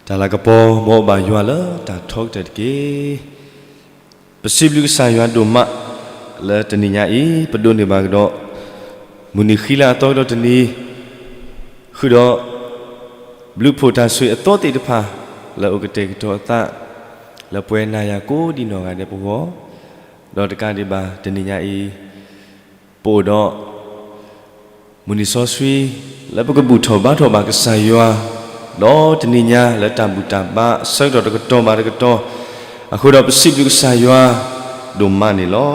တၢ်လၤကပီၤ မ်အအိၣ်ဘၣ်ယွၤလၢတၢ်ထီကတၢၢ်တက့ၢ်. ပစံးဘျုးကစၢ်ယွၤဒိၣ်မး လၢတနံၤညါအံၤ ပဒိးန့ၢ်ဘၣ်ကဒီး မုၢ်နံၤဃံလၤအသီကဒီးတနံၤ ဃုာ်ဒီး ဘျုးဖှိၣ်တၢ်ဆိၣ်ဂ့ၤအသီသ့ၣ်တဖၣ် လၢအအိၣ်ကတဲာ်ကတီၤအသး လၢပှၤနၤယၤကိးဒံနီၢ်ဂၤဒဲးပဂီၢ်, ဒီးတကးဒံးဘၣ်တနံၤညါအံၤ ပအိၣ်ဒီး မုၢ်နံၤစီဆှံ လၢပကဘူၣ်ထီၣ်ဘါထီၣ်ဘၣ်ကစၢ်ယွၤ, ဒီးတနံၤညါလၢတၢ်ဘူၣ်တၢ်ဘါ ဆၢကတီၢ်တကတီၢ်ဘၣ်တကတီၢ်, အဃိဒီးပစံးဘျုးကစၢ်ယွၤ ဒိၣ်မးန့ၣ်လီၤ.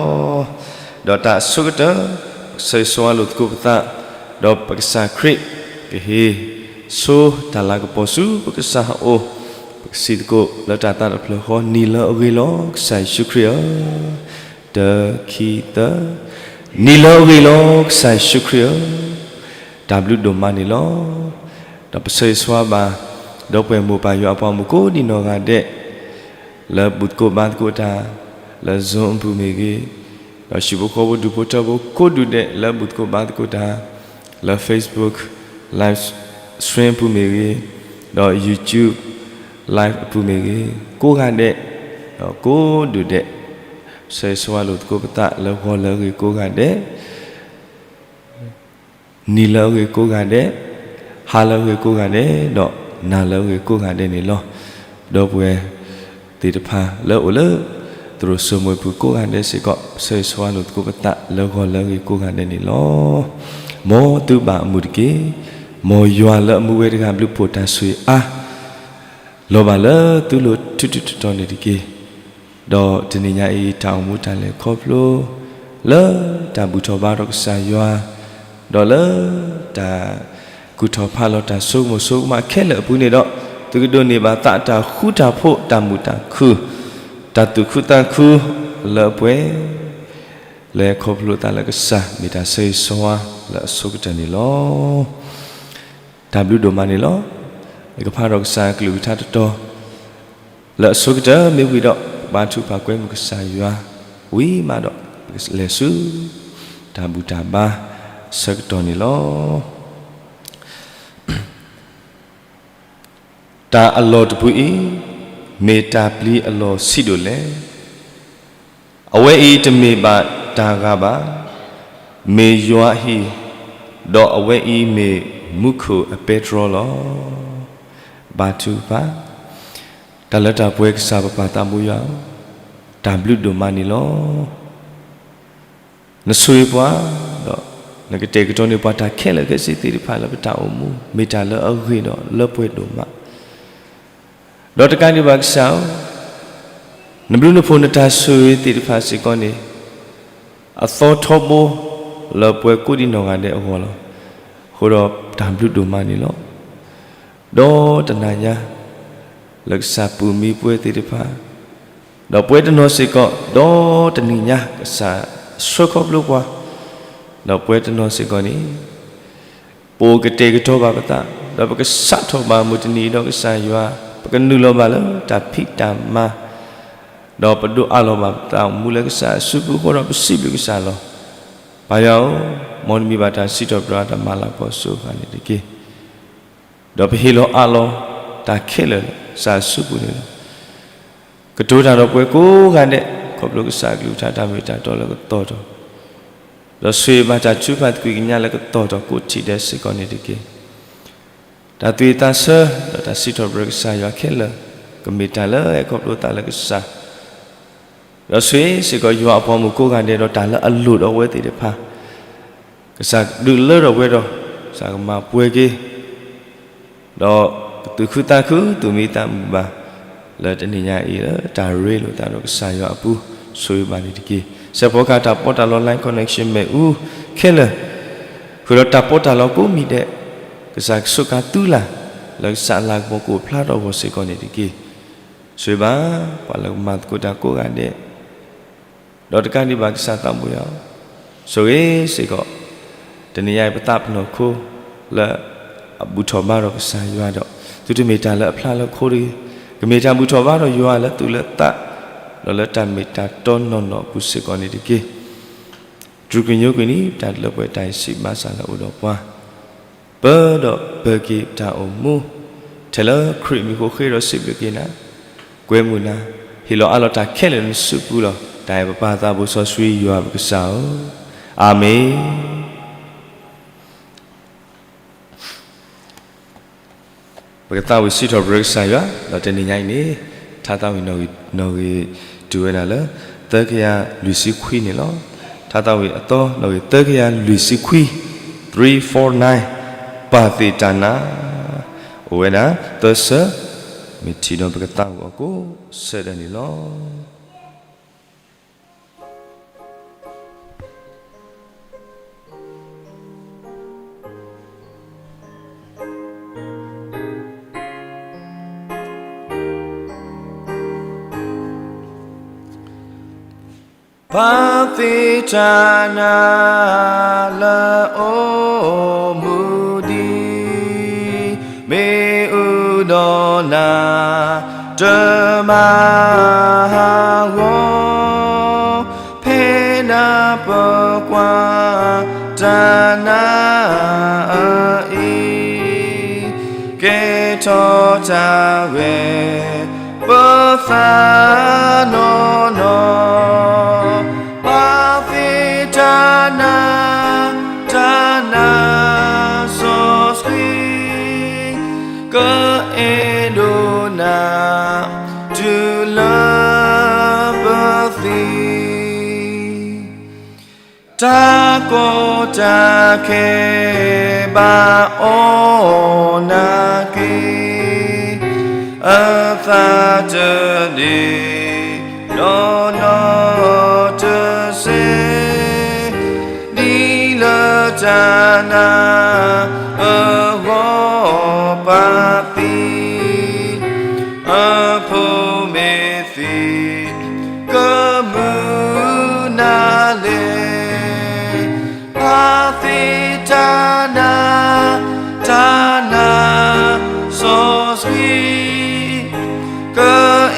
ဒီးတၢ်အဆိကတၢၢ် ကစၢ်ယွၤဆိၣ်ဂ့ၤလိာ်သကိးပသး, ဒီးပကစၢ်ခရံာ် ကဟ့ၣ် ဆိတၢ်လၤကပီၤဆူပကစၢ်အအိၣ်, ပကစံးသကိးလၢတၢ်သးတဖျၢၣ်ဃီ နံၤလၢအဂ့ၤလီၤ ကစၢ်ယ့ၣ်ၡူးခရံာ်ဧၢ, တၢ ခံ သၢ, နံၤလၢအဂ့ၤလီၤ ကစၢ်ယ့ၣ်ၡူးခရံာ်ဧၢ, တၢ်ဘျုးဒိၣ်မးန့ၣ်လီၤ. ဒီးပဆၢဂ့ၤဆၢဝါဘၣ် ဒီပုၢ်ဝဲၢ်မိၢ်ပၢ်ယွၤအပှၤမုၣ်ကိးဒံနီၢ်ဂၤဒဲး လၢဘူၣ်သကိးဘါသကိးတၢ် လၢ Zoom အပူၤမ့ၢ်ဂ့ၤ, ဒီးဟံၣ်ဖိဃီဖိဒူၣ်ဖိထၢဖိကိးဒူၣ်ဒဲး လၢဘူၣ်သကိးဘါသကိးတၢ် လၢ Facebook Live Stream အပူၤမ့ၢ်ဂ့ၤ, ဒီး YouTube Live အပူၤမ့ၢ်ဂ့ၤ, ကိးဂၤဒဲး, ဒီးကိးဒူၣ်ဒဲး, ဆၢဂ့ၤဆၢဝါလိာ်သကိးပသးလၢဂီၤလၢအဂ့ၤကိးဂၤဒဲး နံၤလၢအဂ့ၤကိးဂၤဒဲး, ဟါလၢအဂ့ၤကိးဂၤဒဲး, ဒီးနၤလၢအဂ့ၤကိးဂၤဒဲးန့ၣ်လီၤ. ဒီပုၢ်ဝဲၢ်သ့ၣ်တဖၣ်လၢအအိၣ်လၢ သရိာ်စိမိၤပူၤကိးဂၤဒဲးစ့ၢ်ကီး ဆၢဂ့ၤဆၢဝါလိာ်သကိးပသးလၢဂီၤလၢအဂ့ၤကိးဂၤဒဲးန့ၣ်လီၤ. မ်သုဘၣ်အမုာ်တက့ၢ်. မ်ယွၤလၢအမူဝဲတဂၤဘျုးဖှိၣ်တၢ်ဆိၣ်ဂ့ၤအါ လီၤဘၣ်လၢသုလိၤထူးထူးတီၤတီၤန့ၣ်တက့ၢ်. ဒီးတနံၤညါအံၤ တၢ်အိၣ်မူတၢ်လဲၤခီဖျိ လၢတၢ်ဘူၣ်ထီၣ်ဘါထီၣ်ကစၢ်ယွၤ, ဒီးလၢတၢ်ကူၣ်ထီၣ်ဖးလီၤတၢ်ဆိကမိၣ်ဆိကမးခဲလၢာ်အပူၤန့ၣ်ဒီး, သုကဒိးန့ၢ်ဘၣ်သးတၢ်ဃူတၢ်ဖိး တၢ်မုာ်တၢ်ခုၣ် တၢ်သူၣ်ခုသးခု လၢပှဲၤ လဲၤခီဖျိသးလၢကစၢ် မ့ၢ်တၢ်ဆၢဂ့ၤဆၢဝါလၢအဆိကတၢၢ်န့ၣ်လီၤ. တၢ်ဘျုးဒိၣ်မးန့ၣ်လီၤ. ယကဖးထီၣ်ကစၢ်အကလုၢ်ကထါတတီၤ လၢအဆိကတၢၢ်မ့ၢ်ဝံၤဒီး ဘါထုကဖၣ်ကွဲမုာ်ကစၢ်ယွၤ ဝံၤမးဒီး ပကလဲၤဆူ တၢ်ဘူၣ်တၢ်ဘါ ဆၢကတီၢ်န့ၣ်လီၤ. တၢ်အလီၢ်တပူၤအံၤ မ့ၢ်တၢ်ပျံၤအလီၢ်ဆံးဒိၣ်လဲၣ်. အဝဲအံၤတမ့ၢ်ဘၣ်တၢ်ဂၤဘၣ်, မ့ၢ်ယွၤအဟံၣ်, ဒီးအဝဲအံၤမ့ၢ်မူခိၣ်အပဲတြီလီၤ. ဘါထုကဖၣ်. တၢ်လၢတၢ်ပှဲၤကစၢ်ပပၢ်သးဘိယွၤဧၢ, တၢ်ဘျုးဒိၣ်မးန့ၣ်လီၤ. နဆိၣ်ဂ့ၤပှၤ, ဒီးနကတဲာ်ကတီၤန့ၢ်ပှၤတၢ်ခဲလၢာ်ခဲဆ့သ့ၣ်တဖၣ်လၢပတၢ်အိၣ်မူ, မ့ၢ်တၢ်လၢအဂ့ၤဒီးလၢပှဲၤဒိၣ်မး. ဒီးတကးဒံးဘၣ်ကစၢ်ဧၢ, နဘျုးနဖှိၣ်နတၢ်ဆိၣ်ဂ့ၤသ့ၣ်တဖၣ်စ့ၢ်ကီးန့ၣ် အသီထီဘိ လၢပှၤကိးဒံနီၢ်ဂၤဒဲးအဂီၢ်လီၤ. အဃိဒီးတၢ်ဘျုးဒိၣ်မးန့ၣ်လီၤ. ဒီးတနၤညါ လၢကစၢ်ပူၤမံပှဲၤသ့ၣ်တဖၣ်, ဒီးပှဲၤတနီၤစ့ၢ်ကီး ဒီးတနံၤညါ ကစၢ်ဆှၢခီဖျိပှၤ, ဒီးပှဲၤတနီၤစ့ၢ်ကီးန့ၣ် ပအိၣ်ကတဲာ်ကတီၤဘၣ်ပသး, ဒီးပကစးထီၣ်ဘၣ်မုၢ်တနံၤဒီးကစၢ်ယွၤ, ပကနုာ်လီၤဘၣ်လၢတၢ်ဖံးတၢ်မၤ, ဒီးပဒိးအးလီၤဘၣ်ပသးအိၣ်မူလၢကစၢ်အစုပူၤအဃိဒီးပစံးဘျုးကစၢ်လီၤ. ပၢ်ယွၤဧၢ, မ်နမံၤဘၣ်တၢ်စံးထီၣ်ပတြၢၤတၢ်မၤလၤကပီၤစိၤဃာ်န့ၣ်တက့ၢ်. ဒီးပဟ့ၣ်လီၤအးလီၤတၢ်ခဲလၢာ်လၢကစၢ်အစုပူၤန့ၣ်လီၤ. ကတိၤတၢ်ဒီးပှၤကိးဂၤဒဲး ခီဖျိကစၢ်အကလုၢ်ကထါတၢ်မ့ၢ်တၢ်တီလၢကသီၣ်ထီၣ်, ဒီးဆိၣ်ဂ့ၤဘၣ်တၢ်ထုကဖၣ်သကွံာ်ကညးလၢကသီၣ်ထီၣ်ကိးထံၣ်ဒဲးစ့ၢ်ကီးန့ၣ်တက့ၢ်. တၢ်သူၣ်ဝံၣ်သးဆၢ ဒီးတၢ်စံးထီၣ်ပတြၢၤကစၢ်ယွၤခဲလၢာ် ကမ့ၢ်တၢ်လၢအအဲၣ်ခီဖျိသးလၢကစၢ် ဒီးဆိၣ်ဂ့ၤစ့ၢ်ကီးယွၤအပှၤမုၣ်ကိးဂၤဒဲးဒီးတၢ်လၢအလိၣ်ဒီးအဝဲသ့ၣ်တဖၣ်, ကစၢ်ဒုးလၢထီၣ်ပှဲၤဒီး ကစၢ်ကမၤပှဲၤက့ၤ ဒီးကသူၣ်ခုသးခုသူၣ်မံသးမုာ်ဘၣ် လၢတနံၤညါအံၤလၢတၢ်ရ့လိာ်သးဒီးကစၢ်ယွၤအပူၤ ဆိၣ်ဂ့ၤဘၣ်န့ၣ်တက့ၢ်. စဲးဖီကဟၣ်တၢ်ပီးတၢ်လီ Line Connection မ့ၣ်အူခဲလၢာ်, ဃုာ်ဒီးတၢ်ပီးတၢ်လီကိးမံၤဒဲး, ကစၢ်ကဆိးကါသုလၢ် လၢကစၢ်အလၤကပီၤကအိၣ်ဖျါထီၣ်အဂီၢ်စ့ၢ်ကီးန့ၣ်တက့ၢ်. ဆိၣ်ဂ့ၤဘၣ် ပှၤလၢကမၤသကိးတၢ်ကိးဂၤဒဲး ဒီးတကးဒံးဘၣ်ကစၢ်သးဘိယွၤ, ဆိၣ်ဂ့ၤစ့ၢ်ကီး တနံၤညါအံၤပသးပနီၢ်ခိ လၢအဘူၣ်ထီၣ်ဘါထီၣ်ကစၢ်ယွၤဒီး သုတမ့ၢ်တၢ်လၢအဖျါလၢခိတဂ့ၤ, ကမ့ၢ်တၢ်ဘူၣ်ထီၣ်ဘါထီၣ်ယွၤလၢသူၣ်လၢသး, ဒီးလၢတၢ်မ့ၢ်တၢ်တီနီၢ်နီၢ်အပူၤစ့ၢ်ကီးန့ၣ်တက့ၢ်. တြူၢ်ကညိကွံာ်န့ၣ် တၢ်လၢပှဲၤတၢ်အံၤစံးဘၣ်ဆၣ်လၢအအိၣ်ဒီးပှၤ, ပၢဒီးပၢၤက့ၤတၢ်အိၣ်မူ, ထဲလၢခရံာ်မံၤဃိဃ့ဒီးစံးဘျုးက့ၤနၤ, ကွဲမုာ်နၤ, ဟ့ၣ်လီၤအးလီၤတၢ်ခဲလၢာ်လၢနစုပူၤလီၤ. တၢ်အဲၣ်ပပၢ်သးဘိစီဆှံယွၤပကစၢ်ဧၢ, အၤမ့ၣ်. ပကသးဝံၣ်စံးထီၣ်ပတြၢၤကစၢ်ယွၤ, ဒီးတနံၤညါအံၤန့ၣ် ထါသးဝံၣ်နီၣ်ဂံၢ်နီၣ်ဂံၢ်တုၤဝဲဒၣ်လၢ သၢကယၤလွံၢ်ဆံခွံန့ၣ်လီၤ. ထါသးဝံၣ်အသီနီၣ်ဂံၢ်သၢကယၤလွံၢ်ဆံခွံ, three four nine, ပာ်သ့ၣ်တၢ်နါ, အိၣ်ဝဲဒၣ်သၢဆၢ, မ့ၢ်ထံၣ်ဒီးပကသးဝံၣ်အီၤကိးဆၢဒၢးန့ၣ်လီၤ. ပာ်သ့ၣ်တၢ်နါလၢအိၣ်မူဒံး, မ့ၣ်အူဒီးနၤတမၤဟးဂီၤ, ဖဲနၢ်ပၢၢ်ကွၢ်တၢ်နါအအံၤ, ကဲထီၣ်တၢ်ဂဲၤ ပသးနီၢ်နီၢ်, ပာ်သ့ၣ်တၢ်နါ, တၢ်နါစီဆှံ, ကအဲၣ်ဒိးနၤ တုၤလၢပသံ တၢ်ကီတၢ်ခဲဘၣ်အီၣ်နၤက့ၤ, အသးတဒ့ၣ် နီၢ်နီၢ်တစဲး, ဒ်လၢတၢ်နါအဂီၢ်ပာ်သံ, အဖိမ့ၢ်သံ ကမုာ်နၤလဲၣ်, ပာ်သ့ၣ်တၢ်နါ, တၢ်နါစီဆှံ, က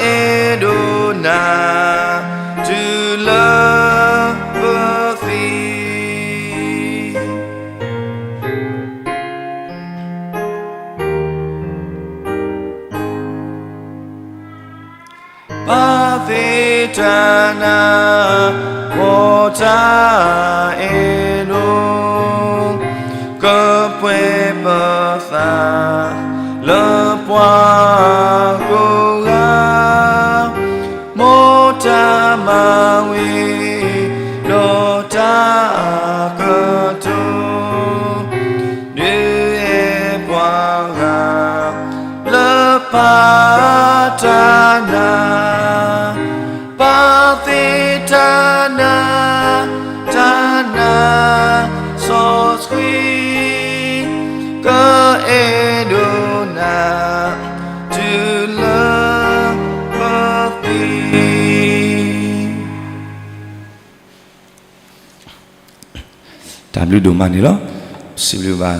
အဲၣ်ဒိးနၤ တုၤလၢပသံ ပာ်သ့ၣ်တၢ်နါ, ဂီၤတၢ်အဲၣ်ဒိး, ကပှဲၤပသးလၢပှၤကိးဂၤ, မ်တၢ်မၤဝံၤဒီးတၢ်ကတိၤ ဒုးအဲၣ်ပှၤဂၤ လၢပာ်တၢ်နါ, ပာ်သ့ၣ်တၢ်နါ, တၢ်နါစီဆှံ, ကအဲၣ်ဒိးနၤ တုၤလၢပသံ တၢ်ဘျုးဒိၣ်မးန့ၣ်လီၤ. စံးဘျုးဘၣ်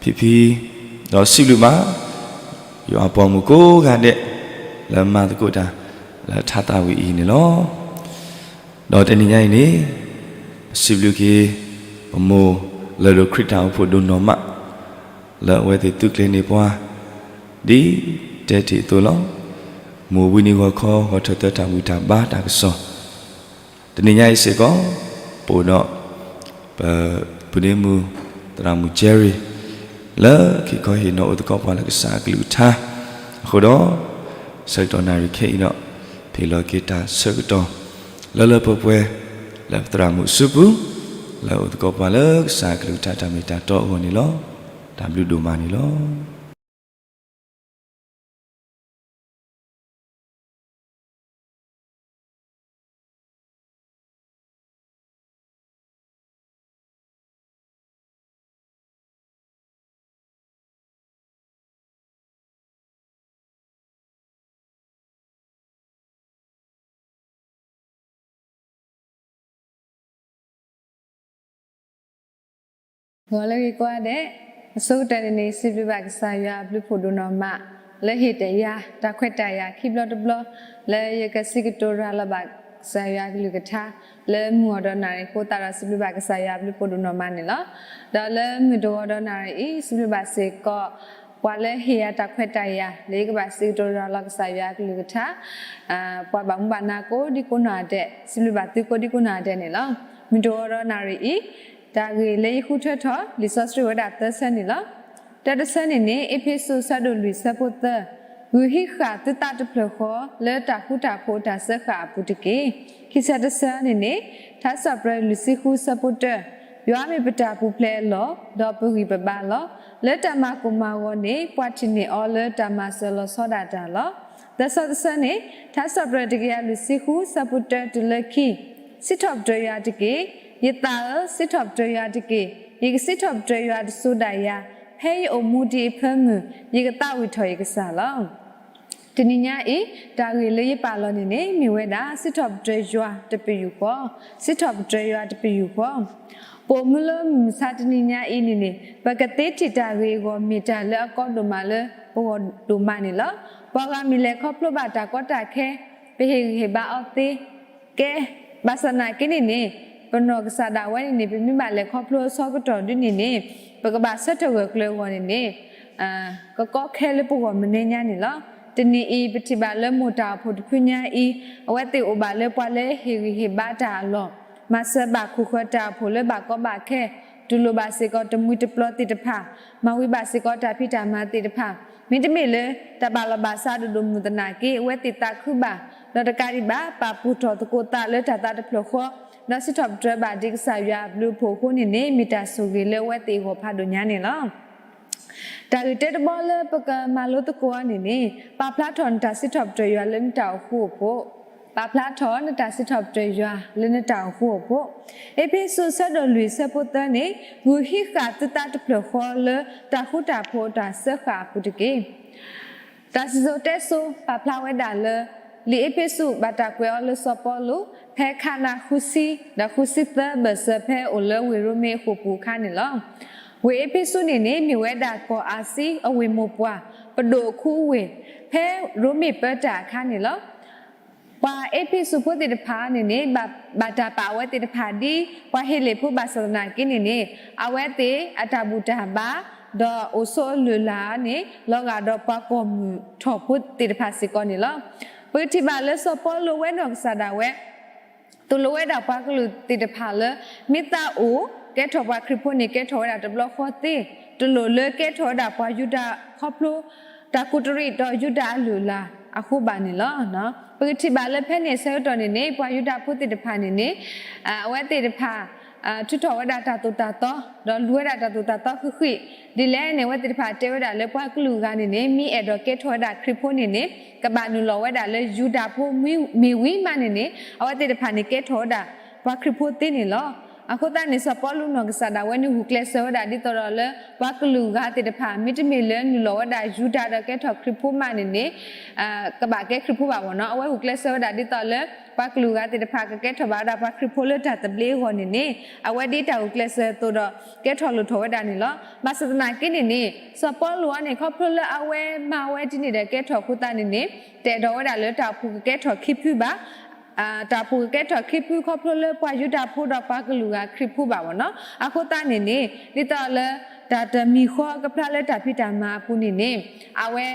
ဖံဖံ, ဒီးစံးဘျုးဘၣ် ယွၤအပိာ်မုၣ်ကိးဂၤဒဲး လၢမၤသကိးတၢ်လၢထါသးဝံၣ်အံၤန့ၣ်လီၤ. ဒီးတနံၤညါအံၤန့ၣ် ပစံးဘျုးက့ၤ ပမိၢ်လၢၢ်ဒိၣ်ခရံာ်တၢ်အိၣ်ဖှိၣ်ဒိၣ်နီၢ်မး လၢအဝဲသ့ၣ်သုးကျဲၤန့ၢ်ပှၤ ဒ်တဲတ့ၢ်အသိးလီၤ. မိၢ်ဝံၤနံၤဂီၤခီ ဂီၤထၢၣ်သၢတၢ်ဝံၣ်တၢ်ဘါတၢ်ကစီၣ်, တနံၤညါအံၤစ့ၢ်ကီး ပအိၣ်ဒီး ပပုၢ်ဒ့မုၣ် သရၣ်မုၣ် Jerry လၢခံခီဟ့ၣ်နီၤအိၣ်သကိးပှၤလၢကစၢ်အကလုၢ်ကထါအဃိဒီး ဆၢကတီၢ်နၣ်ရံၣ်ခဲအံၤဒီး ဟ့ၣ်လီၤက့ၤတၢ်ဆၢကတီၢ် လၢလၢပှဲၤပှဲၤ လၢပသရၣ်မုၣ်အစုပူၤ လၢအိၣ်သကိးပှၤလၢကစၢ်အကလုၢ်ကထါတၢ်မ့ၢ်တၢ်တီအဂီၢ်န့ၣ်လီၤ. တၢ်ဘျုးဒိၣ်မးန့ၣ်လီၤ. ဂီၤလၢဂ့ၤကိးဂၤဒဲး, အဆိကတၢၢ်န့ၣ်န့ၣ် စံးဘျုးဘၣ်ကစၢ်ယွၤအဘျုးဖှိၣ်ဒိၣ်နီၢ်မး လၢဟ့ၣ်တယာ်တၢ်ခွဲးတၢ်ယာ်ခံဘျီတဘျီ လၢယကစံးကတိၤရၤလီၤဘၣ်ကစၢ်ယွၤအကလုၢ်ကထါ လၢမုၢ်ဂီၤဒီးနၣ်ရံၣ်အဃိသတးဒီး စံးဘျုးဘၣ်ကစၢ်ယွၤအဘျုးဖှိၣ်ဒိၣ်နီၢ်မးန့ၣ်လီၤ. ဒီးလၢမုၢ်တဂီၤဒီးနၣ်ရံၣ်အံၤ စံးဘျုးဘၣ်စ့ၢ်ကီး ပှၤလၢဟ့ၣ်ယၤတၢ်ခွဲးတၢ်ယာ် လၢယကဘၣ်စံးကတိၤရၤလီၤကစၢ်ယွၤအကလုၢ်ကထါ, ပှၤဘၣ်မူဘၣ်ဒါကိးဒံကိးနီၢ်ဂၤဒဲး, စံးဘျုးဘၣ်သုကိးဒံကိးနီၢ်ဂၤဒဲးန့ၣ်လီၤ. မုၢ်တဂီၤဒီးနၣ်ရံၣ်အံၤ, တၢ်ဂ့ၢ်လၢယဃုထၢထီၣ် လံာ်စီဆှံအိၣ်ဝဲဒၣ်သၢဆၢန့ၣ်လီၤ. တၢတဆၢန့ၣ်န့ၣ် အ့းဖ့းစူး အဆၢဒိၣ်လွံၢ် အဆၢဖိသၢ, ဂုာ်ဟံးဃာ်သုသးတဖျၢၣ်ဃီ လၢတၢ်ဃူတၢ်ဖိးတၢ်စၢဃာ်အပူၤတက့ၢ်. ခံဆၢတဆၢန့ၣ်န့ၣ်, ထါစံးထီၣ်ပတြၢၤလွံၢ်ဆံဃု အဆၢဖိတၢ, ယွၤမ့ၢ်ပတၢ်ပူၤဖျဲးအလီၢ်, ဒီးပဂံၢ်ပဘါလီၤ. လၢတၢ်မၤကိၢ်မၤဂီၤန့ၣ် ပှၤထံၣ်န့ၢ်အီၤလၢတၢ်မၤစၢၤလီၤဆီဒၣ်တၢ်လီၤ. သၢဆၢတဆၢန့ၣ်, ထါစံးထီၣ်ပတြၢၤတကယၤလွံၢ်ဆံဃု အဆၢဖိတၢတုၤလၢခံ, စံးထီၣ်ပတြၢၤယွၤတက့ၢ်. ယသးဧၢ, စံးထီၣ်ပတြၢၤယွၤတက့ၢ်. ယကစံးထီၣ်ပတြၢၤယွၤတစိၤဒၣ်ယၤ, ဖဲယအိၣ်မူဒံးအဖၢမုၢ်, ယကသးဝံၣ်ထီၣ်ယကစၢ်လီၤ. တနံၤညါအံၤ, တၢ်ဂ့ၢ်လၢယပာ်လီၤန့ၣ်န့ၣ် မ့ၢ်ဝဲဒၣ် စံးထီၣ်ပတြၢၤယွၤတပယူာ်ဃီ, စံးထီၣ်ပတြၢၤယွၤတပယူာ်ဃီ. ပအိၣ်မူလၢမုၢ်မဆါတနံၤညါအံၤန့ၣ်န့ၣ်, ပကသ့ထံၣ်တၢ်ဂ့ၢ်အဂီၢ် မ့ၢ်တၢ်လၢအကီဒိၣ်မးလၢပဂီၢ်ဒိၣ်မးန့ၣ်လီၤ. ပှၤဂၤမ့ၢ်လဲၤခီဖျိဘၣ်တၢ်ကီတၢ်ခဲ, ပဟ့ၣ်ဂံၢ်ဟ့ၣ်ဘါအီၤသ့ ကဲ, ဘၣ်ဆၣ်သနာ်က့န့ၣ်န့ၣ်, ပနီၢ်ကစၢ်ဒၣ်ဝဲန့ၣ်န့ၣ် ပမ့ၢ်ဘၣ်လဲၤခီဖျိအဆၢကတီၢ်ဒ်န့ၣ်န့ၣ်, ပကဘၣ်ဆၢထၢၣ်ဂၢၢ်ကျၢၤအဂီၢ်န့ၣ်န့ၣ်, ကကီခဲလၢပဂီၢ်မနုၤညါန့ၣ်လီၤ. တနံၤအံၤ ပထံၣ်ဘၣ်လၢမိၢ်တၢ်အိၣ်ဖှိၣ်တဖုညါအံၤ, အဝဲသ့ၣ်အိၣ်ဘၣ်လၢပှၤလၢဟ့ၣ်ဂံၢ်ဟ့ၣ်ဘါတၢ်အလီၢ်, မၤစၢၤဘၣ်ခိၣ်ဃၢၤတၢ်အိၣ်ဖှိၣ်လၢဘၣ်ကီဘၣ်ခဲ, တူၢ်လိာ်ဘၣ်စ့ၢ်ကီးတမှံၤတပျီၤသ့ၣ်တဖၣ်, မၤဝံၤဘၣ်စ့ၢ်ကီးတၢ်ဖံးတၢ်မၤသ့ၣ်တဖၣ်, မ့တမ့ၢ်လၢ တၢ်ဘၣ်လီၢ်ဘၣ်စးဒိၣ်ဒိၣ်မုၢ်သနာ်က့ အဝဲသ့ၣ်သးခုဘၣ်, ဒီးတကးဒံးဘၣ် ပာ်ဖှိၣ်ထီၣ်သကိးသးလၢတၢ်သးတဖျၢၣ်ဃီ, ဒီးစံးထီၣ်ပတြၢၤဘၣ်ဒံးကစၢ်ယွၤအဘျုးအဖှိၣ်အဃိန့ၣ်န့ၣ် မ့ၢ်တၢ်ဆိၣ်ဂ့ၤလၢအဝဲသ့ၣ်အဂီၢ်ဖးဒိၣ်ညါန့ၣ်လီၤ. တၢ်ဂ့ၢ်တၢတဘီလၢပကမၤလိသကိးအီၤန့ၣ်န့ၣ်, ပာ်ဖျါထီၣ်နတၢ်စံးထီၣ်ပတြၢၤယွၤလၢနတၢ်အိၣ်ဃူအိၣ်ဖိး, ပာ်ဖျါထီၣ်နတၢ်စံးထီၣ်ပတြၢၤယွၤလၢနတၢ်အိၣ်ဃူအိၣ်ဖိး. အ့းဖ့းစူး အဆၢဒိၣ်လွံၢ် အဆၢဖိသၢန့ၣ်, ဂုာ်ဟံးဃာ်သုသးတဖျၢၣ်ဃီလၢတၢ်ဃူတၢ်ဖိးတၢ်စၢဃာ်အပူၤတက့ၢ်. တၢ်စံၣ်စိၤတဲစိၤပာ်ဖျါဝဲဒၣ်လၢ လံာ်အ့းဖ့းစူးဘၣ်တၢ်ကွဲးအီၤလၢစီၤပီလူး ဖဲခးနးဃုဆံ ဒီးဃုဆံသၢ ဘၢၣ်စၢၤဖဲအိၣ်လၢဝ့ၢ်ရိမ့ၤအဃိာ်ပူၤအခါန့ၣ်လီၤ. ဝ့ၢ်အ့းဖ့းစူးန့ၣ်န့ၣ် မ့ၢ်ဝဲဒၣ်ကီၢ်အၤစံအဝ့ၢ်မိၢ်ပှၢ် ပဒိၣ်အခူအဝ့ၢ် ဖဲရိမ့ၤပၢတၢ်အခါန့ၣ်လီၤ. ပှၤအ့းဖ့းစူးဖိသ့ၣ်တဖၣ်န့ၣ်န့ၣ် ဘၣ်တၢ်ပာ်အဝဲသ့ၣ်တဖၣ်ဒ်ပှၤဟ့လ့ၣ်ဖိဘၣ်ဆၣ်သနာ်က့န့ၣ်န့ၣ် အဝဲသ့ၣ်အတၢ်ဘူၣ်တၢ်ဘါ ဒီးအိၣ်ဆိးအလုၢ်အလၢ်န့ၣ် လီၤဂာ်ဒီးပှၤကီၢ်မုၢ်ထီၣ်ဖိသ့ၣ်တဖၣ်စ့ၢ်ကီးန့ၣ်လီၤ. ပကထံၣ်ဘၣ်လၢစီၤပီလူးအဝဲနီၢ်ကစၢ်ဒၣ်ဝဲ သိၣ်လိဝဲဒၣ်ပှၤကလုာ်သ့ၣ်တဖၣ်လၢ မ့ၢ်သးအိၣ်ကဲထီၣ်ပှၤခရံာ်ဖိန့ၣ် ကဲထီၣ်ဝဲဒၣ်တဘျီဃီသ့, တလိၣ်လၢကဲထီၣ်ဝဲဒၣ်ပှၤယူဒၤခီဖျိ တၢ်ကူးတရံးဒီးယူဒၤအလုၢ်အလၢ်အဃိဘၣ်န့ၣ်လီၤ. ပကထံၣ်ဘၣ်လၢဖဲန့ၣ်အဆၢကတီၢ်န့ၣ်န့ၣ် ပှၤယူဒၤဖိသ့ၣ်တဖၣ်န့ၣ်န့ၣ် အဝဲသ့ၣ်တဖၣ် ထုးထီၣ်ဝဲဒၣ်တၢ်သိၣ်တၢ်သီ ဒီးလူၤဝဲဒၣ်တၢ်သိၣ်တၢ်သီဃံးဃံး ဒ်လဲၣ်န့ၣ် အဝဲသ့ၣ်တဖၣ်တဲဝဲဒၣ်လၢပှၤကလုာ်ဂၤန့ၣ်န့ၣ် မ့ၢ်အဲၣ်ဒိးကဲထီၣ်ဝဲဒၣ်ခရံာ်ဖိန့ၣ်န့ၣ် ကဘၣ်နုာ်လီၤဝဲဒၣ်လၢယူဒၤဖိမ့ၢ်ဝံၤမးန့ၣ်န့ၣ် အဝဲသ့ၣ်တဖၣ်န့ၣ်ကဲထီၣ်ဝဲဒၣ်ပှၤခရံာ်ဖိသ့န့ၣ်လီၤ. အဃိသတးန့ၣ် စီၤပီလူးနီၢ်ကစၢ်ဒၣ်ဝဲန့ၣ် ဂုာ်ကျဲးစၢးဝဲဒၣ်ဒ်သိးဒီးလၢ ပှၤကလုာ်ဂၤသ့ၣ်တဖၣ် မ့တမ့ၢ်လၢနုာ်လီၤဝဲဒၣ်ယူဒၤဒီးကဲထီၣ်ခရံာ်ဖိမးန့ၣ်န့ၣ် ကဘၣ်ကဲခရံာ်ဖိဘၣ်ဝဲနီၤ. အဝဲဂုာ်ကျဲးစၢးဝဲဒၣ်ဒ်သိးလၢ ပှၤကလုာ်ဂၤသ့ၣ်တဖၣ်ကကဲထီၣ်ဘၣ်ဝဲဒၣ်ပှၤခရံာ်ဖိလၢတၢ်သဘျ့အဂီၢ်န့ၣ်န့ၣ် အဝဲဒ်တၢ်ဂုာ်ကျဲးစၢးအသိးဒီး ကဲထီၣ်လိၣ်ထီၣ်ဝဲဒၣ်န့ၣ်လီၤ. ဘၣ်ဆၣ်သနာ်က့န့ၣ်န့ၣ် စီၤပီလူးအံၤန့ၣ် ခီဖျိလၢအဝဲမၤဝဲဒ်န့ၣ်ဒီးကဲထီၣ်အဃိသတးန့ၣ်န့ၣ် တအဲၣ်ဒိးဝဲဒၣ်လၢတၢ်အိၣ်ဖှိၣ်ကကဲထီၣ်ခံဖုဘၣ် တၢ်အိၣ်ဖှိၣ်ကကဲထီၣ်ခံဖုခီဖျိလၢပှၤယူဒၤဖိဒီးပှၤကလုာ်ဂၤခရံာ်ဖိဘၣ်ဝဲနီၤ. အဃိသတးန့ၣ်န့ၣ် ဒ်သိးလၢ တၢ်တမံၤဃီအကဖျါလၢတၢ်ဖံးတၢ်မၤအပူၤန့ၣ်န့ၣ် အဝဲ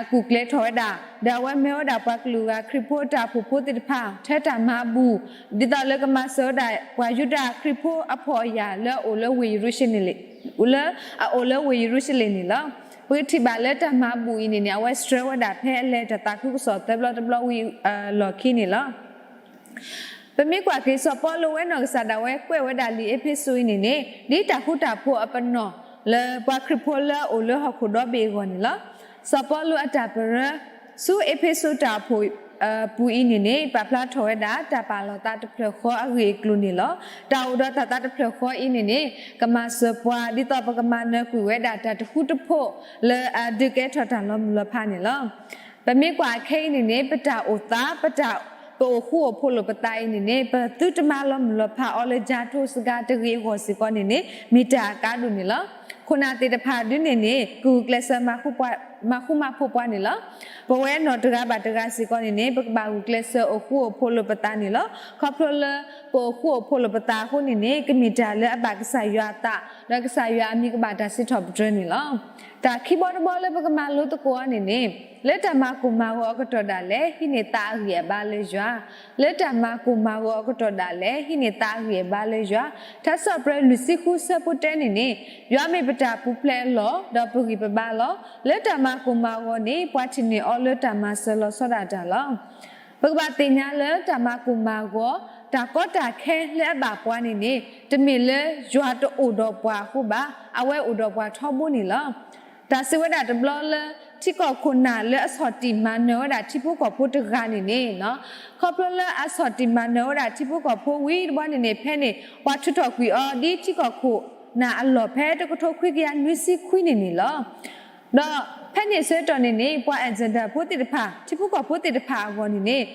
ကူၣ်ကျဲၤထီၣ်ဝဲဒၣ် ဒီးအဝဲမၢဝဲဒၣ်ပှၤကလုာ်ဂၤခရံာ်ဖိတၢ်အိၣ်ဖှိၣ်ဖိသ့ၣ်တဖၣ် ထဲတၢ်မၤဘူၣ် ဒ်သိးလၢကမၤစၢၤဝဲဒၣ်ပှၤယူဒၤခရံာ်ဖိအဖှီၣ်အယာ်လၢအအိၣ်လၢဝ့ၢ်ယရူၤၡလ့ၣ် လၢအအိၣ်လၢဝ့ၢ်ယရူၤၡလ့ၣ်န့ၣ်လီၤ. ပကထံၣ်ဘၣ်လၢတၢ်မၤဘူၣ်အံၤန့ၣ်န့ၣ် အဝဲဆှၢဝဲဒၣ်ဖဲအလဲၤတၢ်သးခုကစီၣ်သၢဘျီတဘျီဝံၤအလီၢ်ခံန့ၣ်လီၤ. ပမ့ၢ်ကွၢ်က့ၤစီၤပီလူးဝဲနီၢ်ကစၢ်ဒၣ်ဝဲ ကွဲးဝဲဒၣ်လံာ်အ့းဖ့းစူးအံၤန့ၣ်န့ၣ် ဒ်တၢ်ဃူတၢ်ဖိးအပနီၣ်လၢပှၤခရံာ်ဖိလၢအအိၣ်လၢဟီၣ်ခိၣ်ဒီဘ့ၣ်အဂီၢ်န့ၣ်လီၤ. စီၤပီလူးအတၢ်ပရၢ ဆူအ့းဖ့းစူးတၢ်အိၣ်ဖှိၣ် ပူၤအံၤန့ၣ်န့ၣ် ပာ်ဖျါထီၣ်ဝဲဒၣ် တၢ်ပာ်လီၤသးတဖျၢၣ်ဃီအဂ့ၢ်အကျိၤန့ၣ်လီၤ. တၢ်အိၣ်ဒီးတၢ်သးတဖျၢၣ်ဃီအံၤန့ၣ်န့ၣ် ကမၤစၢၤပှၤ ဒ်သိးပကမၤနၢၤကွံာ်ဝဲဒၣ်တၢ်တဃူတဖိး လၢအဒုးကဲထီၣ်တၢ်လီၤမုၢ်လီၤဖးန့ၣ်လီၤ. ပမ့ၢ်ကွၢ်အခဲအံၤန့ၣ်န့ၣ် ပတၢ်အိၣ်သး ပတၢ် ပအိၣ်ဃူအိၣ်ဖိးလိာ်ပသးအံၤန့ၣ်န့ၣ် ပသုတမၤလီၤမုၢ်လီၤဖးအီၤလၢယၤထိးစှၤတဂ့ၤအဂီၢ်စ့ၢ်ကီးန့ၣ်န့ၣ် မ့ၢ်တၢ်အကါဒိၣ်န့ၣ်လီၤ. ခိၣ်နၢ်သ့ၣ်တဖၣ်ဒုးန့ၣ်န့ၣ် ကဂုာ်ကျဲးစၢးမၤဃူပှၤ မၤဃူမၤဖိးပှၤန့ၣ်လီၤ. ပဝဲနီၢ်တဂၤဘၣ်တဂၤစ့ၢ်ကီးန့ၣ်န့ၣ် ပကဘၣ်ဂုာ်ကျဲးစၢးအိၣ်ဃူအိၣ်ဖိးလိာ်ပသးန့ၣ်လီၤ. ခီဖျိလၢပအိၣ်ဃူအိၣ်ဖိးလိာ်ပသးအဃိန့ၣ်န့ၣ် ကမ့ၢ်တၢ်လၢအဘၣ်ကစၢ်ယွၤအသး ဒီးကစၢ်ယွၤအမံၤကဘၣ်တၢ်စံးထီၣ်ပတြၢၤန့ၣ်လီၤ. တၢ်ခံဘီတဘီလၢပကမၤလိသကိးအီၤန့ၣ်န့ၣ် လၢတၢ်မၤကိၢ်မၤဂီၤအကတီၢ်ဒၣ်လဲာ် ဟံးန့ၢ်သးအဂံၢ်အဘါလၢယွၤ လၢတၢ်မၤကိၢ်မၤဂီၤအကတီၢ်ဒၣ်လဲာ် ဟံးန့ၢ်သးအဂံၢ်အဘါလၢယွၤ. ထါစံးထီၣ်ပတြၢၤလွံၢ်ဆံဃုဆၢဖိတၢန့ၣ်န့ၣ် ယွၤမ့ၢ်ပတၢ်ပူၤဖျဲးအလီၢ် ဒီးပဂံၢ်ပဘါလီၤ. လၢတၢ်မၤကိၢ်မၤဂီၤန့ၣ် ပှၤထံၣ်န့ၢ်အီၤလၢတၢ်မၤစၢၤလီၤဆီဒၣ်တၢ်လီၤ. ပကဘၣ်သ့ၣ်ညါလၢတၢ်မၤကိၢ်မၤဂီၤ တၢ်ကီတၢ်ခဲလၢအဘၣ်ပှၤန့ၣ်န့ၣ် တမ့ၢ်လၢယွၤတအိၣ်ဒီးပှၤအဃိဘၣ်, အဝဲအိၣ်ဒီးပှၤထီဘိန့ၣ်လီၤ. တၢ်စံးဝဲဒၣ်တဘျီလၢ ထံကီၢ်ခိၣ်နၢ်လၢအဆီၣ်တံၢ်မၤနၢၤဝဲဒၣ်ထံဖိကီၢ်ဖိတဂၤန့ၣ်န့ၣ်, ခီဖျိလၢအဆီၣ်တံၢ်မၤနၢၤဝဲဒၣ်ထံဖိကီၢ်ဖိဝံၤတဘျီန့ၣ်န့ၣ် ဖဲန့ၣ် ပှၤထုးထီၣ်ကွံာ်အီၤဒ်ထံကီၢ်ခိၣ်နၢ်အလီၢ်ဖဲတကထိခွံကယၤနွံဆံခွံန့ၣ်န့ၣ်လီၤ. ဒီးဖဲန့ၣ်ဆၢကတီၢ်န့ၣ်န့ၣ် ပှၤ agenda ဖိသ့ၣ်တဖၣ် ထံဖိကီၢ်ဖိသ့ၣ်တဖၣ်အဂီၢ်န့ၣ်န့ၣ်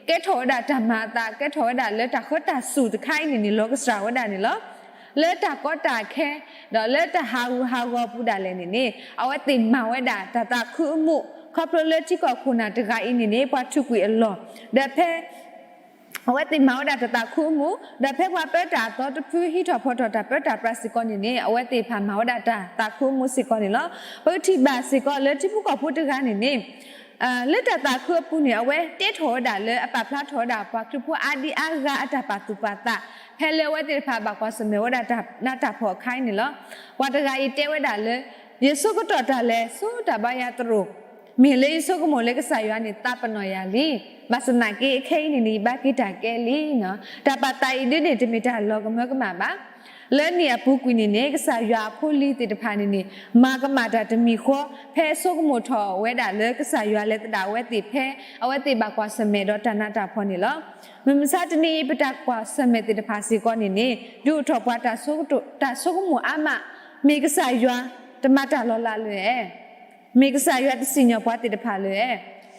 ကဲထီၣ်ဝဲဒၣ်တၢ်မၤအသး ကဲထီၣ်ဝဲဒၣ်လၢတၢ်ဃၢတၢ်စူၣ်တခါအံၤန့ၣ်န့ၣ် လီၤကစၢ်ဝဲဒၣ်န့ၣ်လီၤ. လၢတၢ်ကီတၢ်ခဲ ဒီးလၢတၢ်ဟးဂူာ်ဟးဂီၤအပူၤဒၣ်လဲာ်န့ၣ်န့ၣ် အဝဲသ့ၣ်မၤဝဲဒၣ်တၢ်သးခုအမူး ခီဖျိလၢထံကီၢ်ခိၣ်နၢ်တဂၤအံၤန့ၣ်န့ၣ် ပှၤထုးကွံာ်အလီၢ် ဒီးဖဲ အဝဲသ့ၣ်မၤဝဲဒၣ်တၢ်သးခုအမူး ဒီးဖဲပှၤပၢတၢ်အသီတဖုဟံးထီၣ်ဖီၣ်ထီၣ်တၢ်ပၢတၢ်ပြးစ့ၢ်ကီးန့ၣ်န့ၣ် အဝဲသ့ၣ်တဖၣ်မၤဝဲဒၣ်တၢ်သးခုအမူးစ့ၢ်ကီးန့ၣ်လီၤ. ပကထံၣ်ဘၣ်စ့ၢ်ကီးလၢထံဖိကီၢ်ဖိတဂၤန့ၣ်န့ၣ် လၢတၢ်သးခုအပူၤန့ၣ် အဝဲတ့ထီၣ်ဝဲဒၣ်လၢအပာ်ဖျါထီၣ်ဝဲဒၣ်ပှၤခရံာ်ဖိအါဒံအါဂၤအတၢ်ပာ်သူၣ်ပာ်သး ဖဲလၢအဝဲသ့ၣ်တဖၣ်ဘၣ်ကွၢ်ဆၢၣ်မဲာ်ဝဲဒၣ်တၢ်နးတၢ်ဖှီၣ်အခါအံၤန့ၣ်လီၤ. ပှၤတဂၤအံၤတဲဝဲဒၣ်လၢ ယဆိကတီၢ်တၢ်လဲၤဆူတၢ်ဘါယွၤသရိာ် မ့ၢ်လၢယဆိကမိၣ်လၢကစၢ်ယွၤန့ၣ်သးပနီၣ်ယၤလံ. ဘၣ်ဆၣ်သနာ်က့ ခဲအံၤန့ၣ်န့ၣ် ယဘၣ်က့ၤတၢ်ကဲလံ. တၢ်ပာ်သးအံၤဒ်န့ၣ် တမ့ၢ်တၢ်လီၤကမၢကမၣ်ဘၣ်. လၢနံၣ်အပူၤကွံာ်န့ၣ်န့ၣ် ကစၢ်ယွၤအဖိလံၤသ့ၣ်တဖၣ်န့ၣ်န့ၣ် မၤကမၣ်တၢ်တမံၤဃီ ဖဲဆိကမိၣ်ထီၣ်ဝဲဒၣ်လၢကစၢ်ယွၤလဲၤသဒၣ်အဝဲသ့ၣ်ဖဲ အဝဲသ့ၣ်ဘၣ်ကွၢ်ဆၢၣ်မဲာ်ဒီးတၢ်နးတၢ်ဖှီၣ်န့ၣ်လီၤ. မုၢ်မဆါတနံၤအံၤ ပတၢ်ကွၢ်ဆၢၣ်မဲာ်သ့ၣ်တဖၣ်စ့ၢ်ကီးန့ၣ်န့ၣ် ဒုးအိၣ်ထီၣ်ပှၤ တၢ်ဆိကမိၣ်အါမး, မ့ၢ်ကစၢ်ယွၤတမၤတၢ်လီၤလးလၢၤဧါ. မ့ၢ်ကစၢ်ယွၤတစံၣ်ညီၣ်ပှၤသ့ၣ်တဖၣ်လၢၤဧါ.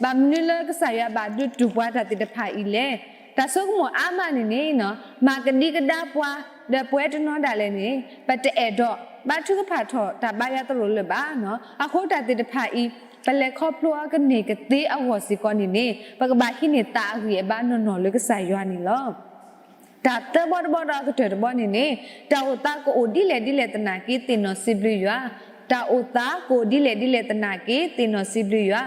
ဘၣ်မနုၤလၢကစၢ်ယွၤဘၣ်ဒုးတူၢ်ပှၤတၢ်သ့ၣ်တဖၣ်အံၤလဲၣ်. တၢ်ဆိကမိၣ်အါမးန့ၣ်န့ၣ် မၤကဒံကဒါပှၤ ဒီးပဝဲတနီၤဒၣ်လဲာ်န့ၣ် ပတအဲၣ်ဒိးဘါထုကဖၣ်ထီၣ်တၢ်ဘါယွၤသရိာ်လၢၤဘၣ်. အဃိတၢ်သ့ၣ်တဖၣ်အံၤ ပလဲၤခီဖျိအီၤကန့ၢ်ကသ့အဂီၢ်စ့ၢ်ကီးန့ၣ်န့ၣ် ပကဘၣ်ဟံးန့ၢ်သးအဂံၢ်အဘါနီၢ်နီၢ်လၢကစၢ်ယွၤန့ၣ်လီၤ. တၢ်သၢဘီတဘီဒီးအကတၢၢ်တဘီန့ၣ်န့ၣ် တၢ်အိၣ်သးကအိၣ်ဒ်လဲၣ်ဒ်လဲၣ်သနာ်က့ သ့ၣ်နီၣ်စံးဘျုးယွၤ. တၢ်အိၣ်သးကအိၣ်ဒ်လဲၣ်ဒ်လဲၣ်သနာ်က့ သ့ၣ်နီၣ်စံးဘျုးယွၤ.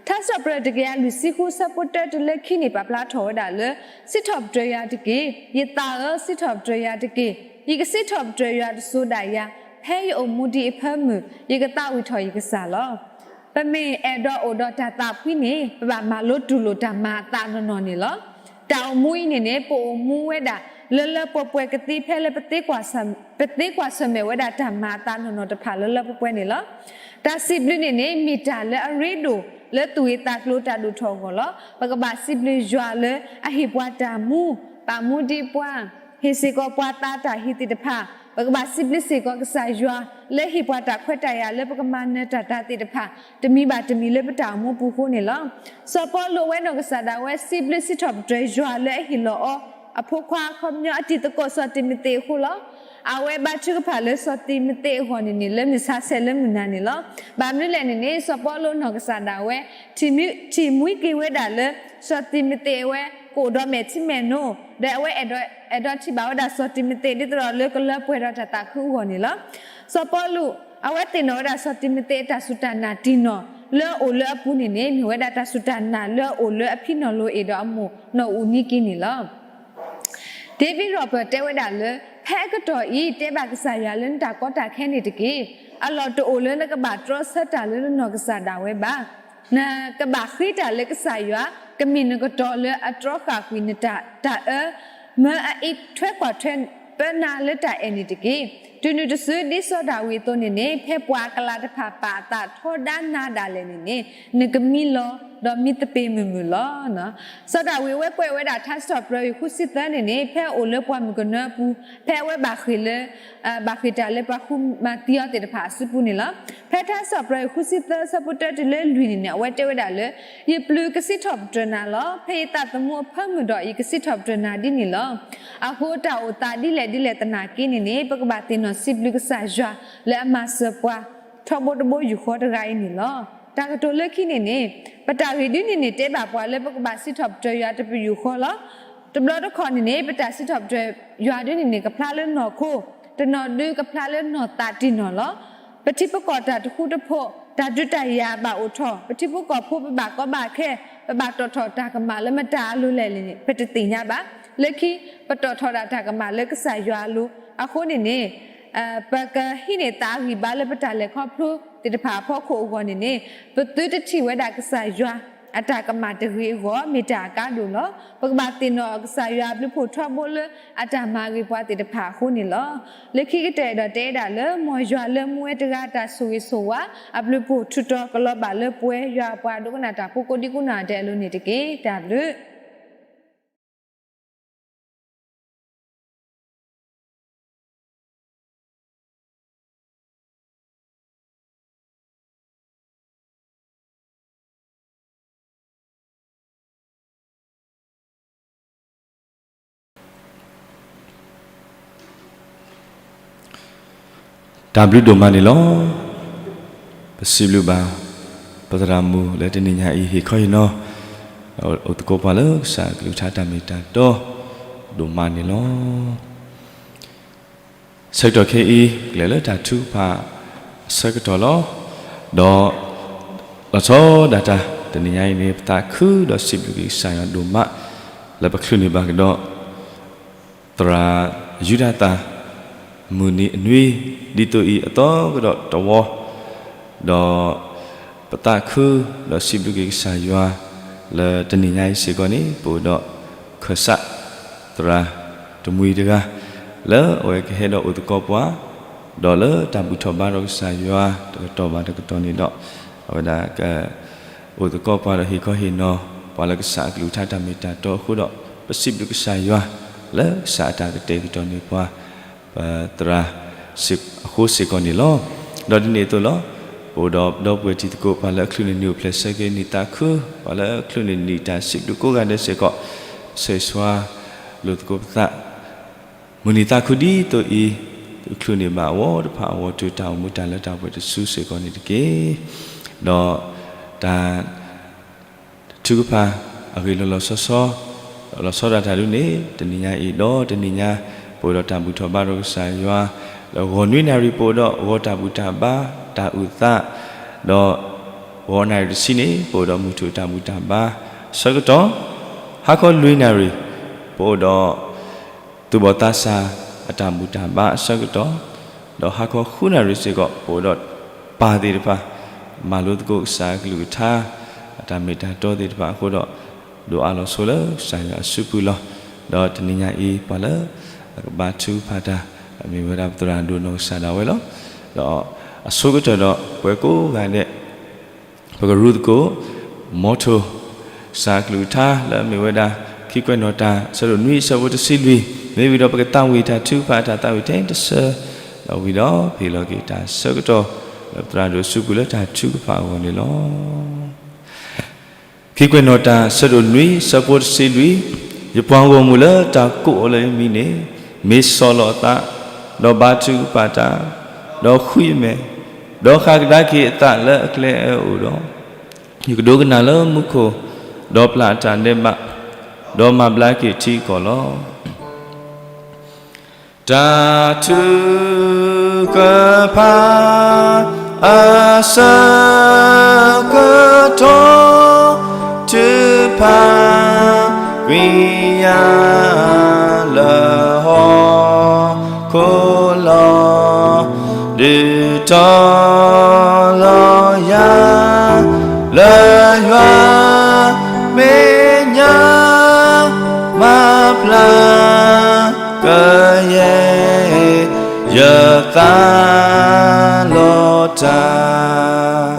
ထါစံးထီၣ်ပတြၢၤတကယၤလွံၢ်ဆံဃုဆၢဖိတၢတုၤလၢခံန့ၣ် ပာ်ဖျါထီၣ်ဝဲဒၣ်လၢ စံးထီၣ်ပတြၢၤယွၤတက့ၢ်. ယသးဧၢ, စံးထီၣ်ပတြၢၤယွၤတက့ၢ်. ယကစံးထီၣ်ပတြၢၤယွၤတစိၤဒၣ်ယၤ, ဖဲယအိၣ်မူဒံးအဖၢမုၢ် ယကသးဝံၣ်ထီၣ်ယကစၢ်လီၤ. ပမ့ၢ်အဲၣ်ဒိးအိၣ်ဒီးတၢ်သးဖှံန့ၣ် ပဘၣ်မၤလိတူၢ်လိာ်တၢ်မၤအသးနီၢ်နီၢ်န့ၣ်လီၤ. တၢ်အိၣ်မူအံၤန့ၣ်န့ၣ် ပအိၣ်မူဝဲဒၣ် လၢလၢပှဲၤပှဲၤကသ့ဖဲလၢ ပသ့ကွၢ်ဆၢၣ်မဲာ်ဝဲဒၣ်တၢ်မၤအသးနီၢ်နီၢ်တဖၣ်လၢလၢပှဲၤပှဲၤန့ၣ်လီၤ. တၢ်စံးဘျုးန့ၣ်န့ၣ် မ့ၢ်တၢ်လၢအရ့ဒိၣ်လၢသူၣ်ဂ့ၤသးကျိၤတၢ်ဒိၣ်ထီၣ်အဂီၢ်လီၤ. ပကဘၣ်စံးဘျုးယွၤလၢအဟ့ၣ်ပှၤတၢ်မူ, ပာ်မူဒံးပှၤ, ဟ့ၣ်စ့ၢ်ကီးပှၤသါတၢ်ဟ့ၣ်သ့ၣ်တဖၣ်, ပကဘၣ်စံးဘျုးစ့ၢ်ကီးကစၢ်ယွၤ လၢဟ့ၣ်ပှၤတၢ်ခွဲးတၢ်ယာ်လၢပကမၤနၢၤတၢ်သ့ၣ်တဖၣ် တမံၤဘၣ်တမံၤလၢပတၢ်အိၣ်မူပူၤအဃိန့ၣ်လီၤ. စီၤပီလူးအဝဲနီၢ်ကစၢ်ဒၣ်ဝဲ စံးဘျုးစံးထီၣ်ပတြၢၤယွၤလၢအဟ့ၣ်လီၤအီၤ အဖိခွါအခီပညီအတံၤသကိးစီၤတံၤမသ့းအဃိလီၤ. အဝဲဘါထုကဖၣ်လၢစီၤတံၤမသ့းအဂီၢ်န့ၣ်န့ၣ် လၢမုၢ်ဆါဆဲးလၢမုၢ်နၤန့ၣ်လီၤ. ဘၣ်မနုၤလဲၣ်န့ၣ်န့ၣ် စီၤပီလူးနီၢ်ကစၢ်ဒၣ်ဝဲ ထံၣ်မှံက့ၤဝဲဒၣ်လၢ စီၤတံၤမသ့းအဝဲ ကအိၣ်ဒီးမဲာ်ထံမဲာ်နိ, ဒီးအဝဲအဲၣ်ဒိးထံၣ်ဘၣ်ဝဲဒၣ်စီၤတံၤမသ့း ဒ်သိးဒီးလၢကလၢပှဲၤဒီးတၢ်သးခုအဂီၢ်န့ၣ်လီၤ. စီၤပီလူး အဝဲသ့ၣ်နီၣ်ဝဲဒၣ်စီၤတံၤမသ့းအတၢ်စူၢ်တၢ်နာ်တံၢ်နီၢ် လၢအအိၣ်လၢအပူၤန့ၣ်န့ၣ် မ့ၢ်ဝဲဒၣ်တၢ်စူၢ်တၢ်နာ်လၢအအိၣ်လၢအဖံနီၣ်လိၤအ့ၣ်ဒီးအမိၢ်နီၢ်အူနံက့န့ၣ်လီၤ. David Roberts တဲဝဲဒၣ်လၢ ဖဲအကတီၢ်အံၤ တဲဘၣ်ကစၢ်ယွၤလၢနတၢ်ကီတၢ်ခဲန့ၣ်တက့ၢ်. အလီၢ်တအိၣ်လၢနကဘၣ်တြီဆၢတၢ်လၢနနီၢ်ကစၢ်ဒၣ်ဝဲဘၣ်. နကဘၣ်ဃ့တၢ်လၢကစၢ်ယွၤ ကမ့ၢ်နကတီၤလၢအတြီဃာ်ကွံာ်နတၢ်အၢ မၢအအံးထွဲကွၢ်ထွဲပၢနၤလၢတၢ်အဲၣ်န့ၣ်တက့ၢ်. တုၤနုၤတစု ဒ်စီၤဒၤဝံးအသိးန့ၣ်န့ၣ် ဖဲပှၤအကလၤတဖၣ် ပာ်အသးထီဒါနၤဒၣ်လဲာ်န့ၣ်န့ၣ် နကမံလီၤ ဒီးမံသပ့ၤမုာ်မုာ်လီၤ. စီၤဒၤဝံးအဝဲကွဲးဝဲဒၣ်ထါစံးထီၣ်ပတြၢၤလွံၢ်ဆံဃုဆၢန့ၣ်န့ၣ် ဖဲအအိၣ်လၢပှၢ်မုၢ်ကနၢအပူၤ ဖဲအဝဲဘၣ်ဃ့ၢ်လၢ ဘၣ်ဃ့ၢ်တၢ်လၢပှၤဃုမၤသံအီၤသ့ၣ်တဖၣ်အစုပူၤန့ၣ်လီၤ. ဖဲထါစံးထီၣ်ပတြၢၤလွံၢ်ဆံဃုဆၢ အဆၢဖိတၢတုၤလၢလွံၢ်န့ၣ်န့ၣ် အဝဲတဲဝဲဒၣ်လၢ ယပျုၤကစံးထီၣ်ပတြၢၤနၤလီၤ. ဖဲယသးသမူအဖၢမုၢ်ဒီး ယကစံးထီၣ်ပတြၢၤနၤဒ်န့ၣ်လီၤ. အဃိတၢ်အိၣ်သးဒ်လဲၣ်ဒ်လဲၣ်သနာ်က့န့ၣ်န့ၣ် ပကဘၣ်သ့ၣ်နီၣ်စံးဘျုးကစၢ်ယွၤ လၢအမၤစၢၤပှၤ ထီဘိတဘိယူၢ်ဃီတဂၤအံၤန့ၣ်လီၤ. တၢ်ကတိၤလၢခံန့ၣ်န့ၣ်, ပတၢ်ဂ့ၢ်ဒ်န့ၣ်န့ၣ် တဲဘၣ်ပှၤလၢပကဘၣ်စံးထီၣ်ပတြၢၤယွၤတပယူာ်ဃီလီၤ. တဘျီတခီၣ်န့ၣ်န့ၣ် ပတၢ်စံးထီၣ်ပတြၢၤယွၤဒ်န့ၣ်န့ၣ် ကဖျါလၢနီၢ်ခိ, တနီၤဒုကဖျါလၢနီၢ်သးတံၢ်နီၢ်လီၤ. ပထံပကီၢ်တၢ်တဃူတဖိး, တၢ်ဒုးတၢ်ယၤဘၣ်အိၣ်ထီၣ်, ပထံဖိကီၢ်ဖိပဘၣ်ကီဘၣ်ခဲ, ပဘၣ်တီၣ်ထီၣ်တၢ်ကမၣ်လၢမတၤအလိၤလဲၣ်န့ၣ် ပတသ့ၣ်ညါဘၣ်. လၢခံ, ပတီၣ်ထီၣ်ဒၣ်တၢ်ကမၣ်လၢကစၢ်ယွၤအလိၤ. အဃိန့ၣ်န့ၣ် ပကဟံးန့ၢ်သးအဂံၢ်ဘါလၢပတၢ်လဲၤခီဖျိသ့ၣ်တဖၣ်အဖီခိၣ်အဂီၢ်န့ၣ်န့ၣ်, ပသုတထံၣ်ဝဲဒၣ်ကစၢ်ယွၤအတၢ်ကမၣ်တဂ့ၤအဂီၢ် မ့ၢ်တၢ်အကါဒိၣ်လီၤ. ပကဘၣ်သ့ၣ်နီၣ်အီၤကစၢ်ယွၤအဘျုးဖှိၣ်ထီဘိလၢအတၢ်မၤဂ့ၤပှၤသ့ၣ်တဖၣ်အဃိန့ၣ်လီၤ. လၢခံကတၢၢ်အဲၣ်ဒိးတဲဒၣ်လၢ မ်ယွၤလၢမူဝဲတဂၤအတၢ်ဆိၣ်ဂ့ၤဆိၣ်ဝါ အဘျုးဖှိၣ်ထူးတီၤကလီၤဘၣ်လၢပဝဲယွၤအပှၤဒိကနၣ်တၢ်ဖိကိးဒံကိးနီၢ်ဒဲးအလိၤန့ၣ်တက့ၢ်. တၢ်ဘျုး တၢ်ဘျုးဒိၣ်မးန့ၣ်လီၤ. ပစံးဘျုးဘၣ် ပသရၣ်မုၣ်လၢတနံၤညါအံၤ ဟ့ၣ်ခီဟ့ၣ်နီၤ အိၣ်သကိးပှၤလၢကစၢ်အကလုၢ်ကထါတၢ်မ့ၢ်တၢ်တီဒိၣ်မးန့ၣ်လီၤ. ဆၢကတီၢ်ခဲအံၤ ကလဲၤလၢတၢ်ထုကဖၣ်အဆၢကတီၢ်လီၤ. ဒီး လီၤဆီဒၣ်တၢ် တနံၤညါအံၤန့ၣ် ပသးခုဒီးစံးဘျုးက့ၤကစၢ်ယွၤဒိၣ်မး လၢပချုးန့ၢ်ဘၣ်ကဒီး သရၣ်ယူဒၤသၣ် မုၢ်နံၤအနွံ ဒ်သိးအံၤအသီကဒီးတဝီ, ဒီးပသးခုဒီးစံးဘျုးက့ၤကစၢ်ယွၤ လၢတနံၤညါအံၤစ့ၢ်ကီးန့ၣ် ပအိၣ်ဒီးခၢၣ်စး သရၣ်တမှံၤတဂၤ လၢအဝဲကဟဲဒီးအိၣ်သကိးပှၤ, ဒီးလၢတၢ်ဘူၣ်ထီၣ်ဘါထီၣ်ကစၢ်ယွၤ တကတီၢ်ဘၣ်တကတီၢ်န့ၣ်ဒီး အဝဲဒၣ်က အိၣ်သကိးပှၤဒီးဟ့ၣ်ခီဟ့ၣ်နီၤ ပှၤလၢကစၢ်အကလုၢ်ကထါတၢ်မ့ၢ်တၢ်တီအဃိဒီး ပစံးဘျုးကစၢ်ယွၤ လၢကစၢ်အတၢ်ကတဲာ်ကတီၤန့ၢ်ပှၤ ပသရၣ်အဃိစ့ၢ်ကီးန့ၣ်လီၤ. ဒီးဒ်န့ၣ်အသိးလီၤ. ပအိၣ်ဒီးဒီပုၢ်ဝဲၢ်တံၤသကိး ပှၤလၢအချုးန့ၢ်နံၣ်အိၣ်ဖျဲၣ်ဆၢက့ၤနံၣ်သးခု, ပှၤလၢအချုးန့ၢ်နံၣ်တၢ်စံးဘျုးကိးဂၤဒဲးစ့ၢ်ကီး, ဆဲးစွါလိာ်သကိးပသး မုၢ်နံၤသးခုဒ်သိးအံၤ, ပချုးန့ၢ်ဘၣ်အဝီတဖၣ်အဂီၢ် တုၤတၢ်အိၣ်မူတၢ်လၢတၢ်ပှဲၤတစုစ့ၢ်ကီးန့ၣ်တက့ၢ်. ဒီးတၢ်ထုကဖၣ်အဂ့ၢ်လီၤလီၤဆီဆီ လီၤဆီဒၣ်တၢ်ဒ်န့ၣ် တနံၤညါအံၤဒီးတနံၤညါ ပအိၣ်ဒီးတၢ်ဘူၣ်ထီၣ်ဘါထီၣ်ကစၢ်ယွၤ လၢဂီၤနွံနၣ်ရံၣ် ပအိၣ်ဒီးဂီၤတၢ်ဘူၣ်တၢ်ဘါတၢ်အုၣ်သး, ဒီးဂီၤနၣ်ရံၣ်တဆံန့ၣ် ပအိၣ်ဒီးမုၢ်ထူၣ်တၢ်ဘူၣ်တၢ်ဘါဆၢကတီၢ်, ဟါခီလွံၢ်နၣ်ရံၣ် ပအိၣ်ဒီး သူၣ်ဘီၣ်သးစၢ်အတၢ်ဘူၣ်တၢ်ဘါအဆၢကတီၢ်, ဒီးဟါခီဃုနၣ်ရံၣ်စ့ၢ်ကီး ပအိၣ်ဒီးပၢ်သ့ၣ်တဖၣ် မၤလိသကိးကစၢ်အကလုၢ်ကထါ အတၢ်မ့ၢ်တၢ်တီသ့ၣ်တဖၣ်အဃိဒီး ဒိးအါလီၤဆိလၢကစၢ်ယွၤအစုပူၤလီၤ. ဒီးတနံၤညါအံၤ ပှၤလၢအကဘါထုကဖၣ်တၢ် မ့ၢ်ဝဲဒၣ်ပသရၣ်ဒိၣ်နီၢ်ကစၢ်ဒၣ်ဝဲလီၤ. ဒီးအဆိကတၢၢ်ဒီးပှၤကိးဂၤဒဲး ပကရူသကိး မီထိၣ် ကစၢ်ကလုၢ်ကထါလၢအမ့ၢ်ဝဲဒၣ် ခံကွဲးနီၣ်တၢ် အဆၢဒိၣ်နွံ အဆၢဖိတဆံလွံၢ်, မ့ၢ်ဝံၤဒီးပကသးဝံၣ်တၢ်ထုကဖၣ်အတၢ်သးဝံၣ်ထဲတဆၢ, ဒီးဝံၤဒီးပဟ့ၣ်လီၤက့ၤတၢ်ဆၢကတီၢ် လၢပသရၣ်ဒိၣ်စုပူၤလၢတၢ်ထုကဖၣ်အဂီၢ်န့ၣ်လီၤ. ခံကွဲးနီၣ်တၢ် အဆၢဒိၣ်နွံ အဆၢဖိတဆံလွံၢ်, ယပှၤဂီၢ်မုၢ်လၢတၢ်ကိးအီၤလၢယမံၤန့ၣ် မ့ၢ်ဆီၣ်လီၤအသး, ဒီးဘါထုကဖၣ်တၢ်, ဒီးဃုယမဲာ်, ဒီးဃၣ်ကဒါက့ၤအသးလၢအကျဲအၢအအိၣ်ဒီး, ယကဒိကနၣ်လၢမူခိၣ်, ဒီးပျၢ်အတၢ်ဒဲးဘး, ဒီးမၤဘျါက့ၤထံကီၢ်လီၤ. တၢ်ထုကဖၣ် အဆၢကတီၢ် ထုကဖၣ်ကွံာ်ယၤ လၢဟီၣ်ခိၣ်လီၤ. ဒုးတီၤလီၤယၤ လၢယွၤမဲာ်ညါ မၤဖျါကယဲၢ် ယသးလီၤတၢ်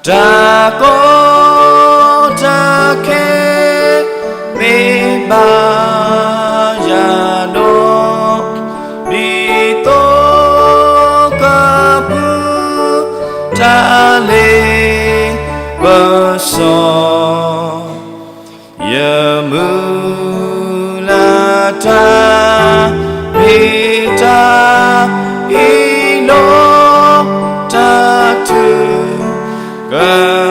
တၢ်ကီတၢ်ခဲ မ့ၢ်ဘၣ်ယၤဒီး ဒ်သိးကဖုတၢ်လ့ပစီ ယမုၢ်လၢ်တၢ်မ့ၢ်တၢ်အ့ၣ်လိာ် တၢ်ထုက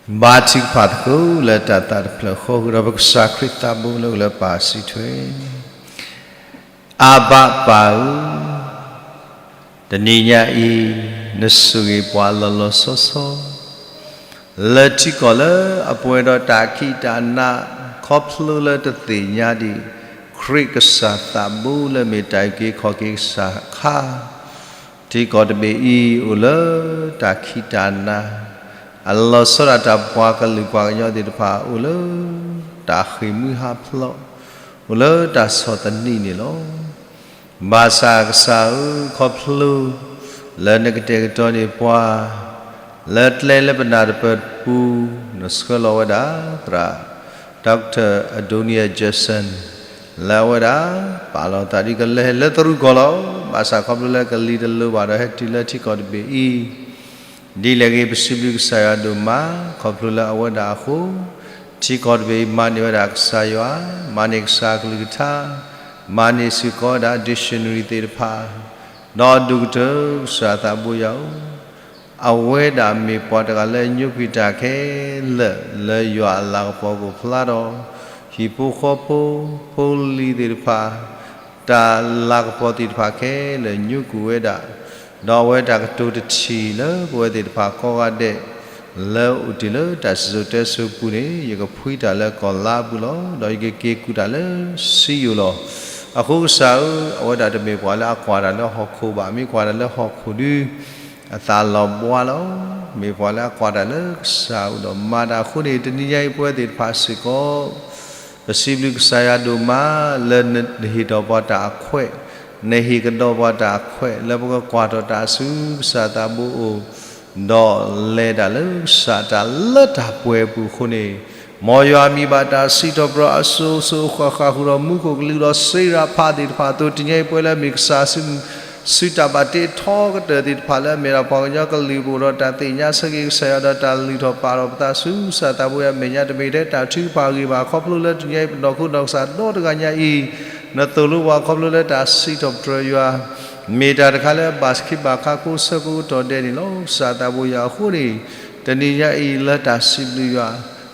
ဘါထုကဖၣ်သကိးလၢတၢ်သးတဖျၢၣ်ဃီ ဃုာ်ဒီးပကစၢ်ခရံာ်သးဘိလၢအိၣ်လၢပၢ်စုထွဲ, အၤဘၣ်ပၢ်ဧၢ, တနံၤညါအံၤ နဆိၣ်ဂ့ၤပှၤလီၤလီၤဆီဆီ လၢထံကီၢ်လၢအပှဲၤဒီးတၢ်ခံးတၢ်နး ခီဖျိလၢတသ့ၣ်ညါဒံး ခရံာ်ကစၢ်သးဘိလၢမ့ၢ်တၢ်အုၣ်က့ၤခီၣ်က့ၤကစၢ်အခါ ထံကီၢ်တဘ့ၣ်အံၤအိၣ်လၢတၢ်ခံးတၢ်နး, အလီၤဆီဒၣ်တၢ်ပှၤကလုာ်ပှၤကညီသ့ၣ်တဖၣ်အိၣ်လၢတၢ်ဃ့ၢ်မှံဟးဖျိး, အိၣ်လၢတၢ်ဆီၣ်သနံးန့ၣ်လီၤ. ဘၣ်ဆၣ်ကစၢ်ဧၢ, ခီဖျိလၢနကတဲာ်ကတီၤန့ၢ်ပှၤ လၢကျဲလၢပနၢ်တပၢၢ်ပူၤ နဆှၢလီၤဝဲဒၣ်သရၣ် Doctor Adonia Judson လၢအဝဲဒၣ် ပာ်လီၤသးဒ်ကလဲၤလၢသရူးကီၢ်လီၤ. ဘၣ်ဆၣ်ခီဖျိလၢကလံၤတလိၤဘၣ်ဒီးဟဲတုၤလၢထံကီၢ်တဘ့ၣ်အံၤ ဒ်လဲၣ်ဂ့ၤ ပစံးဘျုးကစၢ်ယွၤဒိၣ်မး, ခီဖျိလၢအဝဲဒၣ်အဃိ, ထံကီၢ်တဘ့ၣ်အံၤ မၤန့ၢ်ဝဲဒၣ်ကစၢ်ယွၤ, မၤန့ၢ်ကစၢ်အကလုၢ်ကထါ, မၤန့ၢ်စ့ၢ်ကီးဝဲဒၣ် dictionary သ့ၣ်တဖၣ်, ဒီးဒိၣ်ကတၢၢ်ကစၢ်သးဘိယွၤဧၢ, အဝဲဒၣ်မ့ၢ်ပှၤတဂၤလၢညိကွံာ်တၢ်ခဲလၢာ်လၢယွၤအလၤကပီၤကအိၣ်ဖျါဒီး ဟံၣ်ဖိဃီဖိ, ဖိလံၤသ့ၣ်တဖၣ်, တၢ်လၤကပီၤသ့ၣ်တဖၣ်ခဲလၢာ်ညိကွံာ်ဝဲဒၣ်, ဒီးအဝဲတၢ်ကတိၤတထံၣ်လၢပဝဲသ့ၣ်တဖၣ်ကိးဂၤဒဲး လၢအိၣ်တ့ၢ်လၢတၢ်စံၣ်စိၤတဲစိၤပူၤန့ၣ် ယကဖှံတၢ်လၢကီၢ်လါပူၤလီၤ. ဒီးယကက့ၤကူၣ်တၢ်လၢစံယိၣ်လီၤ. အဃိကစၢ်ဧၢ, အဝဲဒၣ်တမ့ၢ်ပှၤလၢအကွၢ်တၢ်လၢဟီၣ်ခိၣ်ဘၣ်, မ့ၢ်ကွၢ်တၢ်လၢဟီၣ်ခိၣ်ဒု အသးလီၤဘှါလီၤ. မ့ၢ်ပှၤလၢအကွၢ်တၢ်လၢကစၢ်အအိၣ်ဒီးမၤတၢ်အဃိန့ၣ် တနံၤညါအံၤပဝဲသ့ၣ်တဖၣ်စ့ၢ်ကီး ပစံးဘျုးကစၢ်ယွၤဒိၣ်မး လၢနဟ့ၣ်ထီၣ်ပှၤတၢ်အခွဲး, နဟ့ၣ်ကဒီးပှၤတၢ်အခွဲး လၢပကကွၢ်ထီၣ်တၢ်ဆူကစၢ်သးဘိအအိၣ်, ဒီးလဲၤတၢ်လၢကစၢ်တၢ်လၢတၢ်ပှဲၤအပူၤအဃိန့ၣ်, မ်ယွၤမံၤဘၣ်တၢ်စံးထီၣ်ပတြၢၤအစိၤစိၤအဃၣ်ဃၣ်ဃုာ်ဒီးမူခိၣ်ကလူးဒီးစ့ရၤဖးသ့ၣ်တဖၣ်အသိး တနံၤညါအံၤပဝဲလၢမ့ၢ်ကစၢ် စုတၢ်ဘၣ်တ့ထီကတၢၢ်သ့ၣ်တဖၣ်လၢအမ့ၢ်ဒၣ်ပှၤကညီကလုာ်ပူၤဒီးတၢ်သ့ၣ်ညါဆၢက့ၤကစၢ်ယွၤဒီးတၢ်လုၢ်ထီၣ်ပာ်ထီၣ်ပသးဆူကစၢ်သးဘိယွၤအမဲာ်ညါ တမ့ၢ်ထဲတၢ်ထုကဖၣ်အဂ့ၢ်ဘၣ် ခီဖျိလၢတနံၤညါအံၤပနီၢ်ခိနီၢ်ကစၢ်ဒီတဂၤညါအံၤ နသိၣ်လိပှၤခီဖျိလၢတၢ်စံးထီၣ်ပတြၢၤယွၤ မ့ၢ်တၢ်တခါလၢအဘၣ်စခ့ဘၣ်ခါကိးဆၢကိးကတီၢ်ဒဲးန့ၣ်လီၤ. ကစၢ်သးဘိယွၤအဃိန့ၣ် တနံၤညါအံၤလၢတၢ်စံးဘျုးယွၤ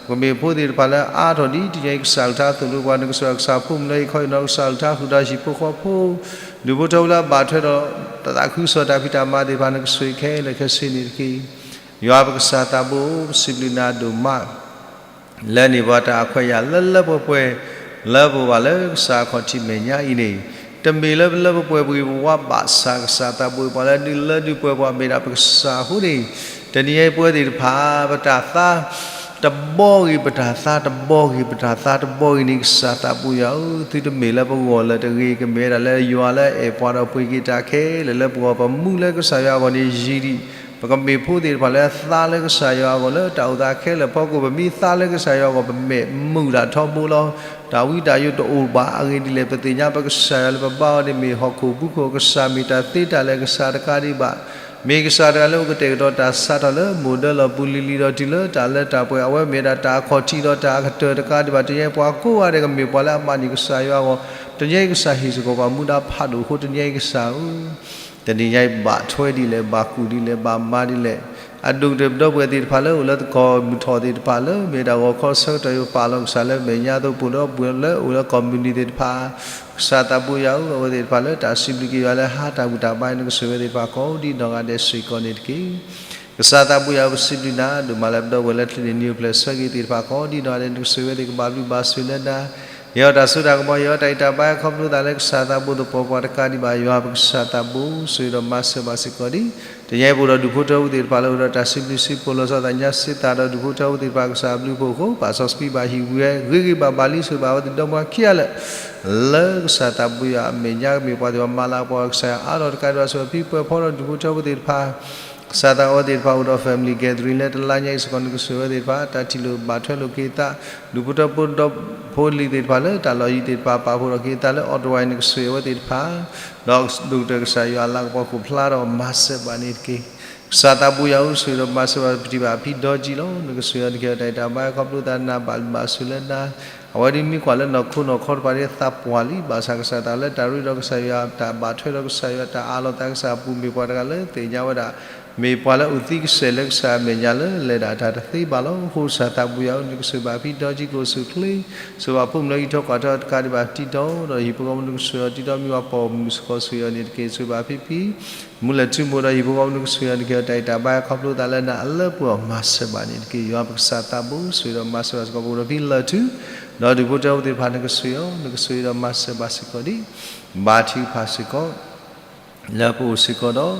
ပကမ့ၢ်ဖိသ့ၣ်တဖၣ်လၢအါထီၣ်ဒ်တနံၤညါအံၤကစၢ်ကလုၢ်ကထါသိၣ်လိပှၤ နကစၢ်ယွၤကစၢ်ဖိမုၣ်လၢဟ့ၣ်ခီဟ့ၣ်နီၤကစၢ်ကလုၢ်ကထါဃုာ်ဒီးဟံၣ်ဖိဃီဖိ ဒူၣ်ဖိထၢဖိလၢအဘၣ်ထွဲဒီး တၢ်သးခုကစီၣ်တၢ်ဖံးတၢ်မၤသ့ၣ်တဖၣ် နကဆိၣ်ဂ့ၤခဲလၢာ်ခဲဆ့န့ၣ်တက့ၢ်. ယွၤပကစၢ်သးဘိ ပစံးဘျုးနၤဒိၣ်မး လၢန့ၢ်ပှၤတၢ်အခွဲးအယာ်လၢလၢပှဲၤပှဲၤ လၢပအိၣ်ဘၣ်လၢကစၢ်အခီၣ်ထံးမဲာ်ညါအံၤန့ၣ် တမ့ၢ်လၢပလၢပပှဲၤပဂံၢ်ပဝါဘၣ်ဆၣ် ကစၢ်သးဘိပှၤလၢဒုးလၢဒုးပှဲၤပှၤမ့ၢ်ဒၣ်ပကစၢ်အဃိန့ၣ် တနံၤညါအံၤပဝဲသ့ၣ်တဖၣ် ပတၢ်သါတဘီဂ့ၤ ပတၢ်သါတဘီဂ့ၤ ပတၢ်သါတဘီဂ့ၤန့ၣ် ကစၢ်သးဘိယွၤဧၢ, သုတမ့ၢ်လၢပဂီၢ်လၢၤတဂ့ၤ ကမ့ၢ်ဝဲဒၣ်လၢယွၤလၢအဲၣ်ပှၤဒီးပှ့ၤက့ၤတၢ်ခဲလၢာ်လၢပဂီၢ် ပမူလၢကစၢ်ယွၤအဂီၢ်န့ၣ်ယံာ်ဒံး ပကမ့ၢ်ဖိသ့ၣ်တဖၣ်လၢသါလၢကစၢ်ယွၤအဂီၢ်လၢတၢ်အိၣ်သးခဲလၢာ်အဖီခိၣ် ပမ့ၢ်သါလၢကစၢ်ယွၤအဂီၢ် ပမဲာ်မုာ်ဒၣ်ထီဘိလီၤ. တၢ်ဝံတၢ်ယိာ်တအိၣ်ဘၣ်အဂ့ၢ်ဒ်လဲၣ် ပသ့ၣ်ညါပကစၢ်ယွၤလၢပဘါအီၤန့ၣ် မ့ၢ်ဟီၣ်ခိၣ်ဘုခိၣ်အကစၢ် မ့ၢ်တၢ်သ့တၢ်လၢာ်အကစၢ်တကးဒံးဘၣ် မ့ၢ်ကစၢ်တဂၤလၢအိၣ်ကတဲာ်ကတီၤတၢ်ဆါထီၣ်လၢမိၢ်ဒၢလီၢ်ပူၤလံၤလံၤဒီး တုၤလၢတၢ်လၢတၢ်ပှဲၤ အဝဲမ့ၢ်ဒၣ်တၢ်အခီၣ်ထံးဒီးတၢ်အကတၢၢ်တကးဒံးဘၣ် တနံၤညါအံၤပှၤကိးဂၤဒဲးကမ့ၢ်ပှၤလၢအမၤန့ၢ်ကစၢ်ယွၤအဂီၢ် တနံၤညါအံၤကစၢ်ဟ့ၣ်စ့ၢ်ကီးပှၤမူဒါဖးဒိၣ်အဃိ တနံၤညါအံၤကစၢ်ဧၢ တနံၤညါအံၤဘၣ်ထွဲဒ်လဲၣ် ဘၣ်ကူၣ်ဒ်လဲၣ် ဘၣ်မၤဒ်လဲၣ် အဒိၣ်ကတၢၢ်ပဒီပုၢ်ဝဲၢ်သ့ၣ်တဖၣ်လၢအိၣ်လၢသကိးမုၢ်ထီၣ်သ့ၣ်တဖၣ်လၢ မ့ၢ်ဒၣ်ဂီၤခီဆၢကတီၢ်ယိာ်ပာ်လီၤကစၢ်လၢမဲာ်ညါအသိး ပအိၣ်ဒီးပှၤလၢအိၣ်လၢကီၢ်မုၢ်နံၤသ့ၣ်တဖၣ် ကစၢ်သးဘိယွၤဧၢ အဝဲသ့ၣ်တဖၣ်လၢတၢ်စံးဘျုးက့ၤယွၤလၢဟါတၢ်ဘူၣ်တၢ်ဘါ နကဆိၣ်ဂ့ၤဝဲသ့ၣ်တဖၣ်ကိးဒ်နီၢ်ဂၤဒဲးစ့ၢ်ကီးန့ၣ်တက့ၢ်. ကစၢ်သးဘိယွၤဧၢ ပစံးဘျုးနၤ ဒိၣ်မးလၢပဒီပုၢ်ဝဲၢ်လၢချံးန့ၢ်နံၤအိၣ်ဖျဲၣ်ဆၢက့ၤသ့ၣ်တဖၣ်ကိးဒ်နီၢ်ဂၤဒဲး နကဆိၣ်ဂ့ၤဝဲသ့ၣ် ကဘၣ်ဘျုးဘၣ်ဆိၣ်လၢနၤ ဟ့ၣ်အီၤတၢ်စိတၢ်ကမီၤ ဟ့ၣ်အီၤတၢ်ဂံၢ်တၢ်ဘါ ခီဖျိသးလၢကစၢ်သးဘိသပှၢ်ပှၢ်တကးဒံးဘၣ် ယွၤပကစၢ်သးဘိ ဆိၣ်ဂ့ၤဒီးမၤစၢၤဘၣ်စ့ၢ်ကီးဒံး တနံၤညါအံၤပအိၣ်ဒီးဒူၣ်ဖိထၢဖိသ့ၣ်တဖၣ်လၢအိၣ်ဒီးတၢ်စံးဘျုးစံးဖှိၣ်လီၤဆီသးညါစ့သးဒီးဒူၣ်ဖိထၢဖိသ့ၣ်တဖၣ် ကစၢ်အဘျုးအဖှိၣ်အဃိ ပာ်စီဆှံဘၣ်ဟံၣ်ဝံၤဝဲ ဂ့ၤဂ့ၤဘၣ်ဘၣ်လံ ဆိၣ်ဂ့ၤဘၣ်အဝဲသ့ၣ်ဒီမါခံဂၤလၢာ် လၢကစၢ်သးဘိယွၤအမဲာ်ညါ ကမ့ၢ်ပှၤသ့ၣ်တဖၣ်မၤလၤကပီၤကစၢ်ယွၤအါထီၣ်တကးဒံးဘၣ် ဆိၣ်ဂ့ၤဖံပှဲၤဖီဒီးဒူၣ်ဖိထၢဖိသ့ၣ်တဖၣ် ကစၢ်သးအဝဲသ့ၣ်တဖၣ်အိၣ်ဒီး family gathering လၢတလါညါအံၤစ့ၢ်ကီး နကဆိၣ်ဂ့ၤဝဲသ့ၣ်တဖၣ် တၢ်ထံၣ်လိာ်ဘၣ်ထွဲလိာ်က့ၤသး ဒူၣ်ဖိထၢဖိဒီဖိလံၤသ့ၣ်တဖၣ်လၢတၢ်လီၢ်ယံၤသ့ၣ်တဖၣ် ပာ်ဖှိၣ်ထီၣ်က့ၤသးလၢ Ottawa အံၤ နကဆိၣ်ဂ့ၤဝဲသ့ၣ်တဖၣ် ဒီးဒိၣ်ကတၢၢ်ကစၢ်ယွၤအလၤကပီၤခိၣ်ဖျါဒီးမၤစၢၤဘၣ်န့ၣ်တက့ၢ်. ကစၢ်သးဘိယွၤဧၢ ဆိၣ်ဂ့ၤဒီးမၤစၢၤဘၣ်ပထံၣ်ဘၣ်အဖံဒီကံလီၤ. နကဆိၣ်ဂ့ၤအီၤ နကဟ့ၣ်အီၤတၢ်ဂံၢ်တၢ်ဘါ ခီဖျိသးနၤ ဘၣ်ဘျုးဘၣ်ဆိၣ်လၢနၤ အဝဲဒၣ်မ့ၢ်ကွၢ်လၢနီၢ်ခိနီၢ်ခီတဖၣ်န့ၣ် သးပှၢ်လံ ဘၣ်ဆၣ်ကစၢ်သးလၢတၢ်ရ့ဒီးကစၢ်ယွၤ တၢ်ဘၣ်ထွဲဒီးကစၢ်ယွၤ တၢ်အးလီၤသးကစၢ်အပူၤ မ့ၢ်ပှၤတဂၤလၢသ့ၣ်ညါဝဲဒၣ် မ့ၢ်ပှၤလၢအအိၣ်သံကစဲာ်လၢကစၢ်အမဲာ်ညါလၢလဲၤဒၣ်တၢ်တသ့ဘၣ်လီၤ. အဃိကစၢ်သးဘိယွၤဧၢ, နကဆိၣ်ဂ့ၤဘၣ်ဖံဒီကံကိၣ်ဆူၣ်ချ့, ဆိၣ်ဂ့ၤဘၣ်ဖိမုၣ်လၢအဂံၢ်ထီၣ်ကွၢ်ထီၣ်တကးဒံးဘၣ်တံၤတီၤ, ဒီးဟံၣ်ဖိဃီဖိနကဆိၣ်ဂ့ၤအီၤတံၤတီၤ မ့ၢ်ပှၤပိာ်မုၣ်စ့ၢ်ကီး ဆိၣ်ဂ့ၤအီၤန့ၣ်တက့ၢ်. ဆိၣ်ဂ့ၤဘၣ်ဖံဖံ မူလၢၢ်ထူမိၢ်ဒီးဟံၣ်ဖိဃီဖိနကဆိၣ်ဂ့ၤအီၤန့ၣ်တက့ၢ်. တၢ်အံၤတၢ်ဘါခီဖျိသးလၢနၤအလၢပှဲၤအီၤ မၤစၢၤဘၣ်န့ၣ်တက့ၢ်. ယွၤပကစၢ်သးဘိ ဆိၣ်ဂ့ၤဒီးမၤစၢၤဘၣ်စ့ၢ်ကီး ပအိၣ်ဒီးဖံလၢၢ်ထူ, ဒီးဒူၣ်ဖိထၢဖိသ့ၣ်တဖၣ်နကဆိၣ်ဂ့ၤအီၤ, နကဆိၣ်ဂ့ၤဒီးမၤစၢၤဘၣ်စ့ၢ်ကီးဒ် ဘါထုကဖၣ်စ့ၢ်ကီး လၢပအိၣ်စ့ၢ်ကီးဒီး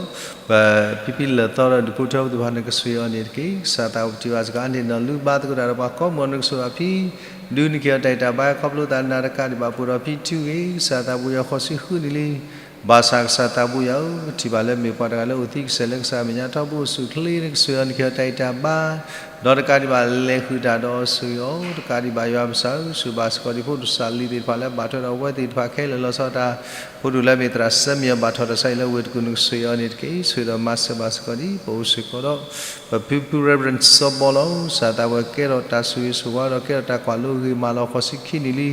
ပဖံဖံလၢာ်သီဒီးဒူၣ်ဖိထၢဖိသ့ၣ်တဖၣ်နကဆိၣ်ဂ့ၤအီၤန့ၣ်တက့ၢ်. ကစၢ်သးဘိပထံၣ်ဘၣ်စ့ၢ်ကီး အါန့ၢ်နီၢ်လူၤဘါသကိးတၢ်ဒီးပှၤကိးမုၢ်အီၤ နကဆိၣ်ဂ့ၤဘၣ်ဖံ ဒုးနက့ၤအီၤတၢ်အံၤတၢ်ဘါခီဖျိသးနၤတကးဒံးဘၣ် ပအိၣ်ဒီးဖံထူဂ့ၤ. ကစၢ်သးဘိယွၤဃီၤဆံဃုနံၣ်လံ ဘၣ်ဆၣ်ကစၢ်သးဘိယွၤဧၢ, ပထံၣ်ဘၣ်လၢမ့ၢ်ပှၤတဂၤလၢအိၣ်သံကစဲာ်လၢကစၢ်အမဲာ်ညါထီဘိအိၣ်ဆူၣ်ချ့ နကဆိၣ်ဂ့ၤအီၤ နက့ၤအီၤတၢ်အံၤတၢ်ဘါ ဒီးတကးဒံးဘၣ်လဲၤဃုာ်တၢ်ဒီးအီၤဆိၣ်ဂ့ၤအီၤ, တကးဒံးဘၣ်ယွၤပကစၢ်ဧၢ, ဆိၣ်ဂ့ၤဘၣ်စ့ၢ်ကီးဒံးဖိဒိၣ်စၢ်လံၤသ့ၣ်တဖၣ်လၢဘၣ်ထွဲဒီးအဝဲသ့ၣ်တဖၣ်ခဲလၢာ်လီၤဆီတၢ်, ဖိဒိၣ်လၢမ့ၢ်သရၣ်စၢမံၤအီၤဘၣ်ထီၣ်တၢ်ဆါအံၤလၢဝ့ၢ်တကူၣ် နကဆိၣ်ဂ့ၤအီၤန့ၣ်တက့ၢ်. ဆိၣ်ဂ့ၤဒီးမၤစၢၤဘၣ်စ့ၢ်ကီးဒံး ပအိၣ်စ့ၢ်ကီးဒီး ပဖုဖု Reverend စီၤဘီလီၤ. ကစၢ်သးဘိယွၤကဲထီၣ်တၢ်ဆိၣ်ဂ့ၤဆိၣ်ဝါဒီးကဲထီၣ်တၢ်ကွၢ်လိဂ့ၤမးလီၤ ဃီၤဆံခံနံၣ်လံ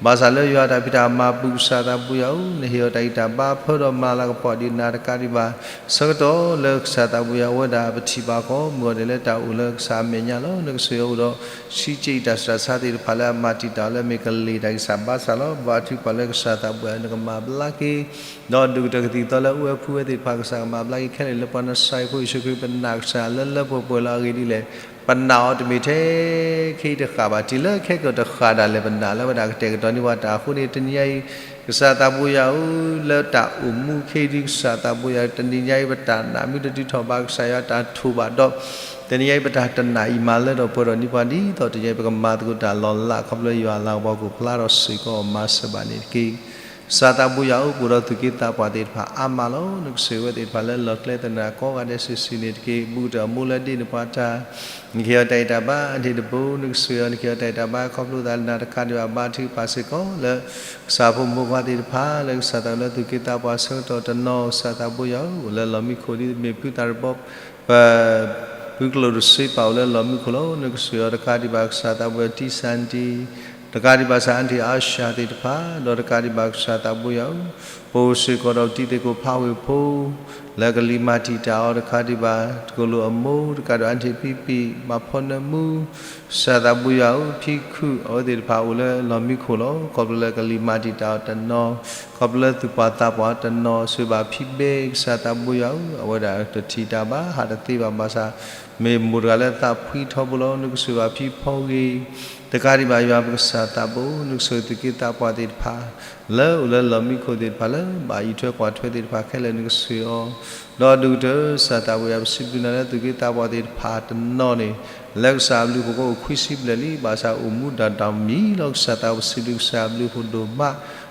ဘၣ်ဆၣ်လၢယွၤအတၢ်ဖံးတၢ်မၤအပူၤ ကစၢ်သးဘိယွၤဧၢ, နဟ့ၣ်အီၤတၢ်ဂံၢ်တၢ်ဘါဖၢဒီးမၤလၤကပီၤဒံးနၤတကးဒံးဘၣ် ဆၢကတီၢ်လၢကစၢ်သးဘိယွၤအိၣ်ဝဲဒၣ် ပထံၣ်ဘၣ်ကိးမုၢ်အီၤဒဲးလၢတၢ်အိၣ်လၢကစၢ်အမဲာ်ညါလီၤ. နကဆိၣ်ဂ့ၤအီၤအိၣ်ဒီး ဆံးက့အံၤတၢ်ဆူးတၢ်ဆါသ့ၣ်တဖၣ်လၢအမၤတံာ်တာ်အီၤလၢမ့ၢ်ကလံၤတၢ်ဂံၢ်စၢ်ဘါစၢ်လီၤ. ဘါထုကဖၣ်လၢကစၢ်သးဘိယွၤနကမၤဘျါက့ၤ ဒီးဒိၣ်ကတၢၢ်ကသံၣ်သီလၢအအိၣ်ဝဲဖှူဝဲသ့ၣ်တဖၣ် ကစၢ်ကမၤဘျါက့ၤခဲလၢာ်လၢပှၤနၤစၤယံးဖိယ့ၣ်ၡူးခရံာ် ပနာ်ကစၢ်ယွၤလၢလၢပှဲၤပှဲၤလီၤ. အဂ့ၢ်ဒ်လဲၣ်, ပနာ်အီၤတမ့ၢ်ထဲခဲအံၤတဃၣ်ဘၣ်, တုၤလၢခဲကတဃၣ်ဒၣ်လဲာ် ပနာ်လၢဝဲဒၣ်ကတဲာ်ကတီၤန့ၢ်ပှၤတၢ်အဃိန့ၣ် တနံၤညါအံၤ ကစၢ်သးဘိယွၤဧၢ, လၢတၢ်အိၣ်မူခဲအံၤဒ်ကစၢ်သးဘိယွၤ တနံၤညါအံၤ ပတၢ်နာ်မ့ၢ်တဒုးထီၣ်ဘၣ် ကစၢ်ယွၤတၢ်ထိၣ်ဘၣ်ဒီး တနံၤညါအံၤ ပတၢ်တနာ်အံၤမၤလၢထီၣ်ပှဲၤထီၣ်န့ၢ်ပှၤဒ်သိး တနံၤညါအံၤ ပကမၤသကိးတၢ်လီၤလး ခီဖျိယွၤအလၤကပီၤကအိၣ်ဖျါထီၣ်စ့ၢ်ကီး မၤစၢၤဘၣ်န့ၣ်တက့ၢ်. ကစၢ်သးဘိယွၤဧၢ, ပအိၣ်ဒီးသူၣ်က့သးပှၢ်သ့ၣ်တဖၣ်အါမးလီၤ. နကဆိၣ်ဂ့ၤဝဲသ့ၣ်တဖၣ်လၢလီၢ်ကျဲသနၢၣ်ကိးဂၤဒဲးစုာ်စုာ်န့ၣ်တက့ၢ်. ဘူးကတၢၢ်အမိၢ်လၢအဒ့န့ၢ်ပှၤတၢ် နက့ၤအီၤတၢ်အံၤတၢ်ဘါ အန့ၣ်တဘိ နကဆိၣ်ဂ့ၤအီၤ နက့ၤအီၤတၢ်အံၤတၢ်ဘါ ခီဖျိသးနၤတကးဒံးဘၣ် ဘါထုကဖၣ်စ့ၢ်ကီးလၢ ကစၢ်ဖိမုၣ်ဖိခွါသ့ၣ်တဖၣ် လၢကစၢ်သးလၢသူၣ်က့သးပှၢ်ဆၢကတီၢ်တနီၤ ကစၢ်သးဘိယွၤဧၢ, အိၣ်လၢလီၢ်မံခိၣ်ဒ်မ့ၢ်ဖုသးတဘီ ပ ဖုကျိၣ်တဆ့ပာ်အိၣ်လၢလီၢ်မံခိၣ်လီၤ. နကဆိၣ်ဂ့ၤအီၤတကးဒံးဘၣ် ကစၢ်သးဘိယွၤ တံၢ်စၣ်တံၢ် တကးဒံးဘၣ် ကစၢ်အါထံၣ်အါစှၤသ့ၣ်တဖၣ် ဒီးတကးဒံးဘၣ် ကစၢ်သးဘိယွၤဧၢ, ပအိၣ်စ့ၢ်ကီးဒီးပတံၤသကိးဖးဝ့ၢ်ဖိ လၢကလံၤမၤတံာ်တာ်အီၤတကးဒံးဘၣ် တကလိာ်အမိၢ် တကးဒံးဘၣ် အါထံၣ်ပံပံၣ် မၤဖီနၢမူ ကစၢ်သးဘိယွၤဧၢ, ဖံခုၣ် အဝဲသ့ၣ်တဖၣ်အိၣ်လၢလီၢ်မံခိၣ်လီၤ. ခီဖျိလၢကလံၤမၤတံာ်တာ်အီၤတနီၤ ခီဖျိလၢသူၣ်ပှၢ်သးပှၢ်တနီၤ ဆိၣ်ဂ့ၤဘၣ်ဖံဘဲ ကစၢ်သးဘိယွၤဧၢ, အဝဲဒၣ်တထံၣ်တၢ်ဘၣ် ဟးတသ့ဘၣ်ဘၣ်ဆၣ် မ့ၢ်မိၢ်တဂၤလၢသးဖှံထီဘိလီၤ. နကဆိၣ်ဂ့ၤဘၣ်ဖံဖီဂ့ၤ တကးဒံးဘၣ် ယွၤပကစၢ်သးဘိ နကဆိၣ်ဂ့ၤသူၣ်က့သးပှၢ်သ့ၣ်တဖၣ် လၢအိၣ်လၢလီၢ်မံခိၣ်သ့ၣ်တဖၣ် လၢဘၣ်အံးထွဲကွၢ်ထွဲသ့ၣ်တဖၣ်ခဲလၢာ် နကဆိၣ်ဂ့ၤအီၤ ဒီးဒိၣ်ကတၢၢ် ကစၢ်သးဘိယွၤ ပစံးဘျုးနၤလၢသူၣ်က့သးပှၢ်သ့ၣ်တဖၣ်တနီၤန့ၣ် လၢကစၢ်အဘျုးအဖှိၣ်ကအိၣ်ခွံဆံဘျဲၣ်လံ ဘၣ်ဆၣ်အိၣ်မူဒၣ်တၢ်မံၤလီၤ. ကစၢ်သးဘိ ပစံးဘျုးကစၢ်အဘျုးအဖှိၣ်ဒိၣ်မး ဒီ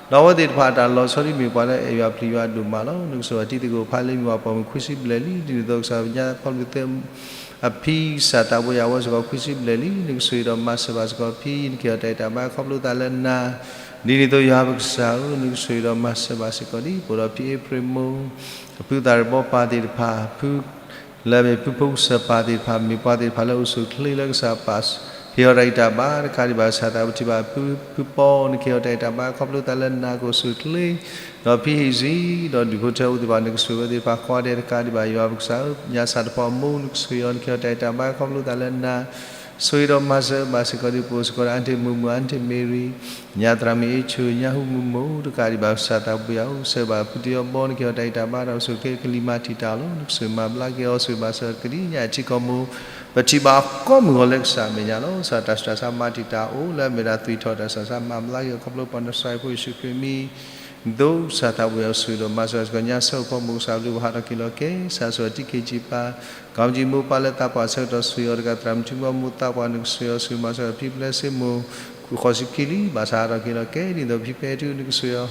းအဝဲသ့ၣ်တဖၣ်အတၢ်လီၤဆီဒ်မ့ၢ်ပှၤလၢအဲၣ်ယွၤပျံၤယွၤဒိၣ်မးလီၤ. နကဆိၣ်ဂ့ၤတံၤသကိးဖးလ့မ့ၢ်ပှၤပိာ်မုၣ်ခွံဆံဘျဲၣ်လံ ဒ်န့ၣ်အသိး ကစၢ်ပညါဖီလူၤသ့ အဖံ ကစၢ်သးဘိယွၤ အဝဲစ့ၢ်ကီးခွံဆံဘျဲၣ်လံ နကဆိၣ်ဂ့ၤဒီးမၤစၢၤဘၣ်စ့ၢ်ကီးဖံ နက့ၤအီၤတၢ်အံးတၢ်ဘါခီဖျိသးလၢနၤ ဒ်န့ၣ်အသိးယွၤပကစၢ်ဧၢ နကဆိၣ်ဂ့ၤဒီးမၤစၢၤဘၣ်စ့ၢ်ကီးဒ် ပအိၣ်ဒီးဖံအ့ဖြ့ၣ်မိၢ် အဖုသၣ်တဘီပၢ်သ့ၣ်တဖၣ် ဖု လၢမ့ၢ်ဖုဖိကစၢၢ်ပၢ်သ့ၣ်တဖၣ် မ့ၢ်ပှၤသ့ၣ်တဖၣ်လၢအိၣ်ဆူၣ်ချ့လၢကစၢ်ပာ် ဟ့ၣ်အီၤတၢ်ဂံၢ်တၢ်ဘါ တကးဒံးဘၣ် ကစၢ်သးပထံၣ်ဘၣ် ဖု ဖုပီ နက့ၤအီၤတၢ်ဂံၢ်တၢ်ဘါ ခီဖျိသးလၢနၤကအိၣ်ဆူၣ်ချ့ ဒီးဖံဟံၣ်ဆံ ဒီးဒူၣ်ဖိထၢဖိသ့ၣ်တဖၣ် နကဆိၣ်ဂ့ၤဝဲသ့ၣ်တဖၣ်ကိးဂၤဒဲး တကးဒံးဘၣ် ယွၤပကစၢ်ဧၢ ညါစၢ်တဖီအမိၢ် နကဆိၣ်ဂ့ၤအီၤ နက့ၤအီၤတၢ်ဂံၢ်တၢ်ဘါ ခီဖျိသးလၢနၤ ဆိၣ်ဂ့ၤဒီးမၤစၢၤဘၣ်စ့ၢ်ကီးဒ် ပအိၣ်စ့ၢ်ကီးဒီး အါထံၣ်မုၢ်မုၢ် အါထံၣ်မ့ၢ်ရံၤ ညါသရၣ်မုၣ်အ့ၣ်ဆူၣ် ညါဟူမုၢ်မိၢ် တကးဒံးဘၣ် ကစၢ်သးဘိယွၤဧၢ ဆိၣ်ဂ့ၤဘၣ်ဖုတယီဘီ နက့ၤအီၤတၢ်ဂံၢ်တၢ်ဘါ ဒီးဆိၣ်ဂ့ၤကလံၤမၤတံာ်တာ်အီၤလီၤ နကဆိၣ်ဂ့ၤမၤဘျါက့ၤအီၤ ဆိၣ်ဂ့ၤဘၣ်စ့ၢ်ကီးကဒံညါအထံကီၢ်မိၢ် ပထံၣ်ဘၣ်ကိးမုၢ်ဂီၤလၢကစၢ်အမဲာ်ညါလီၤ ကစၢ်တၢ်ဆူးတၢ်ဆါမၤတံာ်တာ်အိၣ် လၢအမ့ၢ်ဒၣ်သွံၣ်ထီၣ်တၢ်ဆူးတၢ်ဆါမၤဘျါက့ၤအီၤ ခီဖျိပှၤနၤစၤယံးဖိယ့ၣ်ၡူးခရံာ်အမံၤ ဒ်သိးကစၢ်သးဘိယွၤဆိၣ်ဂ့ၤဒီးမၤစၢၤစ့ၢ်ကီး ညါဆၢဖီမိၢ် ကစၢ်အဘျုးအဖှိၣ်ဟးထီၣ်က့ၤလီၤက့ၤ ကစၢ်ဆိၣ်ဂ့ၤတံၤက့ၤကၠံာ်ပၢ် ကီၤမုၢ်ကၠံာ်မိၢ်ပၢ်လၢသးပှၢ်ဆၢကတီၢ် ဆိၣ်ဂ့ၤအီၤတကး သရၣ်မုၣ်ထူမီမိၢ်သးပှၢ် နကဆိၣ်ဂ့ၤအီၤ ဆိၣ်ဂ့ၤမၤစၢၤဖံပျဲစ့မိၢ် ဃိးဆံခံလံ ဘၣ်ဆၣ်ဟးထီၣ်က့ၤလီၤက့ၤ ဒ်သိးဖံပဲထူ နကဆိၣ်ဂ့ၤအီၤ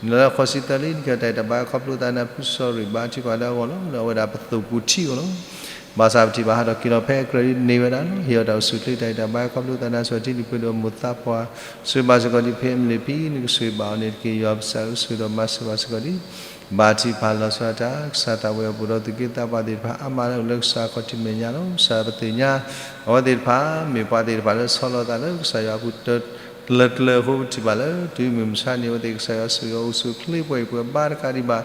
နလၢဃိးဆံသၢလံ နက့ၤအီၤတၢ်ဂံၢ်တၢ်ဘါ ခီဖျိသးနၤ ဖုစီၤရ့ၣ်ဘါထုကဖၣ်လၢအဂီၢ်လီၤ လၢအဝဲဒၣ်ပသိၣ်ပူၤထံးအီၤလီၤ ဘၣ်ဆၣ်ပထံၣ်ဘၣ်ဟးထီၣ်က့ၤလီၤဖဲအကြၢးဒ်န့ၢ်ဝဲဒၣ်လီၤ ဟ့ၣ်အီၤတၢ်အိၣ်ဆူၣ်ချ့တၢ်ဂံၢ်တၢ်ဘါ ခီဖျိသးနၤ ဆိၣ်ဂ့ၤတံၤဒံၣ်ပှ့ၤဒိၣ်မိၢ်သးပှၢ် ဆိၣ်ဂ့ၤဘၣ်စ့ၢ်ကီးဒ်ဖဲအမလ့ၣ်ဖံ နကဆိၣ်ဂ့ၤဘၣ်အီၤန့ၣ်တက့ၢ် ယွၤပကစၢ်ဧၢ ဆိၣ်ဂ့ၤဒီးမၤစၢၤဘၣ်စ့ၢ်ကီးဒ် ဘါထုကဖၣ်လီၤဆီဒၣ်တၢ် ကစၢ်သးဘိယွၤ ပအိၣ်ဒီးသူၣ်က့သးပှၢ်သ့ၣ်တဖၣ် အါမးလၢအိၣ်လၢကစၢ်ခီၣ်ထံးမဲာ်ညါလီၤ ကစၢ်ပသ့ၣ်ညါ အဝဲသ့ၣ်တဖၣ် မ့ၢ်ပှၤသ့ၣ်တဖၣ်လၢဆီလီၤသးလၢကစၢ်ယွၤအပူၤ တလၢၤတလၢၤအဃိ ပထံၣ်ဘၣ်လၢ တုၤမုၢ်မဆါန့ၣ် အဝဲသ့ၣ်ကစၢ်ယွၤဆိၣ်ဂ့ၤအီၤအိၣ်ဆူၣ်ချ့ပှဲၤအံၤပှဲၤဘါတကးဒံးဘၣ်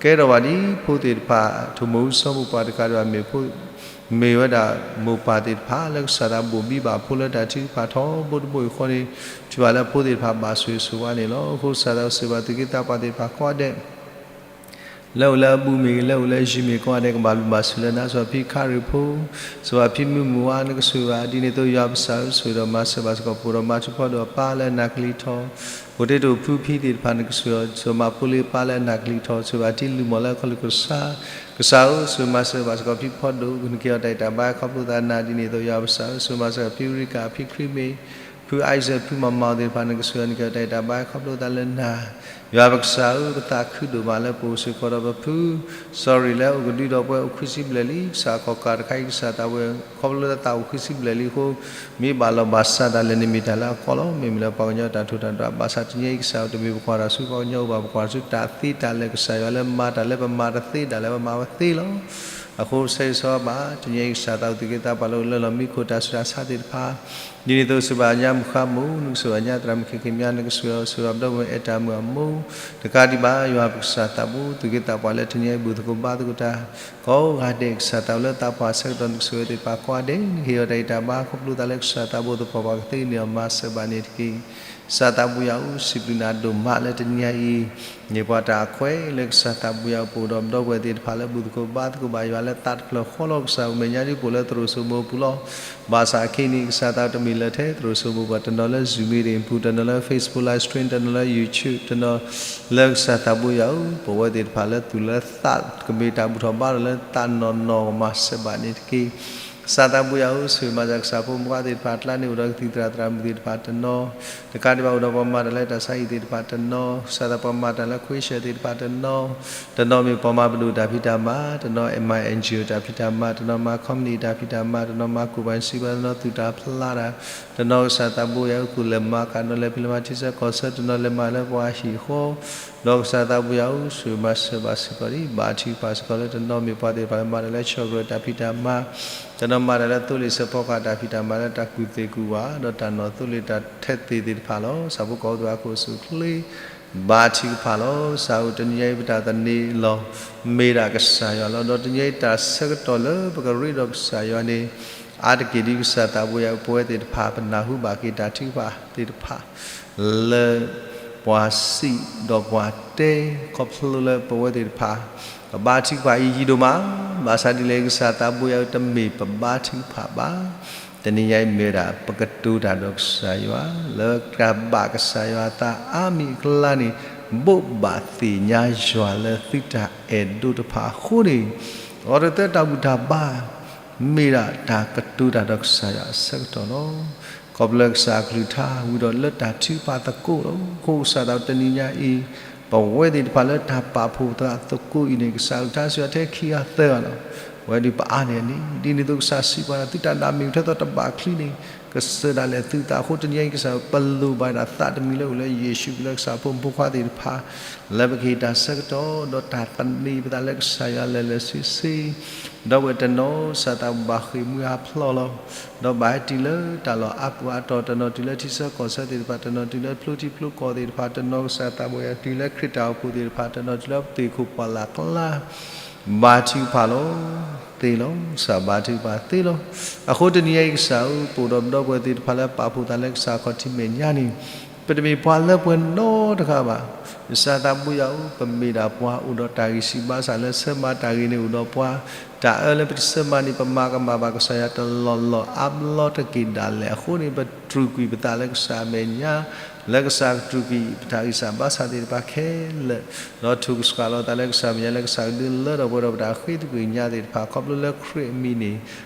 ကဲထီၣ်ဘၣ်ဒ်ဖိသ့ၣ်တဖၣ် ထိၣ်မိၢ်အုၣ်စီၤမိၢ်ပှၢ်တကးဒံးဘၣ် မ့ၢ်ဝဲဒၣ်မိၢ်ပၢ်သ့ၣ်တဖၣ်လၢကစၢ်သးဘိၣ်ဘံဘၣ်အဖိလၢတၢ်ထုကဖၣ်ထီဘိတဘိအံၤအဃိန့ၣ်, ထံၣ်ဘၣ်လၢအဖိသ့ၣ်တဖၣ်ဘၣ်ဆိၣ်ဂ့ၤဆိၣ်ဝါန့ၣ်လီၤ. အဃိကစၢ်သးစံးဘၣ်သူၣ်က့သးပှၢ်သ့ၣ်တဖၣ်ကိးဂၤဒဲး လၢအိၣ်လၢအဘူးမ့ၢ်ဂ့ၤ လၢအိၣ်လၢအယံၤမ့ၢ်ဂ့ၤကိးဂၤဒဲး ကဘၣ်ဘျုးဘၣ်ဆိၣ်လၢနၤ, စံးဘၣ်ဖံခရံာ်ဖိ, စံးဘၣ်ဖံမုၢ်မုၢ်ဝါ နကဆိၣ်ဂ့ၤဘၣ်ဒ်န့ၣ်အသိး ယွၤပကစၢ်ဧၢ ဆိၣ်ဂ့ၤဒီးမၤစၢၤဘၣ်စ့ၢ်ကီး ပအိၣ်ဒီးမၤထူးဖီဒိၣ်အပၢ်လၢအနၢ်ကလံၤထီၣ်, ဖိတ့တိာ်ဖုဖံသ့ၣ်တဖၣ် နကဆိၣ်ဂ့ၤဒီးမၤဖိလ့အပၢ်လၢအနၢ်ကလံၤထီၣ်, စံးဘၣ်ထံလုၢ်မီၢ်လၢအခီၣ်လ့ၢ်ကစၢ်, ကစၢ်ဧၢ ဆိၣ်ဂ့ၤမၤစၢၤဘၣ်စ့ၢ်ကီးဖံဖီဒိၣ် နကဟ့ၣ်အီၤတၢ်အံၣ်တၢ်ဘါခီဖျိသးနၤဒ်န့ၣ်အသိး ယွၤပကစၢ်ဧၢ ဆိၣ်ဂ့ၤမၤစၢၤဖံအူရံကၤ ဖံခရံာ်မ့ၢ် ဖုအံစၢၣ် ဖုမၤမၤသ့ၣ်တဖၣ် နကဆိၣ်ဂ့ၤနကဟ့ၣ်အီၤတၢ်အံၣ်တၢ်ဘါခီဖျိသးလၢနၤ, ယွၤပကစၢ်ဧၢ ပသးခုဒိၣ်မးလၢပအိၣ်စ့ၢ်ကီးဒီးပဖု စီၤရံၤလၢအိၣ်ကဒုဒီးပှၤအိၣ်ခွံဆံဘျဲၣ်လံ, ကစၢ်ခီၣ်ကၢ်တခါအံၤ ကစၢ်သးဘိယွၤ ခီဖျိလၢသးအိၣ်ခွံဆံဘျဲၣ်လံအဃိ မ့ၢ်ဘၣ်လီၤဘၣ်စးတၢ်လဲာ်န့ၣ်မ့ၢ်တၢ်လၢအကီလီၤ, မ့မ့ၢ်လၢပှၤကညီတၢ်ထိၣ်တၢ်ဒွး, ဘၣ်ဆၣ်တနံၤအံၤကစၢ်ဧၢ တမ့ၢ်ပကွၢ်တၢ်ဆူပှၤကညီအဂီၢ်ဘၣ်, ပကွၢ်ဆူတၢ်သ့တၢ်လၢာ် ကစၢ်ယွၤလၢမၤတၢ်လၢပမၤတသ့ တၢ်လၢပမၤဝဲသ့လီၤ. အဃိဆၢဂ့ၤဆၢဝါဘၣ် တနံၤအံၤကစၢ်သးအိၣ်သူၣ်က့သးပှၢ်လၢအိၣ်လၢလီၢ်မံခိၣ် တၢ်ဆူးတၢ်ဆါသ့ၣ်တဖၣ် ဒ်န့ၣ်အသိး စံးဘၣ်ညါမုၢ်ဃါမိၢ်, နကဆိၣ်ဂ့ၤညါသရၣ်မုၣ်ခဲက့ၤမး, နကဆိၣ်ဂ့ၤအီၤ ဆိၣ်ဂ့ၤအီၤဒီးပဝဲအဲၣ်တၢ်မုၣ်အမိၢ်, တကးဒံးဘၣ် ယွၤပကစၢ်သးဘိသူၣ်က့သးပှၢ်လၢတနံၤအံၤ ဘူၣ်သကိးဘါသကိးတၢ် ကိးဂၤဒဲး ကစၢ်သးအိၣ်လၢသးပှၢ်အဆၢကတီၢ် နကဆိၣ်ဂ့ၤသ့ၣ်တဖၣ်ကိးဂၤဒဲး, နကဟ့ၣ်အီၤတၢ်အံၣ်တၢ်ဘါခီဖျိသးလၢကစၢ်သးဘိသပှၢ်ပှၢ်ကသ့န့ၢ်အီၤ မၤစၢၤဘၣ်န့ၣ်တက့ၢ်. ကစၢ်သးဘိယွၤဧၢ စံးဘျုးနၤဒိၣ်မးလၢတနံၤအံၤ မ့ၢ်ပှၤတၢ်အခွဲးလၢကစၢ်သးဘိယွၤ ပအိၣ်ဒီးပဒီပုၢ်ဝဲၢ်သ့ၣ်တဖၣ်လၢဘူၣ်သကိးဘါသကိးဘၣ်ယွၤလၢသးတဖျၢၣ်ဃီလီၤ. ကစၢ်ဧၢ မဲာ်ညါဒ်ပအိၣ်လၢသရိာ်စိမိပူၤလီၤ. ဘၣ်ဆၣ်အခဲအံၤန့ၣ် ကစၢ်သးတမ့ၢ်လၢထဲသရိာ်စိမိပူၤဘၣ်, တနီၤလၢ Zoom meeting ပူၤ, တနီၤလၢ Facebook live stream, တနီၤလၢ YouTube, တနီၤလၢကစၢ်သးဘိယွၤဧၢ ပဝဲသ့ၣ်တဖၣ်လၢသူၣ်လၢသးကမ့ၢ်တၢ်ဘူၣ်ထီၣ်ဘါထီၣ်လၢသးနီၢ်နီၢ် ကမၤစၢၤဘၣ်န့ၣ်တက့ၢ်. ကစၢ်သးဘိယွၤဧၢ ဆိၣ်ဂ့ၤမၤစၢၤကစၢ်ဖိမုၣ်ဖိခွါသ့ၣ်တဖၣ်အကျါန့ၣ် အိၣ်ဒီးကသံၣ်သရၣ်သရၣ်မုၣ်သ့ၣ်တဖၣ်တနီၤ, တကးဒံးဘၣ်အိၣ်ဒီးပှၤမၤတၢ်လၢတၢ်ဆါဟံၣ်သ့ၣ်တဖၣ်တနီၤ, ကစၢ်သးပှၤမၤတၢ်လၢခွ့ရှၢၣ်သ့ၣ်တဖၣ်တနီၤ, တနီၤမ့ၢ်ပှၤမၤပဒိၣ်တၢ်ဖံးတၢ်မၤ, တနီၤမၤ NGO တၢ်ဖံးတၢ်မၤ, တနီၤမၤ company တၢ်ဖံးတၢ်မၤ, တနီၤမၤ ကူၣ်ပၤစံးပၤ, တနီၤသူၣ်တၢ်ဖျးတၢ်, တနီၤကစၢ်သးဘိယွၤဧၢ ကူၣ်လဲၤမၤကဒီးလဲၤဖံးလဲၤမၤထံဆၢကီၢ်ဆၢ, တနီၤလဲၤမၤလၢပှၤဟံၣ်ဃီ ဒီးကစၢ်သးဘိယွၤဧၢ ဆိၣ်ဂ့ၤမၤစၢၤဘၣ်စ့ၢ်ကီးဒ် ဘါထုကဖၣ်စ့ၢ်ကီးလၢတနီၤမ့ၢ်ပှၤသ့ၣ်တဖၣ်လၢမၤတၢ်လၢ chocolate တၢ်ဖံးတၢ်မၤ, တနီၤမၤတၢ်လၢသိလ့ၣ်စၢဖီကဟၣ်တၢ်ဖံးတၢ်မၤလၢတၢ်ကူၣ်သ့ကူၣ်ဝး ဒီးတၢ်နီၣ်သိလ့ၣ်တၢ်ထဲသိးသ့ၣ်တဖၣ်လီၤ. ကစၢ်ဖိကိးဂၤဒဲးအခိၣ်အဆူၣ်အိၣ်ချ့ ဘါထုကဖၣ်လီၤ. ကစၢ်ဧၢ တနံၤအံၤပတၢ်သန့ၤလီၤ မ့ၢ်ဒၣ်ကစၢ်ယွၤလီၤ. ဒီးတနံၤအံၤတၢ်ဆၢကတီၢ်လၢပကရ့ဒီးကစၢ်ယွၤန့ၣ် အါတက့ၢ်ဒ်ကစၢ်သးဘိယွၤ ပဝဲသ့ၣ်တဖၣ် ပနၢ်ဟူဘၣ်က့ၤတၢ်ထုကဖၣ်သ့ၣ်တဖၣ် လၢပှၤစံးဒီးပှၤတဲ ခီဖျိလၢပဝဲသ့ၣ်တဖၣ် ပဘါထုကဖၣ်အံၤယံာ်ဒိၣ်မး, ဘၣ်ဆၣ်ဒ်လဲၣ် ကစၢ်သးဘိယွၤဧၢ တမ့ၢ်ပဘါထုကဖၣ်ဘၣ်. တနံၤညါအံၤမ့ၢ်ဝဲဒၣ် ပကတိၤတၢ်ဒီးကစၢ်ယွၤ လၢတၢ်ဘၣ်ကစၢ်ယွၤအသးအါမံၤအကျါန့ၣ် ဘိးဘၣ်သ့ၣ်ညါယွၤလၢသုတၢ်အဲၣ်ဒိးတဖၣ်အဃိန့ၣ် အဝဲတသၢတၢ်ဘူၣ်တၢ်ဘါ မ့ၢ်ဒၣ်တၢ်ကတိၤတၢ်ဒီးကစၢ်ယွၤအဆၢကတီၢ်လီၤ. ခီဖျိလၢကစၢ်အကလုၢ်ကထါ ဝံၤဒီးလၢတၢ်ထုကဖၣ်သကိးလီၤ. အဃိကစၢ်သးတနံၤညါအံၤ ပဝဲသ့ၣ်တဖၣ်လၢတၢ်ပာ်ဖှိၣ်သကိးအံၤန့ၣ် ကစၢ်အကလုၢ်ကထါစံးဝဲထဲခံဂၤသၢဂၤလီၤ. အဝဲဒုးပအါန့ၢ်န့ၣ် ဒ်န့ၣ်အသိးကစၢ်စံးပှၤ သုတၢ်နာ်မ့ၢ်ထဲသိးတဘၣ်ချံန့ၣ် ကစၢၢ်ဒၣ်လဲာ်သုသးအဃိ တနံၤညါအံၤကစၢ်ပလိၣ်ဘၣ်ဒၣ်သးတမံၤလၢအိၣ်လၢယ့ၣ်ၡူးခရံာ်လၢကစၢ်ဖိမုၣ်ဖိခွါသ့ၣ်တဖၣ် လၢပကဟ့ၣ်တၢ်ဆၢကတီၢ် ဒီးတၢ်သန့ၤပသးလၢကစၢ်ယွၤလၢာ်လၢာ်ဆ့ဆ့ ဒီးပဝဲတနီၤ ကစၢ်သးဘိဘၣ်ဃ့ၢ်မှံဟးဖျိးလီၤ. ဒီးဘၣ်ဟဲတုၤလၢတၢ်လီၢ်အါပူၤအါတီၤ တနီၤတုၤလၢထံဆၢကီၢ်ဆၢသ့ၣ်တဖၣ် တနီၤတုၤလၢဖျိထံဖျိကီၢ်သ့ၣ်တဖၣ် တနီၤကစၢ်သးဘိယွၤတုၤလၢခရံာ်တၢ်အိၣ်ဖှိၣ်သ့ၣ်တဖၣ် တနီၤတုၤလၢပသ့ၣ်ခိၣ်ပှၢ်လၢ်ကျါ ဘါထုကဖၣ်လီၤ သ့လီၤ ကစၢ်ဘါထုကဖၣ်သ့လီၤ. အဃိတနံၤညါအံၤကစၢ်ဧၢ ပအိၣ်ဒီးပဒီပုၢ်ဝဲၢ်သ့ၣ်တဖၣ်လၢပာ်ဖှိၣ်သးလၢကစၢ်ခီၣ်ထံးမဲာ်ညါန့ၣ် ပတမ့ၢ်ပှၤလၢပှဲၤနီတဂၤဘၣ်. ကစၢ်သးဘိယွၤဧၢ ပမ့ၢ်ဒၣ်ပှၤအိၣ်ဒီးတၢ်ဂံၢ်စၢ်ဘါစၢ်လၢဆၢမၤတၢ်ဂ့ၤန့ၣ်အိၣ်ဒီးပှၤ, တၢ်အၢလၢပတဆၢမၤန့ၣ် ပမၤကမၣ်ဘၣ်ကစၢ်ယွၤတလီၢ်လီၢ်အါဘျီတက့ၢ်ဒၣ်လဲာ်အဃိန့ၣ် ပတြူာ်ကွံာ်ပသးလၢကစၢ်အမဲာ်ညါ လၢကစၢ်ကတြူာ်ကွံာ်ပတၢ်ဂံၢ်စၢ်ဘါစၢ်သ့ၣ်တဖၣ်ခဲလၢာ်, ဒီးထုးကဆှၣ်လီၤသးလၢကစၢ်မဲာ်ညါ လၢကစၢ်ကဒုးလၢထီၣ်ပှဲၤထီၣ်ပတၢ်ဃ့သကွံာ်ညါသ့ၣ်တဖၣ် ခီဖျိလၢခရံာ်အမံၤန့ၣ်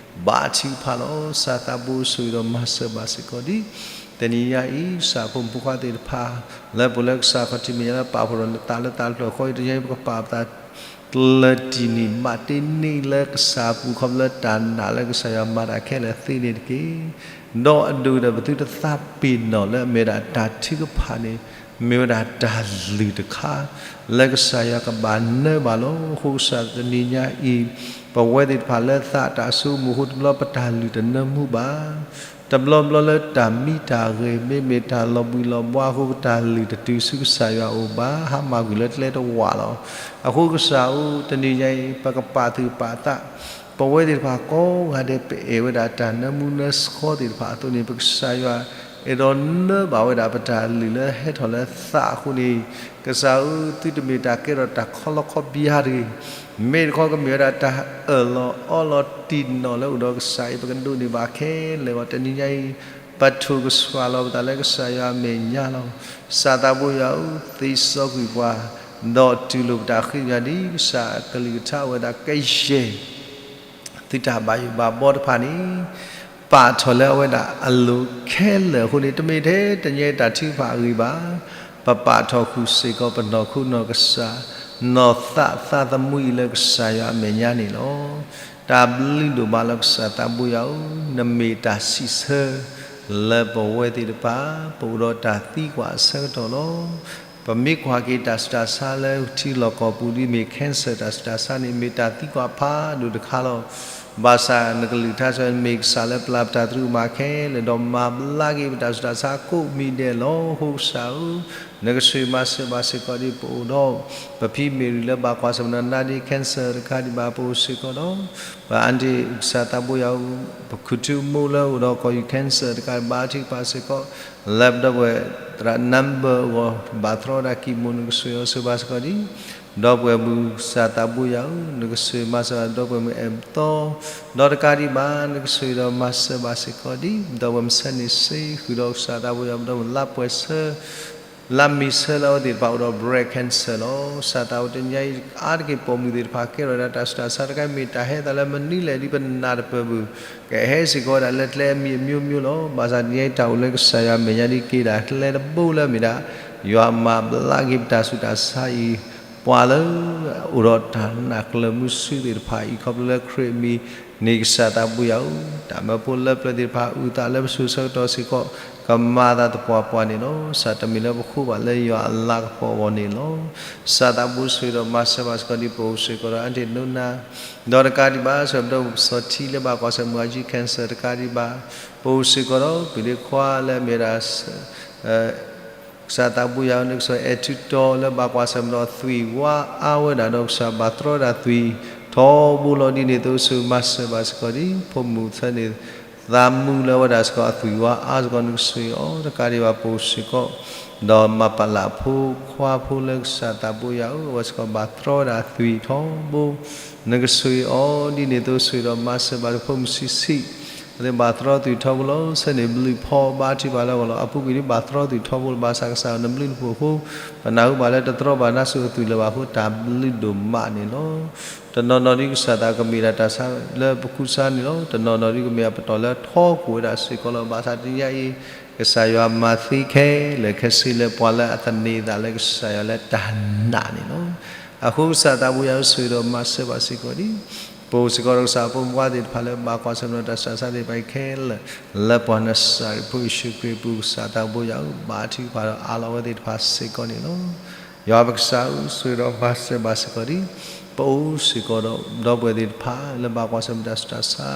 ဘါထုကဖၣ်လီၤ. ကစၢ်သးဘိဆိၣ်ဂ့ၤဒီးမၤစၢၤဘၣ်စ့ၢ်ကီးဒ် တနံၤညါအံၤ ကစၢ်ဖိမုၣ်ဖိခွါသ့ၣ်တဖၣ် လၢပအိၣ်လၢကစၢ်ခီၣ်ထံးမဲာ်ညါလၢပာ်ဖှိၣ်ဒီးနသးလၢသးတဖျၢၣ်ဃီအံၤ တနံၤအံၤ ပကပာ်ပသး ကျၢၤတံၢ်နံၣ်ဘၣ်တ့နံၣ်လၢကစၢ်အပူၤ ခီဖျိလၢတၢ်နာ်လၢကစၢ်ယွၤမၤတၢ်ခဲလၢာ်သ့န့ၣ်တက့ၢ်. ဒီးအဒိၣ်ဒီးပသုတသးပ့ၤနီၣ်လၢအမ့ၢ်ဒၣ်တၢ်ထုကဖၣ်န့ၣ် မ့ၢ်ဝဲဒၣ်တၢ်လုၢ်တခါ လၢကစၢ်ယွၤကဘၣ်နၢဘၣ်လီၤ. အဃိကစၢ်တနံၤညါအံၤ ပဝဲသ့ၣ်တဖၣ်လၢသးတၢ်ဆိကမိၣ်အဃိတဘျီ ပတၢ်လုၢ်တနၢမူဘၣ်. တဘျီဘျီလၢတၢ်မံတၢ်ဂဲၤ မ့မ့ၢ်တၢ်လီၤဘှံးလီၤဘှါအဃိ ပတၢ်လုၢ်တတုၤဆူကစၢ်ယွၤအအိၣ်ဘၣ်, ဟါမၢ်ကွံာ်လၢကျဲတဝာ်လီၤ. အဃိကစၢ်ဧၢ, တနံၤညါအံၤ ပကပာ်သူၣ်ပာ်သး, ပဝဲသ့ၣ်တဖၣ်ကိးဂၤဒဲး ပအဲၣ်ဝဲဒၣ်တၢ်နၢမူနၢဆှီသ့ၣ်တဖၣ်အသိးန့ၣ် ပကစၢ်ယွၤအဲၣ်ဒိးနၢဘၣ်ဝဲဒၣ်ပတၢ်လုၢ်လၢဟဲထီၣ်လၢသးအဃိန့ၣ်, ကစၢ်ဧၢ, သုတမ့ၢ်တၢ်ကဲထီၣ်တၢ်ခီလီခီပယါတဂ့ၤ, မ့ၢ်တခီကမ့ၢ်ဝဲဒၣ်တၢ်အၢၣ်လီၤအီလီၤတံၢ်နီၢ်လၢအိၣ်ဒီးကစၢ်အံၤ ပကဒိးန့ၢ်ဘၣ်ခဲလၢာ်အဂီၢ် တနံၤညါအံၤ ပထိၣ်ကဆှၣ်လီၤပသးလၢကစၢ်ယွၤအမဲာ်ညါလီၤ. ကစၢ်သးဘိယွၤဧၢ, သ့စီကွံာ်ပှၤ, ဒီးတူၢ်လိာ်ပတၢ်ဃ့ကညးဒ်ကစၢ်အကလုၢ်ကထါ အဝဲဒၣ်ကယဲၢ် သုတၢ်ဘၣ်ယိၣ်ဘၣ်ဘီတဖၣ်န့ၣ် ပာ်ထီၣ်လၢအဝဲဒၣ်အလိၤခဲလၢာ်အဃိန့ၣ်, တမ့ၢ်ထဲတနံၤညါတၢ်ထုကဖၣ်အဂ့ၢ်ဘၣ်. ပပာ်ထီၣ်ဃုာ်စ့ၢ်ကီး ပနီၢ်ခိနီၢ်ကစၢ်, နီၢ်သးသးသမူအံၤလၢကစၢ်ယွၤအမဲာ်ညါန့ၣ်လီၤ. တၢ်ဘျုးဒိၣ်မးလီၤ ကစၢ်သးဘိယွၤဧၢ, နမ့ၢ်တၢ်စံးဆၢ လၢပဝဲသ့ၣ်တဖၣ် ပအိၣ်ဒီးတၢ်သံကွၢ်အဆၢကတီၢ်လီၤ. ပမ့ၢ်ကွၢ်က့ၤတၢ်ဆူးတၢ်ဆါလၢထံလီၢ်ကီၢ်ပူၤ ဒ်မ့ၢ် cancer တၢ်ဆူးတၢ်ဆါန့ၣ် မ့ၢ်တၢ်သံကွၢ်ဖးဒိၣ်တခါလီၤ. ဘၣ်ဆၣ်နကလုၢ်ကထါစံး မ့ၢ်ကစၢ်လၢပျၢ်ပတၢ်သရူးကမၣ်ခဲလၢာ် ဒီးမၤဘျါက့ၤပတၢ်ဆူးတၢ်ဆါကိးမံၤဒဲးလီၤ. အဃိကစၢ်ဧၢ, နကဆိၣ်ဂ့ၤမၤစၢၤဘၣ်စ့ၢ်ကီးဒ်ပအိၣ်ဒီး ပဖံမ့ၢ်ရံလၢဘၣ်ကွၢ်ဆၢၣ်မဲာ်ဒီးနါဒ့ cancer တခါဒံးဘၣ် ပအိၣ်စ့ၢ်ကီးဒီး ပ aunty ကစၢ်သးဘိယွၤဧၢ, ပခူၣ်ထူမိၢ်လၢအိၣ်ဒီးကီၢ်ယူၢ် cancer တခါဒံးဘၣ် ထံၣ်ပာ်စ့ၢ်ကီး လၢပဒီပုၢ်ဝဲၢ်သရၣ် number အဂီၢ် ဘၣ်သရီဒၣ်ကံၢ်မူ နကဆိၣ်ဂ့ၤအီၤဆိၣ်ဂ့ၤဘၣ်စ့ၢ်ကီးဒ် ဒီပုၢ်ဝဲၢ်မုၣ်ကစၢ်သးဘိယွၤဧၢ, နကဆိၣ်ဂ့ၤမၤစၢၤဘၣ်ဒီပုၢ်ဝဲၢ်မုၣ်အဲၣ်ပသီ, ဒီးတကးဒံးဘၣ် နကဆိၣ်ဂ့ၤဒီးမၤစၢၤဘၣ်စ့ၢ်ကီးဒ် ဒီပုၢ်ဝဲၢ်မုၣ်ဆၢန့ၣ်စ့ ဃုာ်ဒီးကစၢ်သးဘိယွၤ ပဒီပုၢ်ဝဲၢ်မုၣ်လါပှဲၤဆၢ လါမ့ၤဆၢလၢအဝဲသ့ၣ်တဖၣ်အိၣ်ဒီး breast cancer လီၤ. ကစၢ်သးဘိတနံၤညါအံၤ အါတက့ၢ်ပိာ်မုၣ်သ့ၣ်တဖၣ်ကဲထီၣ်ဝဲဒၣ်တၢ်ဆူးတၢ်ဆါတခါ မ့ၢ်တၢ်ဟဲသးလၢမနုၤလဲၣ်ဒ်ပနၢ်တပၢၢ်ပူၤ ကဟဲစ့ၢ်ကီးဝဲဒၣ်လၢကျဲအမံၤအမျိုးမျိုးလီၤ. ဘၣ်ဆၣ်တနံၤညါအံၤ တၢ်အိၣ်လၢကစၢ်ယွၤအမဲာ်ညါဒ်က့ၤဒၣ်ကျဲတဘိလၢမ့ၢ်ဒၣ် ယွၤမၤဘျါက့ၤပတၢ်ဆူးတၢ်ဆါအံၤ ပှၤလၢအိၣ်ဒီးတၢ်နာ်ကျၢၤမုာ်ဆူသ့ၣ်တဖၣ်အံၤ ခီဖျိလၢခရံာ်အမံၤန့ၣ် ကစၢ်သးဘိယွၤဧၢ, တၢ်မၢဖိလၢပျၢၤသ့ၣ်တဖၣ် အုၣ်သးလၢပစိၤဆၢကတီၢ်စ့ၢ်ကီး ကမၤသးသပှၢ်ပှၢ်န့ၣ်လီၤ. ကစၢ်တမ့ၢ်လၢပဃိဘၣ်လၢယွၤအလၤကပီၤအဂီၢ်န့ၣ်လီၤ. ကစၢ်သးဘိဆိၣ်ဂ့ၤဒီးမၤစၢၤဘၣ်စ့ၢ်ကီးဒ် ပအိၣ်စ့ၢ်ကီးဒီး aunty နိနၤ, ဒီးတကးဒံးဘၣ် ဆိၣ်ဂ့ၤပဒီပုၢ်ဝဲၢ်မုၣ်စီၤထံလၢဘၣ်ကွၢ်ဆၢၣ်မဲာ် cancer တကးဒံးဘၣ် ပအိၣ်စ့ၢ်ကီးဒီး ပဒ့ခွါလၢအမ့ၢ်ဝဲဒၣ် ကစၢ်သးဘိယွၤဧၢ, နကဆိၣ်ဂ့ၤအဲၣ်ထူတီၤလၢဘၣ်ကွၢ်ဆၢၣ်မဲာ်ဒီးသွံၣ်ဝါအါဝဲဒၣ်ဒီး ကစၢ်ဘၣ်သရီဒၣ်သွံၣ်ထီဘိလီၤ. ဒ်န့ၣ်အသိးဆိၣ်ဂ့ၤမၤစၢၤဘၣ်စ့ၢ်ကီးဒ် ဖိမုၣ်ဆၢန့ၣ် သးမူလၢအဝဲဒၣ်စ့ၢ်ကီးအသွံၣ်ဝါအါစ့ၢ်ကီး နကဆိၣ်ဂ့ၤအီၤ တကးဒံးဘၣ် ပအိၣ်စ့ၢ်ကီး ဒီးမၤပလးဖိခွါဖိလၢကစၢ်သးဘိယွၤဧၢ, အဝဲစ့ၢ်ကီးဘၣ်သရီဒၣ်သွံၣ်ထီဘိ နကဆိၣ်ဂ့ၤအီၤ. ဒ်န့ၣ်အသိးဆိၣ်ဂ့ၤဒီးမၤစၢၤဘၣ် ဖိမုၣ်ဆံးဆံး အဝဲသ့ၣ်ဘၣ်သရီသွံၣ်ထီဘိလီၤ. ဆၢန့ၣ်ဘျုးဖီဘါထုကဖၣ်လၢအဂီၢ်လီၤ. အပူၤကွံာ်ဒ်ဘၣ်သရီသွံၣ်ထီဘိလီၤ. ဘၣ်ဆၣ်ကစၢ်ဧၢ နဘျုးနဖှိၣ်အဃိ ပနၢ်ဟူဘၣ်လၢတသရီဘၣ်နါစိၤအသွံၣ်လၢၤဘၣ်အဃိ တၢ်ဘျုးဒိၣ်မးန့ၣ်လီၤ. တနီၤနီၤဒ်ကစၢ်သးကမ့ၢ်ဒၣ်တၢ်ဆါလၢပကူစါန့ၣ်လီၤ. တနီၤနီၤဒ်ကမ့ၢ်အပတီၢ်လၢထီကိၣ်ဝဲဒၣ်စ့ၢ်ကီးလီၤ. ဘၣ်ဆၣ်တနံၤညါအံၤ ကစၢ်ယွၤမၤသ့ခဲလၢာ်ခဲဆ့လၢပှၤလၢအသန့ၤသးလၢကစၢ်ယွၤလၢတၢ်နာ်န့ၣ်လီၤ. အဃိကစၢ်သးဘိယွၤဧၢ ဆိၣ်ဂ့ၤဒီးမၤစၢၤဘၣ်စ့ၢ်ကီးဒ် ပအိၣ်စ့ၢ်ကီးဒီးကစၢ်အဖိမုၣ်ဖိခွါသ့ၣ်တဖၣ်လၢဘၣ်ကွၢ်ဆၢၣ်မဲာ်ဒီးတၢ်ဆူးတၢ်ဆါသ့ၣ်တဖၣ်အံၤခဲလၢာ် လၢပှၤနၤစၤရ့းဖိယ့ၣ်ၡူးခရံာ်အပူၤ ကစၢ်သးဘိယွၤဧၢ ဘါထုကဖၣ်ဒီးအးလီၤဝဲသ့ၣ်တဖၣ်စ့ၢ်ကီးန့ၣ်လီၤ. ယွၤပကစၢ်ဧၢ ဆိၣ်ဂ့ၤဒီးမၤစၢၤဘၣ်စ့ၢ်ကီးဒ် ပအိၣ်စ့ၢ်ကီးဒီး ဒီပုၢ်ဝဲၢ်သ့ၣ်တဖၣ်လၢဘၣ်ကွၢ်ဆၢၣ်မဲာ်တၢ်ဆူးတၢ်ဆါ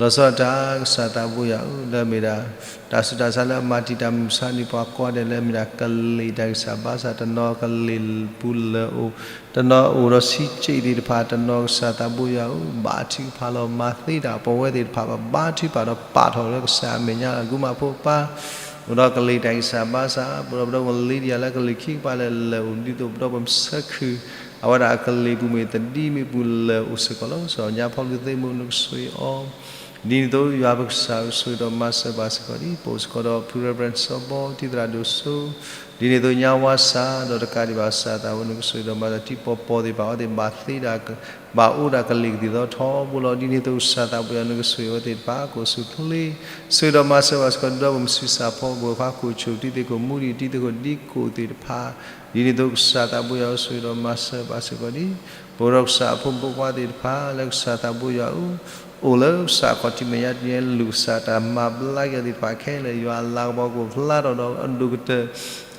လီၤဆီဒၣ်တၢ် ကစၢ်သးဘိယွၤဧၢ လၢအမ့ၢ်ဒၣ် တၢ်ဆူးတၢ်ဆါလၢအမၤတံာ်တာ်မုၢ်မဆါန့ၣ် ပှၤကိးဂၤဒဲးလၢအမ့ၢ်ဒၣ်ကလံၤတၢ်ဂံၢ်စၢ်ဘါစၢ် တနီၤကလံၤပူၤလၢာ်အိၣ် တနီၤအိၣ်ဒီးဆံးစ့ၣ်သ့ၣ်တဖၣ် တနီၤကစၢ်သးဘိယွၤဧၢ ဘါထုကဖၣ်လီၤ မၤသ့တၢ် ပဝဲသ့ၣ်တဖၣ် ပဘါထုကဖၣ်ဒီးပာ်ထီၣ်လၢကစၢ်အမဲာ်ညါ အဂုၤမးဖိပၢ် အိၣ်ဒီးကလံၤတၢ်ဂံၢ်စၢ်ဘါစၢ် ပဒီပုၢ်ဝဲၢ်လံဒယၤလၢကလံၤခံကပၤလၢာ်လၢာ်အိၣ် ဒ်သိးပဒီပုၢ်ဝဲၢ်မုၣ်ဆၢခုၣ် အဝဲဒၣ်အကလံၤပူၤမ့ၢ်တဒ်မ့ၢ်ပူၤလၢာ်အိၣ်စ့ၢ်ကီးလီၤ. စီၤညါဖီလူၤသ့ၣ်မုၣ် နကဆိၣ်ဂ့ၤအီၤ ဒ်န့ၣ်အသိး ယွၤပကစၢ်ဧၢ ဆိၣ်ဂ့ၤဒီးမၤစၢၤဘၣ်စ့ၢ်ကီးဒ် ပအိၣ်စ့ၢ်ကီးဒီးဖု Reverend စီၤဘီ တံၤသရၣ်ဒိၣ်စိ ဒ်န့ၣ်အသိးညါဝါစၢ် ဒီးတကးဒံးဘၣ် ကစၢ်သးဘိ နကဆိၣ်ဂ့ၤဒီးမၤစၢၤထံပီၤပီၤသ့ၣ်တဖၣ် အဝဲသ့ၣ်ဘၣ်သ့ဒၣ် ဘၣ်အိၣ်ဒၣ်ကလံၤကသံၣ်သီထီဘိလီၤ. ဒ်န့ၣ်အသိးကစၢ်သးဘိယွၤ နကဆိၣ်ဂ့ၤအဝဲသ့ၣ်တဖၣ် ကိးဆူၣ်ချ့ ဆိၣ်ဂ့ၤဒီးမၤစၢၤဘၣ်စ့ၢ်ကီး ဒီပုၢ်ဝဲၢ်မုၣ်ဆံးစၢ်ဖီ ဘိၣ်ခွါခိၣ်ဆူၣ် တံၤသကိးမူဒံး တံၤသကိးဒံကိၣ်သ့ၣ်တဖၣ် ဒ်န့ၣ်အသိးကစၢ်သးဘိယွၤ ဆိၣ်ဂ့ၤဒီးမၤစၢၤဘၣ်စ့ၢ်ကီးဒ် ပအိၣ်ဒီးကစၢ်အဖိမုၣ်ဖိခွါသ့ၣ်တဖၣ် လၢကစၢ်သးဘိယွၤဧၢ အိၣ်လၢကစၢ်ခီၣ်ထံးမဲာ်ညါတနံၤ လူၤကစၢ်တၢ်မၤဘျါက့ၤသ့ၣ်တဖၣ်ခဲလၢာ် ယွၤအလၤကပီၤကအိၣ်ဖျါထီၣ်ဒီးအဒိၣ်ကတၢၢ်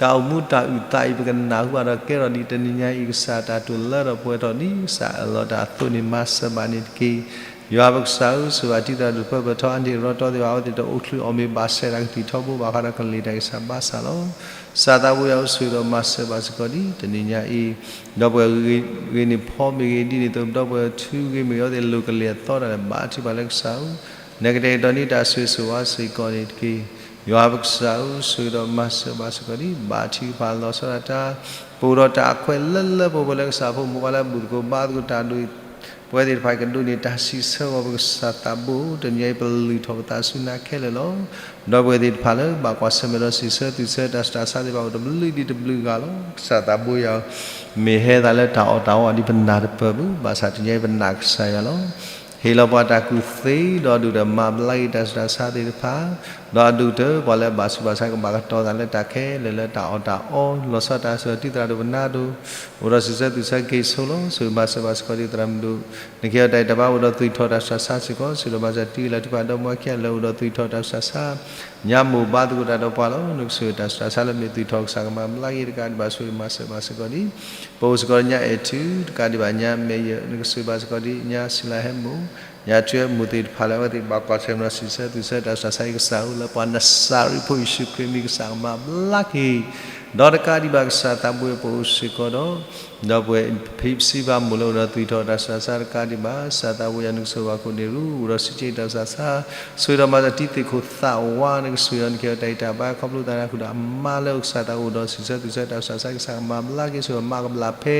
တၢ်အိၣ်မူတၢ်အုၣ်သးအံၤ ပကနၢ်ဟူဘၣ်ဒီးကဲထီၣ်ဒ်တနံၤညါအံၤ ကစၢ်တၢ်တိာ်လၢထီၣ်ပှဲၤထီၣ်ဒ်ကစၢ်အၢၣ်လီၤတၢ်အသိးန့ၣ် မၤစၢၤဘၣ်န့ၣ်တက့ၢ်. ယွၤပကစၢ်ဧၢ, ဆိၣ်ဂ့ၤဘၣ်တံၤသရၣ်ဒိၣ်တဖၣ် ပၢၢ်ထီၣ်အါန့ၢ်ရီတီသ့ၣ်တဖၣ် အဝဲသ့ၣ်တအိၣ်ချုးအီၣ်မ့ၤဘၣ်ဆဲးတၢ်ကသံၣ်ထီဘိ ဘၣ်ဃးဒီးကလံၤတၢ်ကစၢ်ဘၣ်ဆၣ်လီၤ. ကစၢ်သးဘိယွၤဧၢ, ဆိၣ်ဂ့ၤဒီးမၤစၢၤဘၣ်စ့ၢ်ကီးဒံး တနံၤညါအံၤ, ဒီပုၢ်ဝဲၢ်ဂ့ၤန့ၢ်ဖီမ့ၢ်ဂ့ၤ ဒ်န့ၣ်အသိး ဒီပုၢ်ဝဲၢ်ထူဂ့ၤမ့ၢ်ဂ့ၤ အဝဲသ့ၣ်လိၣ်ကလံၤအသီတၢ်လၢ ဘါထုကဖၣ်လၢကစၢ်ဧၢ, နကတဲာ်ကတီၤန့ၢ်တၢ်ဆိၣ်ဂ့ၤဆိၣ်ဝါစ့ၢ်ကီးန့ၣ်တက့ၢ်. ယွၤပကစၢ်ဧၢ, ဆိၣ်ဂ့ၤဒီးမၤစၢၤဘၣ်စ့ၢ်ကီးဒံး ဘါထုကဖၣ်လီၤဆီဒၣ်တၢ် ပအိၣ်ဒီးတၢ်အခွဲးလၢလၢပှဲၤပှဲၤလၢကစၢ်ဖိမုၣ်ဖိလၢအဘူၣ်သကိးဘါသကိးတၢ်ဒိၣ် ပဝဲသ့ၣ်တဖၣ်ကဒိးန့ၢ်တၢ်စံးဆၢအဂီၢ် ပကစၢ်သးဘိဧၢ, တနံၤအံၤပလုၢ်ထီၣ်ပသးဆူနၤခဲလၢာ်လီၤ. ဒီပုၢ်ဝဲၢ်သ့ၣ်တဖၣ်လၢဘၣ်ကွၢ်ဆၢၣ်မဲာ်ဒီးစံးဆၢသူၣ်ဆၢတၢ်ဆူးတၢ်ဆါသ့ၣ်တဖၣ် အိၣ်တဘျုးဒံးတဘျုးဂၤလီၤ. ကစၢ်သးဘိယွၤဧၢ, မ့ၢ်ဟဲသးလၢတၢ်အီၣ်တၢ်အီအီၤဒ်ပနၢ်တပၢၢ်ဘၣ်, ဘၣ်ဆၣ်တနံၤအံၤပနာ်ကစၢ်ယွၤလီၤ. ဟ့ၣ်လီၤပှၤတၢ်ကူၣ်သ့ ဒီးဒုၣ်ဒါမၤဘျါက့ၤတၢ်ဆူးတၢ်ဆါသ့ၣ်တဖၣ်, ဒီးအဒုၣ်ကတၢၢ်ပှၤလၢအဘၣ်ဆူးဘၣ်ဆါ ကဘၣ်ကတီၤသးလၢတၢ်ခဲလၢာ်လၢတၢ်အီၣ်တၢ်အီ လီၤဆီဒၣ်တၢ်ဆိၣ်ဂ့ၤတံၤသရၣ်ဒိၣ်ပနၢ်ဒိၣ် အိၣ်ဒီးစံးဆၢသူၣ်ဆၢက့ၤဆိလီၤ. ဆိၣ်ဂ့ၤမၤစၢၤဘၣ်စ့ၢ်ကီးဒံးသရၣ်မုၣ်ဒိၣ် နခ့အီၤတၢ်အံၤတၢ်ဘါ အိၣ်ဒီးသွံၣ်ထီၣ်တၢ်ဆူးတၢ်ဆါစ့ၢ်ကီး, ဆိၣ်ဂ့ၤဒီးမၤစၢၤတံၤလၢတဖၣ်ဒီမါဝၤခံဂၤလၢအိၣ်ဒီးသွံၣ်ထီၣ်တၢ်ဆူးတၢ်ဆါ ညါမိၢ်ဘါသကိးတၢ်ဒီးပှၤလီၤ. နကဆိၣ်ဂ့ၤတၢ်ဆူးတၢ်ဆါလၢမ့ၢ်သွံၣ်ထီၣ်ကစၢ်ကမၤဘျါက့ၤတကးဒံးဘၣ် ဆိၣ်ဂ့ၤမၤစၢၤဘၣ်စ့ၢ်ကီးဒံး ပအိၣ်စ့ၢ်ကီးညါအဲၣ်ထူ တကးဒံးဘၣ်ညါမဲာ်ယၢၣ် နကဆိၣ်ဂ့ၤဘၣ်စ့ၢ်ကီးဒံးညါစံလၤဟဲမိၢ် ညါထွဲမိၢ်သ့ၣ်တဖၣ်လၢအဝဲသ့ၣ်ဘၣ်ကွၢ်ဆၢၣ်မဲာ်ဒီးစံးဆၢသူၣ်ဆၢတၢ်ဆူးတၢ်ဆါအံၤ ကစၢ်ဧၢ လၢပှၤနစၤရ့းဖိယ့ၣ်ၡူးခရံာ်မံၤ ကစၢ်ကမၤဘျါက့ၤ ဒီးတကးဒံးဘၣ်ကစၢ်သးဘိယွၤ ပအိၣ်စ့ၢ်ကီးဒီး ဒီပုၢ်ဝဲၢ်ဖံပစံးဘၣ်မိၢ်လၢအိၣ်ဒီးသွံၣ်ထီၣ်တၢ်ဆူးတၢ်ဆါတကးဒံးဘၣ် ကစၢ်သးဘိယွၤ နကဆိၣ်ဂ့ၤဘၣ်ခိၣ်နၢ်ရူ အိၣ်ဒီးစံးဆၢတၢ်ဆူးတၢ်ဆါ ဆိၣ်ဂ့ၤဒီးမၤစၢၤတံၤသကိးသးဝါ နကဆိၣ်ဂ့ၤအီၤ နခ့အီၤတၢ်အံၤတၢ်ဘါ ခီဖျိသးန့ၣ် ဃုာ်ဒီးအမါလၢကစၢ်သးဘိအိၣ်ဒီးစံးဆၢသူၣ်ဆၢတၢ်ဆူးတၢ်ဆါ ကစၢ်ကမၤဘျါက့ၤ ဆိၣ်ဂ့ၤမၤကဘျၣ်ဖဲ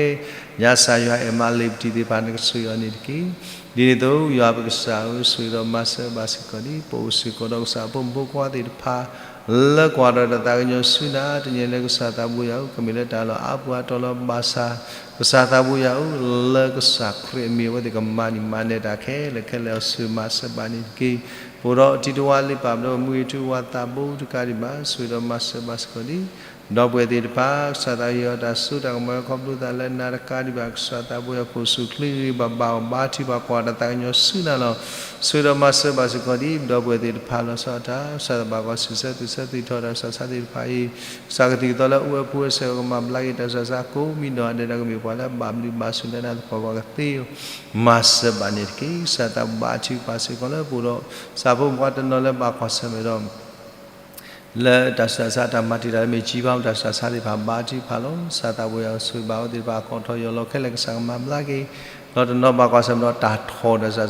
ညါစၢ်ယွၤအဲၣ်မါလ့ၤပတံၤသ့ၣ်တဖၣ် နကဆိၣ်ဂ့ၤအီၤန့ၣ်တက့ၢ်. ဒ်န့ၣ်အသိး ယွၤပကစၢ်ဧၢ ဆိၣ်ဂ့ၤဒီးမၤစၢၤဘၣ်စ့ၢ်ကီးဒံး ပအိၣ်စ့ၢ်ကီးဒီးကစၢ်ဖိမုၣ်ဖိခွါသ့ၣ်တဖၣ် လၢကွၢ်ဒီးတၢ်သးကညီၤဆူနၤ တနံၤလၢကစၢ်သးဘိယွၤဧၢ ကမ့ၢ်လၢတၢ်လီၢ်အါပူၤအါတီၤလီၤဘၣ်ဆၣ် ကစၢ်သးဘိယွၤဧၢ လၢကစၢ်ခရံာ်အမံၤ အဝဲသ့ၣ်ကမၤန့ၢ်မၤနၢၤတၢ်ခဲလၢာ်ခဲလၢာ် ဆိၣ်ဂ့ၤမၤစၢၤဘၣ်န့ၣ်တက့ၢ်. ပအိၣ်ဒီးတံၤတဝါလ့ပၢ် ပဒီပုၢ်ဝဲၢ်မုၢ်ဂ့ၤထူဝါသးဘိတကးဒံးဘၣ် ဆိၣ်ဂ့ၤဒီးမၤစၢၤဘၣ်စ့ၢ်ကီးဒံး ဒီပုၢ်ဝဲၢ်သ့ၣ်တဖၣ် ကစၢ်သးဘိယွၤ တၢ်စိတၢ်ကမီၤ ခီဖျိသးလၢနၤတကးဒံးဘၣ် ကစၢ်သးဘိယွၤ ကိၣ်ဆူၣ်ချ့ဂ့ၤဂ့ၤဘၣ်ဘၣ်အီၤ ဘါထုကဖၣ်ကွၢ်တၢ်သးကညီၤဆူနၤလီၤ. ဆိၣ်ဂ့ၤဒီးမၤစၢၤဘၣ်စ့ၢ်ကီးဒံး ဒီပုၢ်ဝဲၢ်သ့ၣ်တဖၣ်လီၤဆီဒၣ်တၢ် ကစၢ်သးဘိယွၤဘၣ်ကွၢ်ဆၢၣ်မဲာ်ဒီးစံးဆၢသူၣ်ဆၢသူၣ်ထီၣ်တၢ်ဆူးတၢ်ဆါသ့ၣ်တဖၣ်အံၤ ကစၢ်ကသံၣ်ကသီလၢအအိၣ်ဝဲဖှိၣ်ဝဲစဲး ကမၤဘျါက့ၤတၢ်ဆူးတၢ်ဆါကိးမံၤဒဲး ဒီးကမ့ၢ်ပှၤလၢအဘၣ်ဘျုးဘၣ်ဆိၣ်လၢနၤသပှၢ်ပှၢ်ကသ့ မၤစၢၤဘၣ်န့ၣ်တက့ၢ်. ကစၢ်သးဘိယွၤ ဘါထုကဖၣ်စ့ၢ်ကီးလၢပအိၣ်ဒီး ကစၢ်ဖိမုၣ်ဖိခွါတနီၤလၢဘၣ်ကွၢ်ဆၢၣ်မဲာ်ဒီး လၢတၢ်ဆူးတၢ်ဆါ တၢ်မၤတံာ်တာ်လၢမ့ၢ်ကံဘါမူးတၢ်ဆူးတၢ်ဆါသ့ၣ်တဖၣ် ဘါထုကဖၣ်လီၤ. ကစၢ်သးဘိယွၤ ဆိၣ်ဂ့ၤဘၣ်အဝဲသ့ၣ်တဖၣ် အခီၣ်ထီၣ်ယီၢ်လီၤခဲလၢာ် ကစၢ်ကမၤဘျါက့ၤ ဒီးတနီၤဘၣ်ကွၢ်ဆၢၣ်မဲာ်ဒီးတၢ်ထီၣ်တၢ်ဆူးတၢ်ဆါ ပဒ့မုၣ်ဆၢဂ့ၤ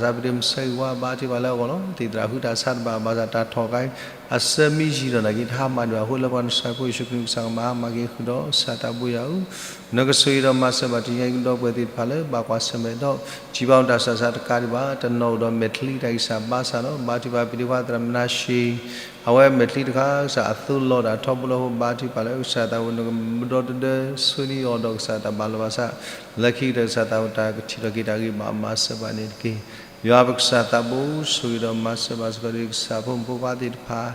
ဝါ ဘါထုကဖၣ်လၢအဂီၢ်လီၤ. သ့ၣ်သရၣ်ဃုတၢ်ဆါတဘၣ် ဘၣ်ဆၣ်တၢ်ထီၣ်ခါ အဆၢမံယံာ်ဒီးနာ်က့ တဟါမၢ်ဒံးဘၣ်အဃိ လၢပှၤနစၤရ့းဖိယ့ၣ်ၡူးခရံာ် ကစၢ်ကမၤဟါမၢ်က့ၤဃုာ်ဒီး ကစၢ်သးဘိယွၤဧၢ နကဆိၣ်ဂ့ၤဒီးမၤစၢၤဘၣ်တနံၤညါအံၤ ဒီပုၢ်ဝဲၢ်သ့ၣ်တဖၣ်လၢဘၣ်ကွၢ်ဆၢၣ်မဲာ်ဒီး ကံဘါမူးတၢ်ဆူးတၢ်ဆါတကးဒံးဘၣ် တနီၤအိၣ်ဒီးမဲာ်ချံတၢ်ဂံၢ်စၢ်ဘါစၢ်လီၤ. ဘါထုကဖၣ် ပဒ့ခွါသရၣ်မနၤၡ့ အဝဲမဲာ်ချံတခါ ကစၢ်အသိလီၤတၢ်ထီဘိလီၤ ဘါထုကဖၣ်လၢကစၢ်သးဘိ နကဒီတဒၢ ဆိၣ်ဂ့ၤအီၤဒီးကစၢ်တၢ်ဘၣ်လီၤဘၣ်ဆၣ် လၢခံကတၢၢ်ကစၢ်သးဘိ တၢ်ကထံၣ်ထီၣ်က့ၤတၢ်ဂ့ၤဘၣ် မၤစၢၤဘၣ်န့ၣ်တက့ၢ်. ယွၤပကစၢ်သးဘိ ဆိၣ်ဂ့ၤဒီးမၤစၢၤဘၣ်စ့ၢ်ကီးဒံး ကစၢ်ဖိမုၣ်ဖိခွါသ့ၣ်တဖၣ်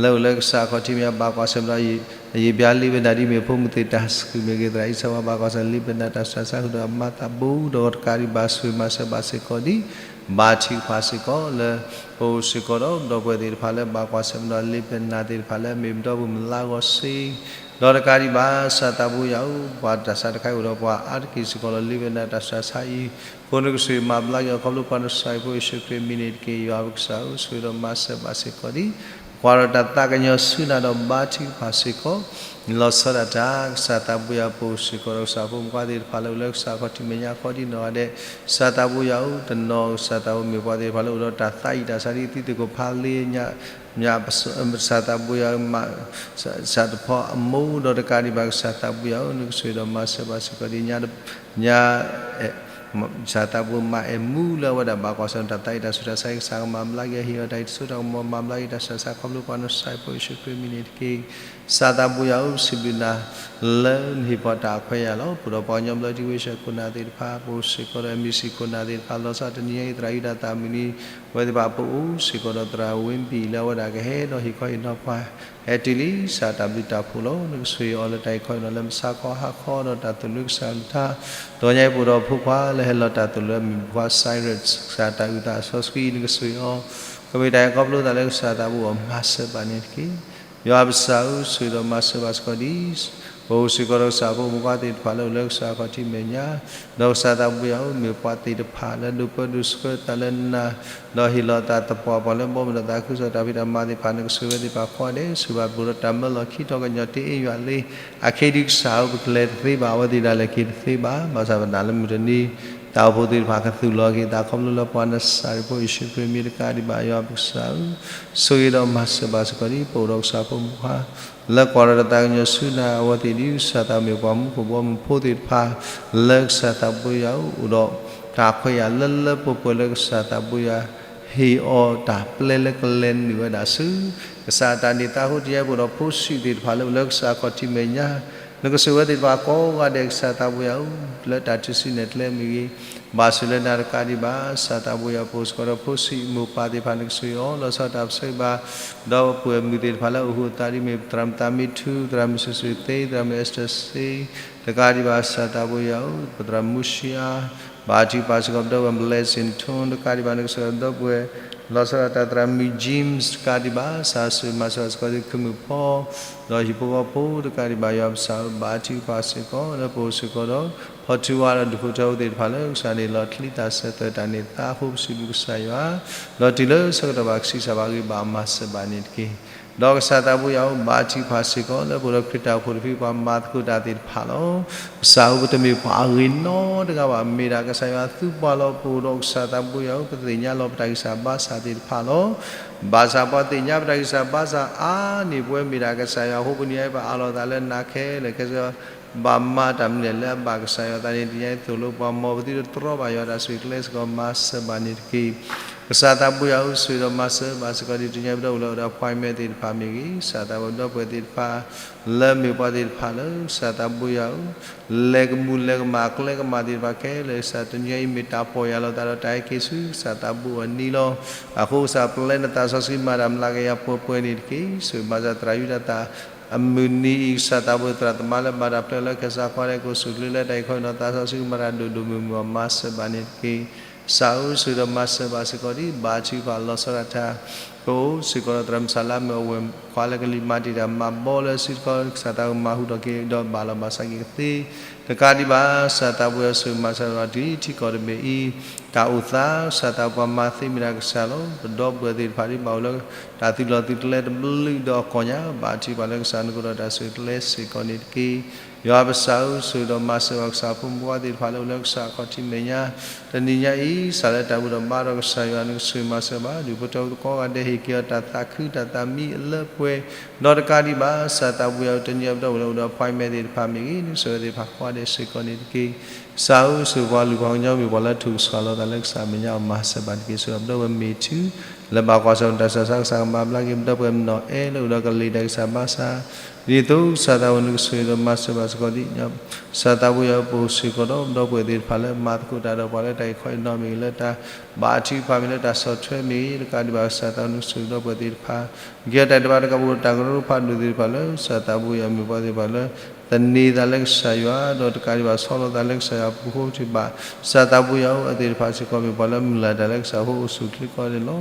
လၢအိၣ်လၢကစၢ်အခီၣ်ထံးမဲာ်ညါ ဘၣ်ကွၢ်ဆၢၣ်မဲာ်ဒီး အယံာ်ဘျါလံာ်ဘဲနၤ ဒ်မ့ၢ်ဖိမုၣ်သ့ၣ်တၢ်ဆှုၣ်မ့ၢ်ဂ့ၤ သရၣ်အံၣ်စၢ်ဝါ ဘၣ်ကွၢ်ဆၢၣ် လံာ်ဘဲနၤတၢ်ဆူးတၢ်ဆါဃုာ်ဒီးအမါသးဘိ ဒီးတကးဒံးဘၣ် ဆိၣ်ဂ့ၤမၤစၢၤဘၣ်စ့ၢ်ကီးဒံး ဘါထုကဖၣ်စ့ၢ်ကီးလၢ ပအိၣ်စ့ၢ်ကီးဒီး ဒီပုၢ်ဝဲၢ်သ့ၣ်တဖၣ်လၢဘၣ်ကွၢ်ဆၢၣ်မဲာ်ဒီး လံာ်ဘဲနၤသ့ၣ်တဖၣ်လၢအမ့ၢ်ပဒီပုၢ်မုၣ်လါဂီၤစ့ ဒီးတကးဒံးဘၣ် ကစၢ်သးဘိယွၤဧၢ ပှၤတၢ်ဆါတခါအံၤအိၣ်ဒီးပှၤအါတက့ၢ်စ့ၢ်ကီးလီၤ လံာ်ဘဲနၤတၢ်ဆူးတၢ်ဆါအံၤ အဃိနကဆိၣ်ဂ့ၤမၤဘျါက့ၤအီၤ ခီဖျိပှၤနစၤရ့းဖိယ့ၣ်ၡူးခရံာ်အမံၤန့ၣ်တက့ၢ်. ယွၤပကစၢ်ဧၢ ဆိၣ်ဂ့ၤဒီးမၤစၢၤဘၣ်စ့ၢ်ကီးဒံး ကွၢ်ဒီးတၢ်သးကညီၤဆူနၤဒီးဘါထုကဖၣ်စ့ၢ်ကီး လီၤဆီဒၣ်တၢ် ကစၢ်သးဘိယွၤ ပအိၣ်စ့ၢ်ကီးဒီးကစၢ်ဖိမုၣ်ဖိခွါသ့ၣ်တဖၣ်လၢအိၣ်လၢကစၢ်အခီၣ်ထံးမဲာ်ညါ အခီၣ်ထံးနီၢ်ဂၤဒဲး ကစၢ်သးဘိယွၤဧၢ တနီၤကစၢ်သးဘိမ့ၢ်ပှၤသ့ၣ်တဖၣ်လၢအိၣ်ဒီးတၢ်သးအံၣ်တၢ်ဆါဒ်သံသကိးဖးလ့ညါ ကစၢ်သးဘိယွၤဧၢ မၤ ကစၢ်တဖီအမိၢ်ဒီးတကးဒံးဘၣ် ကစၢ်သးဘိယွၤဧၢ နကဆိၣ်ဂ့ၤဒီးမၤစၢၤဘၣ်စ့ၢ်ကီးဒံးညါ ညါ ကစၢ်သးဘိမၤအဲၣ်မူလၢအဝဲဒၣ်ဘၣ်ကွၢ်ဆၢၣ်တၢ်သးအံၣ်တၢ်ဆူးတၢ်ဆါ ကစၢ်ကမၤဘျါက့ၤ ဟ့ၣ်အီၤတၢ်အံၣ်တစိတၢ်ကမီၤ မၤဘျါက့ၤတၢ်ဆူးတၢ်ဆါ ခီဖျိပှၤနစၤရ့းဖိယ့ၣ်ၡူးခရံာ်အမံၤန့ၣ်တက့ၢ်. ကစၢ်သးဘိယွၤဧၢ ပစံးဘျုးနၤ လၢနဟ့ၣ်ပှၤတၢ်အခွဲးအယာ်လီၤ. ပအိၣ်ဒီးပှၤကညီဘျၢထံဝ့ၡၢၣ်ခိၣ်နၢ်သ့ၣ်တဖၣ် ပအိၣ်စ့ၢ်ကီးဒီး MBC ခိၣ်နၢ်သ့ၣ်တဖၣ် လီၤဆီဒၣ်တၢ်တနံၤညါအံၤ သရၣ်ယူဒၤသၣ်မုၢ်နံၤ အဝဲသ့ၣ်တဖၣ်ပအိၣ်စ့ၢ်ကီးဒီးသရၣ်ဝ့ဘံၣ်လၢအဝဲဒၣ်ကဟဲဒီးဟ့ၣ်ခီဟ့ၣ်နီၤပှၤ ဟဲတုၤလံ ကစၢ်တၢ်ဘျုးတၢ်ဖှိၣ်လီၤ. နကဆိၣ်ဂ့ၤအီၤလၢတၢ်ဟ့ၣ်ခီဟ့ၣ်နီၤလၢမုၢ်ဆါခီဟါခီဒီး တၢ်သိၣ်လိကစၢ်အကလုၢ်ကထါ ဒီးညါအံၤပအိၣ်ဒီးဖိခွါလၢဟဲလီၤတၢ်သိၣ်လိ မ့ၢ်ဖိခွါ Cyrus ကစၢ်တၢ်အုၣ်သးစီဆှံ နကဆိၣ်ဂ့ၤအီၤ ကမ့ၢ်တၢ်ဟဲခီဖျိသးလၢကစၢ်သးဘိအီၤ မၤစၢၤဘၣ်န့ၣ်တက့ၢ်. ယွၤပကစၢ်ဧၢ ဆိၣ်ဂ့ၤဒီးမၤစၢၤဘၣ်စ့ၢ်ကီးဒံး ပအိၣ်စ့ၢ်ကီးဒီးကစၢ်ဖိမုၣ်ဖိခွါသ့ၣ်တဖၣ်လၢအိၣ်လၢကစၢ်ခီၣ်ထံးမဲာ်ညါ, ဒီးကစၢ်သးဘိယွၤဧၢ, မ့ၢ်ပှၤသ့ၣ်တဖၣ်လၢဒိးပၢဒိးဆှၢသးလၢနၤ, ဒီးဟ့ၣ်လီၤသးသပှၢ်ပှၢ်လၢဘီမုၢ်ဒီးသးခုကစီၣ်တၢ်ဖံးတၢ်မၤသ့ၣ်တဖၣ် နကဆိၣ်ဂ့ၤဝဲသ့ၣ်တဖၣ်ကိးဂၤဒဲး, ဆိၣ်ဂ့ၤဘၣ်ပှၤဒီးတၢ်မၢလီၢ်ခံတီၤကညီၤတ့အ့ၣ်ယွၤလ့, အခဲဒုးကစၢ်ဧၢ ပကလဲၤတသ့ဘၣ် အဝဲသ့ၣ်ဒၣ်လဲာ်က့ၤတသ့ဘၣ်, ဘၣ်ဆၣ်ပနာ်လၢမုၢ်တနံၤ တၢ်အိၣ်ဖှိၣ်သ့ၣ်တဖၣ်ကသူၣ်လီၤက့ၤသးခီဖျိလၢပှၤနစၤရ့းဖိယ့ၣ်ၡူးခရံာ်မံၤတကးဒံးဘၣ် ယွၤပကစၢ်ဧၢ, ဆိၣ်ဂ့ၤဒီးမၤစၢၤဘၣ်စ့ၢ်ကီးဒ် ပအိၣ်ဒီးကစၢ်ဖိမုၣ်ဖိခွါ လၢကွၢ်ဒီးတၢ်သးကညီၤဆူနၤအဝဲသ့ၣ်ဒ် ကစၢ်သးမ့ၢ်ပှၤမူခိၣ်ဘီမုၢ်ဖိသ့ၣ်တဖၣ် လၢကစၢ်သးဘိယွၤဧၢ အိၣ်ဒီးတၢ်ခွဲးယာ်လၢလၢပှဲၤပှဲၤလၢကစၢ်သးဘိယွၤ ဟ့ၣ်အီၤတၢ်ပျဲလၢကလဲၤနုာ်ဝဲဒၣ်ဆူ ကစၢ်အတၢ်န့ၢ်သါအဃိ တနံၤအံၤပအိၣ်ဒီးဖိဆံးသ့ၣ်တဖၣ်လၢအိၣ်လၢကစၢ်ခီၣ်ထံးမဲာ်ညါ, နကဆိၣ်ဂ့ၤဝဲသ့ၣ်တဖၣ်ကိးဂၤဒဲး ကစၢ်သးဘိယွၤဧၢ, လၢတၢ်ထုးစုနဲၣ်ကျဲမ့ၢ်ဂ့ၤ, ဘၣ်ဆိၣ်လၢနၤတကးဒံးဘၣ်, ကစၢ်သးဘိယွၤ ပအိၣ်စ့ၢ်ကီးဒီးဖိဆံးမိၢ်ပၢ်သ့ၣ်တဖၣ် နကဆိၣ်ဂ့ၤအီၤ လီၤဆီဒၣ်တၢ်ပၢဆှၢဘၣ်, ဒီးပှဲၤမုၢ်သ့ၣ်တဖၣ်လၢအိၣ်ဃုာ်အသးဒ်မ့ၢ် သရၣ်မုၣ်သးမံထူ, သရၣ်မုၣ်စံးစံးသ့, သရၣ်မုၣ်အ့စတၢၢ်စ့, တကးဒံးဘၣ် ကစၢ်သးဘိယွၤဧၢ, ပသရၣ်မုၡံအါ ဘၣ်ထုကဖၣ်စ့ၢ်ကီးပဒီပုၢ်ဝဲၢ် blessing ထူ တကးဒံးဘၣ် နကဆိၣ်ဂ့ၤပဒီပုၢ်ဝဲၢ် လီၤဆီဒၣ်တၢ် သရၣ်မုၣ် James တကးဒံးဘၣ်, ကစၢ်ဆိၣ်ဂ့ၤမၤစၢၤဘၣ်စ့ၢ်ကီး သုးခိၣ်မုၣ်ဖီ ဒီးဟံၣ်ဖိဃီဖိတကးဒံးဘၣ် ယွၤပကစၢ်ဧၢ, ဘၣ်ထုကဖၣ်စ့ၢ်ကီး လၢပအိၣ်စ့ၢ်ကီးဒီး ဖီထူဝါဒီးဒူၣ်ဖိထၢဖိသ့ၣ်တဖၣ်လၢ ကစၢ်န့ၣ်လီၤချံသးစဲးသၢတၢ်န့ၢ်သါအဃိ ပစံးဘျုးကစၢ်ယွၤ, ဒီးတုၤလၢဆၢကတီၢ်ဘၣ်ကဆံးစၢ်ဘၣ်ဂ့ၤဘၣ်မၤစၢၤဘၣ်န့ၣ်တက့ၢ်. ဒီးကစၢ်သးဘိယွၤဧၢ, ဘၣ်ထုကဖၣ်စ့ၢ်ကီး လၢပအိၣ်ဒီးခရံာ်တၢ်အိၣ်ဖှိၣ်တဖု ပှၤမၤသကိးတၢ်သ့ၣ်တဖၣ်လီၤ. ကစၢ်ဧၢ, ပတမ့ၢ်ပှၤအဂ့ၤနီတဂၤဘၣ်, မ့ၢ်ဒၣ်ကစၢ်ယွၤသူပှၤလီၤ. ပအိၣ်ဒီးကစၢ်သးဘိယွၤဧၢ, ပသ့ၣ်ညါလီၤပတၢ်ဂံၢ်စၢ်ဘါစၢ်သ့ၣ်တဖၣ်လီၤ. ဘၣ်ဆၣ်ပှၤသ့ၣ်ညါပတၢ်ဂံၢ်စၢ်ဘါစၢ်အါန့ၢ်ပဝဲ မ့ၢ်ဒၣ်ကစၢ်ယွၤအဃိ ပနံၤအံၤပအးလီၤသးလၢနၤခဲလၢာ်ခဲဆ့ ဘၣ်မၤတၢ်မနုၤလဲၣ်လၢအဘၣ်ကစၢ်ယွၤသးန့ၣ် တနံၤအံၤသိၣ်လိပှၤ မ်ပသုတတြီဘၣ်ယွၤတၢ်ဆိၣ်ဂ့ၤကျဲစ့ၢ်ကီး မၤစၢၤဘၣ်န့ၣ်တက့ၢ်. ကစၢ်သးဘိယွၤဧၢ, ဆိၣ်ဂ့ၤဒီးမၤစၢၤဘၣ်စ့ၢ်ကီးဒ်တနံၤအံၤ ပဒီပုၢ်ဝဲၢ်လၢအိၣ်ဒီး appointment သ့ၣ်တဖၣ်မ့ၢ်ဂ့ၤ, ကစၢ်သးဘိယွၤ ပဒီပုၢ်ဝဲၢ်သ့ၣ်တဖၣ် လၢမ့ၢ်ပှၤသ့ၣ်တဖၣ်လၢ ကစၢ်သးဘိယွၤဧၢ, လဲၤကမူၣ်လဲၤကမၣ် အကျဲကမၣ်သ့ၣ်တဖၣ်ခဲလၢာ် ကစၢ်တနံၤအံၤ မ့ၢ်တၢ်ပီၢ်ယၢ်လီၤသးဒီးတၢ်ဟဲက့ၤဆူ ကစၢ်သးဘိအနံၤလီၤ. အဃိကစၢ် ပျဲနသးစီဆှံမၤတၢ်မျးကယၤပှဲၤပှဲၤန့ၣ်တက့ၢ်. ဆိၣ်ဂ့ၤမၤစၢၤသရၣ်ယူဒၤသၢ အမုၢ်နံၤအံၤ ကစၢ်သးဘိ သရၣ်သမါလၢဘၣ်တၢ်ပျဲလၢခဲစးခွါဒဲး ကအိၣ်ဆူၣ်ချ့လၢတၢ်အံၤခီအံၤနီၤ သးစီဆှံမၤတၢ်ဒိၣ်ဒိၣ်မုၢ်မုၢ် မၤစၢၤဘၣ်န့ၣ်တက့ၢ်. ကစၢ်ဧၢ, ဆိၣ်ဂ့ၤဒီးမၤစၢၤဘၣ်စ့ၢ်ကီးဒ် ဘါထုကဖၣ်လီၤဆီဒၣ်တၢ် ပအိၣ်စ့ၢ်ကီးဒီးသရၣ်မုၣ်စၢ်လါမ့ၢ်အဝဲၢ်ခွါလၢကလံၤမၤတံာ်တာ်မၤဘီလၢစုတခီ ကစၢ်သးဘိမၤဟူထီၣ်က့ၤဒီးဘၣ်လီၤဘၣ်စးက့ၤကသ့ တကးဒံးဘၣ် ကစၢ်သးဘိယွၤ ဆိၣ်ဂ့ၤမၤစၢၤဒီးဒ်ထံကီၢ်တဘ့ၣ်အံၤ တၢ်အိၣ်သး ကစၢ်သးဘိပှၤမၤသ့မ့ၢ်ဒၣ်ကစၢ်လီၤ. ပဒီပုၢ်ဝဲၢ်သ့ၣ်တဖၣ်ဒ်ဘၣ်အိၣ်လၢ တၢ်သုးလီၢ်သုးကျဲတဘျုးဒီးအကီၢ်ညါ ဘါထုကဖၣ်လၢကစၢ်နကအိၣ်ဒီးတၢ်ဆိၣ်ဂ့ၤကျဲစ့ၢ်ကီးန့ၣ်တက့ၢ်. ယွၤပကစၢ်ဧၢ, ဆိၣ်ဂ့ၤဒီးမၤစၢၤဘၣ်ကစၢ်ဖိမုၣ်ဖိခွါသ့ၣ်တဖၣ်လၢအိၣ်လၢကစၢ်ခီၣ်ထံးမဲာ်ညါ တနံၤညါအံၤ စးလၢတၢ်ဘူၣ်ထီၣ်ဘါထီၣ် ကစၢ်ယွၤနကဆိၣ်ဂ့ၤမၤစၢၤဘၣ် ဒူၣ်ဖိထၢဖိသကိးဂၤဒဲး ဟ့ၣ်က့ၤအီၤတၢ်သးခုတၢ်သးမံအလၢပှဲၤ ဒီးတကးဒံးဘၣ် ကစၢ်သးဘိယွၤဧၢ တနံၤအံၤပဒီပုၢ်ဝဲၢ်လၢအိၣ်ဒီး appointment သ့ၣ်တဖၣ်မ့ၢ်ဂ့ၤ နကဆိၣ်ဂ့ၤသ့ၣ်တဖၣ်ကိးဂၤဒဲးစ့ၢ်ကီးန့ၣ်တက့ၢ်. ကစၢ်ဧၢ, ဆိၣ်ဂ့ၤပှၤကလုာ်ပှၤကညီမ့ၢ်ပှၤလၢထုကဖၣ်လီၤသးလၢကစၢ်မဲာ်ညါအီၤ မၤစၢၤဘၣ်တက့ၢ်. ဆိၣ်ဂ့ၤပဒီပုၢ်ဝဲၢ်မ့ၢ်ထူ လၢဘၣ်ကွၢ်ဆၢၣ်မဲာ်တၢ်ဆူးတၢ်ဆါ ကစၢ်ကမၤဘျါက့ၤ ပဒီပုၢ်ဝဲၢ်မနီၢ်အဲၣ်လၢအိၣ်ဒီးကလံၤတၢ်ဂံၢ်စၢ်ဘါစၢ် ဒ်သိးကစၢ်သးဘိနကဆိၣ်ဂ့ၤဒီးမၤစၢၤဘၣ်စ့ၢ်ကီးဒ် ကစၢ်သးဘိယွၤဧၢ ပအိၣ်စ့ၢ်ကီးဒီးပဒီပုၢ်ဝဲၢ်သ့ၣ်တဖၣ်လၢ မၤသကိးတၢ်ဒီးပှၤလၢတၢ်အံၤခီအံၤနီၤမ့ၢ်ဂ့ၤ လၢတၢ်ဘါထုကဖၣ်မ့ၢ်ဂ့ၤ လၢတၢ်ဆီၣ်ထွဲမ့ၢ်ဂ့ၤ တကးဒံးဘၣ် ကစၢ်သးဘိနကဆိၣ်ဂ့ၤပဒီပုၢ်ဝဲၢ်သ့ၣ်တဖၣ် ကဲတၢ်တဘၣ်တကးဘၣ် တၢ်ကရၢကရိဖးဒိၣ်သ့ၣ်တဖၣ်လၢ ကစၢ်သးဘိယွၤမ့ၢ်ပှၤသ့ၣ်တဖၣ်လၢ သန့ၤသးလၢကစၢ်ယွၤ ဒီးတကးဒံးဘၣ်ဆီလီၤသးလၢကစၢ်ယွၤအပူၤဃိ ပထံၣ်ဘၣ် ကစၢ်သးဘိယွၤဧၢ အဝဲသ့ၣ်တဖၣ်စ့ၢ်ကီး မ့ၢ်ပှၤလၢမုၢ်လၢ်တၢ်လၢကစၢ်ဖိအိၣ်ဆူၣ်ချ့ကိးဂၤဒဲးလီၤ.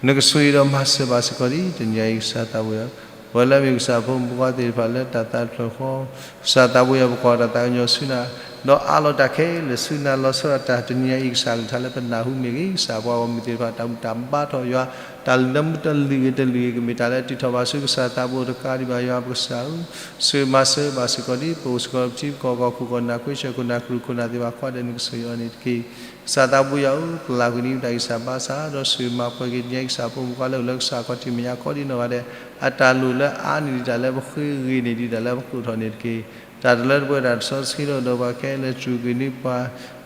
နကဆိၣ်ဂ့ၤဒီးမၤစၢၤဘၣ်စ့ၢ်ကီးဒ် တနံၤညါအံၤ ကစၢ်သးဘိယွၤ ပဝဲလၢမ့ၢ်ကစၢ်ဖိမုၣ်ဖိခွါသ့ၣ်တဖၣ်လၢတၢ်သးတဖျၢၣ်ဃီ ကစၢ်သးဘိယွၤ ပကွၢ်တၢ်သးကညီၤဆူနၤ ဒီးအးလီၤတၢ်ခဲလၢာ်ဆူနၤ လီၤဆီဒၣ်တၢ်တနံၤညါအံၤ ကစၢ်ကလုၢ်ကထါလၢပနၢ်ဟူမ့ၢ်ဂ့ၤ ကစၢ်ပှၤဂီၢ်မုၢ်သ့ၣ်တဖၣ် တၢ်ဘူၣ်တၢ်ဘါထီၣ်ယွၤ တၢ်လုၢ်လၢမူတလုာ်ဂ့ၤတလုာ်ဂ့ၤ ကမ့ၢ်တၢ်လၢအတုၤထီၣ်ဘၣ်ဆူကစၢ်သးဘိတကးဒံးဘၣ် ယွၤပကစၢ်ဧၢ, ဆိၣ်ဂ့ၤမၤစၢၤဘၣ်စ့ၢ်ကီးဒ် ပအိၣ်စ့ၢ်ကီးပထံပကီၢ်ကီၢ်ခိၣ်ကီၢ်နၢ် ခွ့ဆၢၣ်ခိၣ်နၢ် ကရူၢ်ခိၣ်နၢ်သ့ၣ်တဖၣ်ကိးဂၤဒဲး နကဆိၣ်ဂ့ၤအီၤန့ၣ်တက့ၢ်. ကစၢ်သးဘိယွၤဧၢ, ပျၢ်ကွံာ်န့ၢ်ပတၢ်ဂံၢ်စၢ်ဘါစၢ် ဒီးဆိၣ်ဂ့ၤမၤပှဲၤက့ၤတနံၤညါအံၤ ကစၢ်ဖိမုၣ်ဖိခွါလၢအိၣ်လၢကစၢ်ခီၣ်ထံးမဲာ်ညါကိးဒံနီၢ်ဂၤဒဲး အတၢ်လိၣ်လၢအါန့ၢ်ဒံးတၢ်လၢပဃ့ ဂ့ၤန့ၢ်ဒံးတၢ်လၢပကိးထီၣ်န့ၣ်တက့ၢ်. တၢ်တလၢတပှဲၤ တၢ်တစီဆှံလၢအိၣ်ဒီးပှၤခဲလၢာ် စူၢ်က့ၤန့ၢ်ပှၤ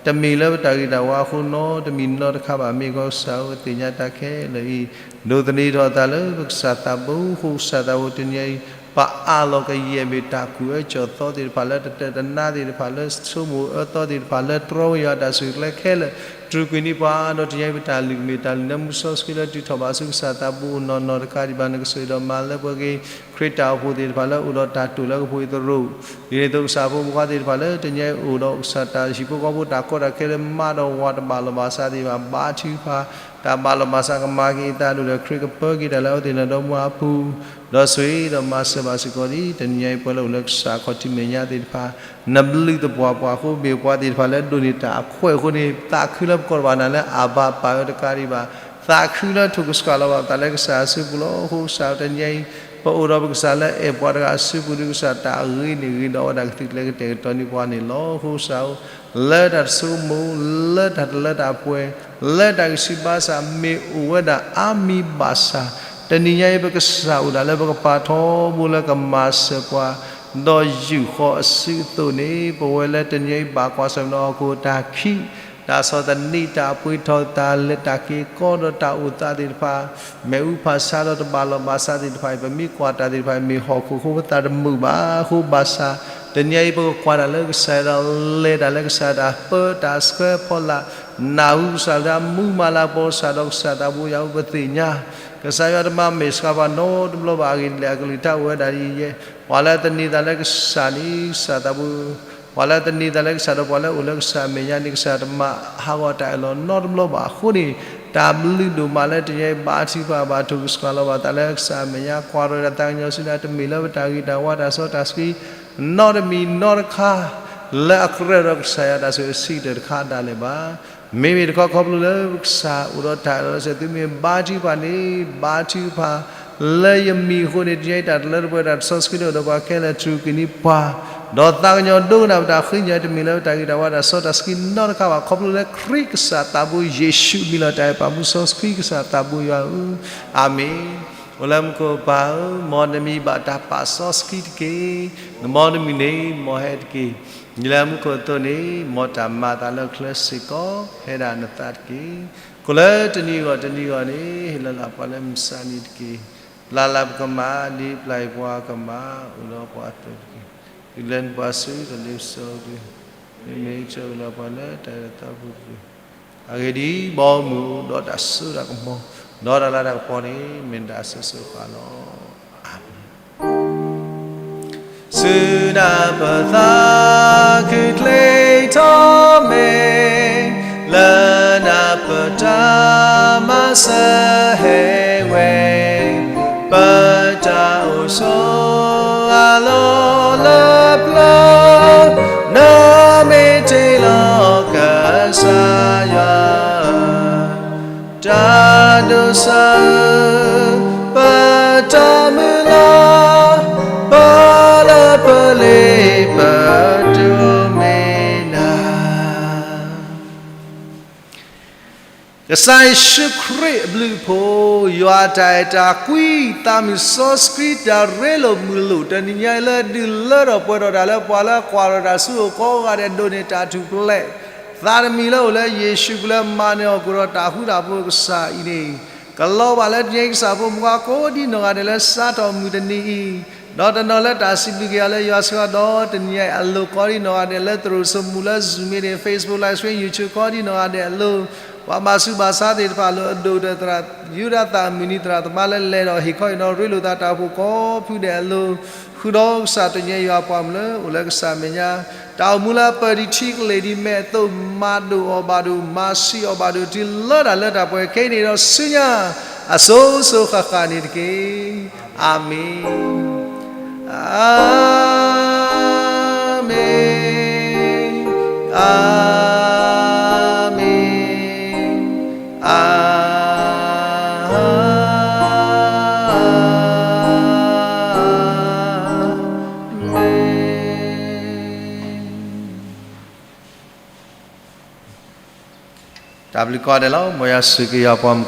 တမ့ၢ်လၢပတၢ်ဂ့ၤတၢ်ဝါအဃိနီတမံၤနီတခါဘၣ်. မ့ၢ်ကီးကစၢ်ဧၢ ပသ့ၣ်ညါတၢ်ခဲလၢာ်အံၤ ဒိးသန့ၤထီၣ်သးလၢပကစၢ်သးဘိအဃိ ကစၢ်သးဘိတနံၤညါအံၤ ပအးလီၤကယဲၢ်မ့ၢ်တၢ်ကူၣ်အၢကၠီၣ်သီသ့ၣ်တဖၣ်လၢ တတၢၢ်တနါသ့ၣ်တဖၣ်လၢ ဆိကမိၣ်အၢသီသ့ၣ်တဖၣ်လၢ တြီဝဲယွၤတၢ်ဆိၣ်ဂ့ၤကျဲခဲလၢာ် စူၢ်က့ၤန့ၢ်ပှၤ ဒီးတနံၤညါအံၤ ပတၢ်လုၢ်ကမ့ၢ်တၢ်လုၢ်လၢမူစီဆှံလၢ တုၤထီၣ်ဘၣ်ဆူကစၢ်သးဘိအနီၢ်နီၢ်တကးဒံးဘၣ် နကဆိၣ်ဂ့ၤဒီးမၤလၢပှဲၤက့ၤ ခရံာ်တၢ်အိၣ်ဖှိၣ်သ့ၣ်တဖၣ်လၢ အိၣ်ဒီးတၢ်တိာ်လၢကပူၤအသရိာ် ဒ်န့ၣ်အသိး ကစၢ်ဖိမုၣ်ဖိခွါသ့ၣ်တဖၣ်လၢ တနံၤညါအံၤအိၣ်ဒီးကစၢ်တၢ်ဟံၣ်ဖိဃီဖိတၢ်ကီတၢ်ခဲလၢ မးဒီးဝးတဘၣ်လီၤဘၣ်စးသ့ၣ်တဖၣ် ဘါထုကဖၣ် တၢ်ဘၣ်လီၤဘၣ်စးကမၤက့ၤအသးဒိၣ်ဒီး ခရံာ်ကပၢက့ၤတၢ်လၢအဝဲသ့ၣ်နီၢ်ဒီမါအပူၤ, ဒီးဆိၣ်ဂ့ၤဒီးမၤစၢၤဘၣ်စ့ၢ်ကီးဒ် တနံၤညါအံၤပဝဲလၢအိၣ်လၢကစၢ်ခီၣ်ထံးမဲာ်ညါသ့ၣ်တဖၣ်, နဘျုးသပှၢ်ပှၤဃိဘ့ၣ်ပှၤသ့ၣ်တဖၣ်လၢဒိးန့ၢ်တၢ်အခွဲးအဃိန့ၣ် သးခုလၢပကိးတဘၣ်နၤလၢအဘၤပၢ်ဧၢတကးဒံးဘၣ်, သးခုလၢထိၣ်ကဆှၣ်လီၤဘၣ်ပသးလၢကစၢ်အစုပူၤလီၤ. အဃိကစၢ်တနံၤညါအံၤ ပအိၣ်ဒီးပကစၢ်လၢအဲၣ်ပှၤတဂၤအစုပူၤဒီး ကစၢ်တၢ်အဂ့ၤန့ၣ်ဂ့ၤဒီးအဝဲဒၣ်ကသံၣ်ကျဲကတဲာ်ကတီၤန့ၢ်ပှၤန့ၣ်လီၤ. အဃိကစၢ်ဧၢ လၢတၢ်တဆိကမိၣ်, လၢတၢ်တလၢတၢ်ပှဲၤ, လၢတၢ်ဂံၢ်စၢ်ဘါစၢ်မ့ၢ်အိၣ်ဝဲဒၣ်အါမံၤဘၣ်ဆၣ်, တနံၤညါအံၤပကစၢ်အိၣ်ဒၣ်လၢပကပၤထီဘိလၢကမၤစၢၤပှၤ, ဒီးယုၢ်ဃီအစုအသိးန့ၣ် ပဝဲလၢတနံၤအံၤဘၣ်ကွၢ်ဆၢၣ်နီၤဟီၣ်ခိၣ်တၢ်ခံး, တၢ်ဆီၣ်သနံး, တၢ်အပှ့ၤထီၣ်သးလၢတၢ်က့ၤကီဒီးတၢ်အိၣ်သးသ့ၣ်တဖၣ်, မ့ၣ်အူဖးဆါဒီးတဘၣ်လီၤဘၣ်စးသ့ၣ်တဖၣ်အံၤ ပမ့ၢ်ကွၢ်တၢ်သ့ၣ်တဖၣ်အံၤ မ့ၢ်ဟီၣ်ခိၣ်အဃိပသးတမုာ်ဘၣ်အဃိဘၣ်ဆၣ်, တနံၤအံၤပကကွၢ်တၢ်လၢကစၢ်ယွၤဒီးလဲၤတၢ်လၢကစၢ်တၢ်ပၢတၢ်ဆှၢဖီလာ်, နၢ်ဟူကစၢ်ယွၤမူမၤလၤကပီၤကစၢ်ဒီးကစၢ်သးဘိယွၤအူပသ့ၣ်ညါ, ကစၢ်ယွၤတမၤမဲာ်ဆှးပှၤနီတဘျီဘၣ်အဂ့ၢ်ဒ်လဲၣ်အကလုၢ်ကထါအိၣ်ဝဲဒၣ်ဒ်အံၤယဲ, ပှၤလၢတန့ၢ်သးလၢကစၢ်န့ၣ် ကစၢ်သးဘိ ပှၤလၢတန့ၢ်သးလၢကစၢ်ဒီးပှၤလၢအိၣ်လၢကစၢ်အမဲာ်ညါန့ၣ် ကစၢ်တမၤဟးဂီၤတၢ်အၢၣ်လီၤနီတဘျီဘၣ်အဃိန့ၣ်, တၢ်ဘျုးဒိၣ်မးလၢတနံၤအံၤဘါထုကဖၣ်ဘၣ်ထိၣ်ကဆှၣ်လီၤဘၣ်သးလၢကစၢ်အမဲာ်ညါ ကွၢ်ထီၣ်ဝဲဒၣ်သးကညီၤဆူညါ တမ့ၢ်လၢပတၢ်ဂ့ၤတၢ်ဝါတၢ်စီတၢ်ဆှံ နီတမံၤနီတခါ လၢအကြၢးဒီးကစၢ်ယွၤတၢ်ဆိၣ်ဂ့ၤစံးတၢ်တခါဒၣ်လဲာ်ဘၣ်. မ့မ့ၢ်တခီခီဖျိလၢကစၢ်အိၣ်ဒီးတၢ်အၢၣ်လီၤစဲးသုမ့ၢ်ဘါထုကဖၣ်န့ၣ် ဘါထုကဖၣ် လၢယမံၤအဃိန့ၣ် တနံၤအံၤတၢ်တလၢတပှဲၤတၢ်တစီဆှံန့ၣ်အိၣ်ဒီးပှၤခဲလၢာ် ထုးက့ၤန့ၢ်ပှၤ, ဒီးသးကညီၤဒိကနၣ်ပတၢ်ဃ့ကညး တမ့ၢ်လၢပတၢ်ဂ့ၤတၢ်ဝါတၢ်စီတၢ်ဆှံနီတခါဘၣ် ခီဖျိလၢခရံာ်ကစၢ်သးဘိယ့ၣ်ၡူးအမံၤလီၤ တၢ်အဲၣ်ပာ်မူစီဆှံကစၢ်သးဘိယွၤဧၢ, အၤမ့ၣ်. အိၣ်လၢမူခိၣ်ပၢ်ဧၢ, မ်နမံၤဘၣ်တၢ်ပာ်စီဆှံတက့ၢ်. နမ်နမံၤန့ၣ် မ်ဟဲတက့ၢ်. ဒ်လၢမူခိၣ်အသိးန့ၣ် မ်တၢ်မၤအသးလၢချၢစ့ၢ်ကီး ဟဲဒၣ်နသးတက့ၢ်. ကိးလၢတနံၤဂီၢ်တနံၤဂီၢ်န့ၣ် ဟ့ၣ်လီၤလၢပှၤလၢမုၢ်ဆါနံၤတက့ၢ်. ပျၢ်လၢပကမၣ် ဒ်ပျၢ်အံၤပှၤကမၣ် အိၣ်ဒီးပှၤအသိးတက့ၢ်. တုၤလၢနပှၤစုဒီးလ့ပစီက့ၤ, မ့မ့ၢ်ကစၢ်အိၣ်လၢပှၤလၢတၢ်အၢၣ်လီၤသးဖိတက့ၢ်. အဂ့ၢ်ဒ်အံၤ, ဘီမုၢ်ဒီးတၢ်စိတၢ်ကမီၤ ဒီးတၢ်လၤတၢ်ကပီၤန့ၣ် မ့ၢ်နတၢ်အစိၤစိၤဃၣ်ဃၣ်လီၤ. အၤမ့ၣ်. ဆူနၢ်ပၢၢ်သးခုချ့ထီၣ်မ့ၢ်, လၢနၢ်ပၢၢ်တၢ်မၤစၢၤဟဲဝဲ, ပတၢ်အိၣ်ဆိးအလီၢ်လၢပျၢၤ, နမ့ၢ်တ့လီၤကစၢ်ယွၤ တၢ်ဒိးစၢၤ ပတၢ်မုၢ်လၢ်, ပလၢပလ့ပတိၢ်မ့ၢ်နၤ. ကစၢ်ယ့ၣ်ၡူးခရံာ်အဘျုးအဖှိၣ်, ယွၤအတၢ်အဲၣ်တၢ်ကွံ, သးမုၢ်စီဆှံတၢ်ရ့လိာ်မုာ်လိာ် တနံၤညါအံၤလၢဒုးလၢထီၣ်ပှဲၤထီၣ်တၢ်လၢပှၤလၢကွၢ်ထီၣ်တၢ်ဆူအအိၣ် ကိးဂၤဒဲးဒိးန့ၢ်တၢ်ထူၣ်ဖျဲး, သးတမံၤလၢအိၣ်လၢယ့ၣ်ၡူးပူၤလၢမၤနၢၤအီၤကဒီးတၢ်ဃူတၢ်ဖိးကစၢ်အံၤန့ၣ်, ကလီၤဘၣ်လၢတနံၤအံၤ ကစၢ်ဖိမုၣ်ခွါကိးဒ်နီၢ်ဂၤဒဲး လၢစးထီၣ်မုၢ်တနံၤအံၤ, ဒီးတနီၤလၢတၢ်စံးဘျုးက့ၤအီၤလၢယွၤစ့ၢ်ကီး ဒီးတနံၤအံၤအလိၤ ကိးဒ်နီၢ်ဂၤဒဲးလၢသရိာ်စိမိၤလၢ Zoom မ့ၢ်ဂ့ၤ Facebook Live Stream YouTube ကိးဒ်နီၢ်ဂၤဒဲးအလိၤ, ပှၤဘၣ်ဆူးဘၣ်ဆါသ့ၣ်တဖၣ်အလိၤ, အဒိၣ်ဒီးသရၣ်ယူဒၤသၣ်အမုၢ်နံၤ သရၣ်သမါလၢလဲၤဒီးဟ့ၣ်ခီဟ့ၣ်နီၤရ့လိာ်သးတၢ်အိၣ်ဖှိၣ်ကိးဖုဒဲးအလိၤ, ဃုာ်ဒီးကစၢ်တနံၤအံၤယွၤပှၤမုၣ်လၢအိၣ်လၢကစၢ်အမဲာ်ညါ, တၢ်အိၣ်မူလၢပၢၢ်ဒံးထံကလ့ၢ်ဒံးမဲာ်အသိး မၤဒိၣ်အီၤဘၣ်ဒိၣ် မၤဆံးအီၤဘၣ်ဒိၣ် တုၤလၢတၢ်လၢတၢ်ပှဲၤခဲအံၤန့ၣ်ဒီးဆူညါ အစိၤစိၤဃၣ်ဃၣ်န့ၣ်တက့ၢ်. အၤမ့ၣ်, အၤမ့ၣ်, အၤမ့ၣ်, အၤမ့ၣ်. တၢ်ဘျုးကိးဂၤဒဲးလီၤ. မ်ယွၤဆိၣ်ဂ့ၤက့ၤယွၤပှၤမုၣ်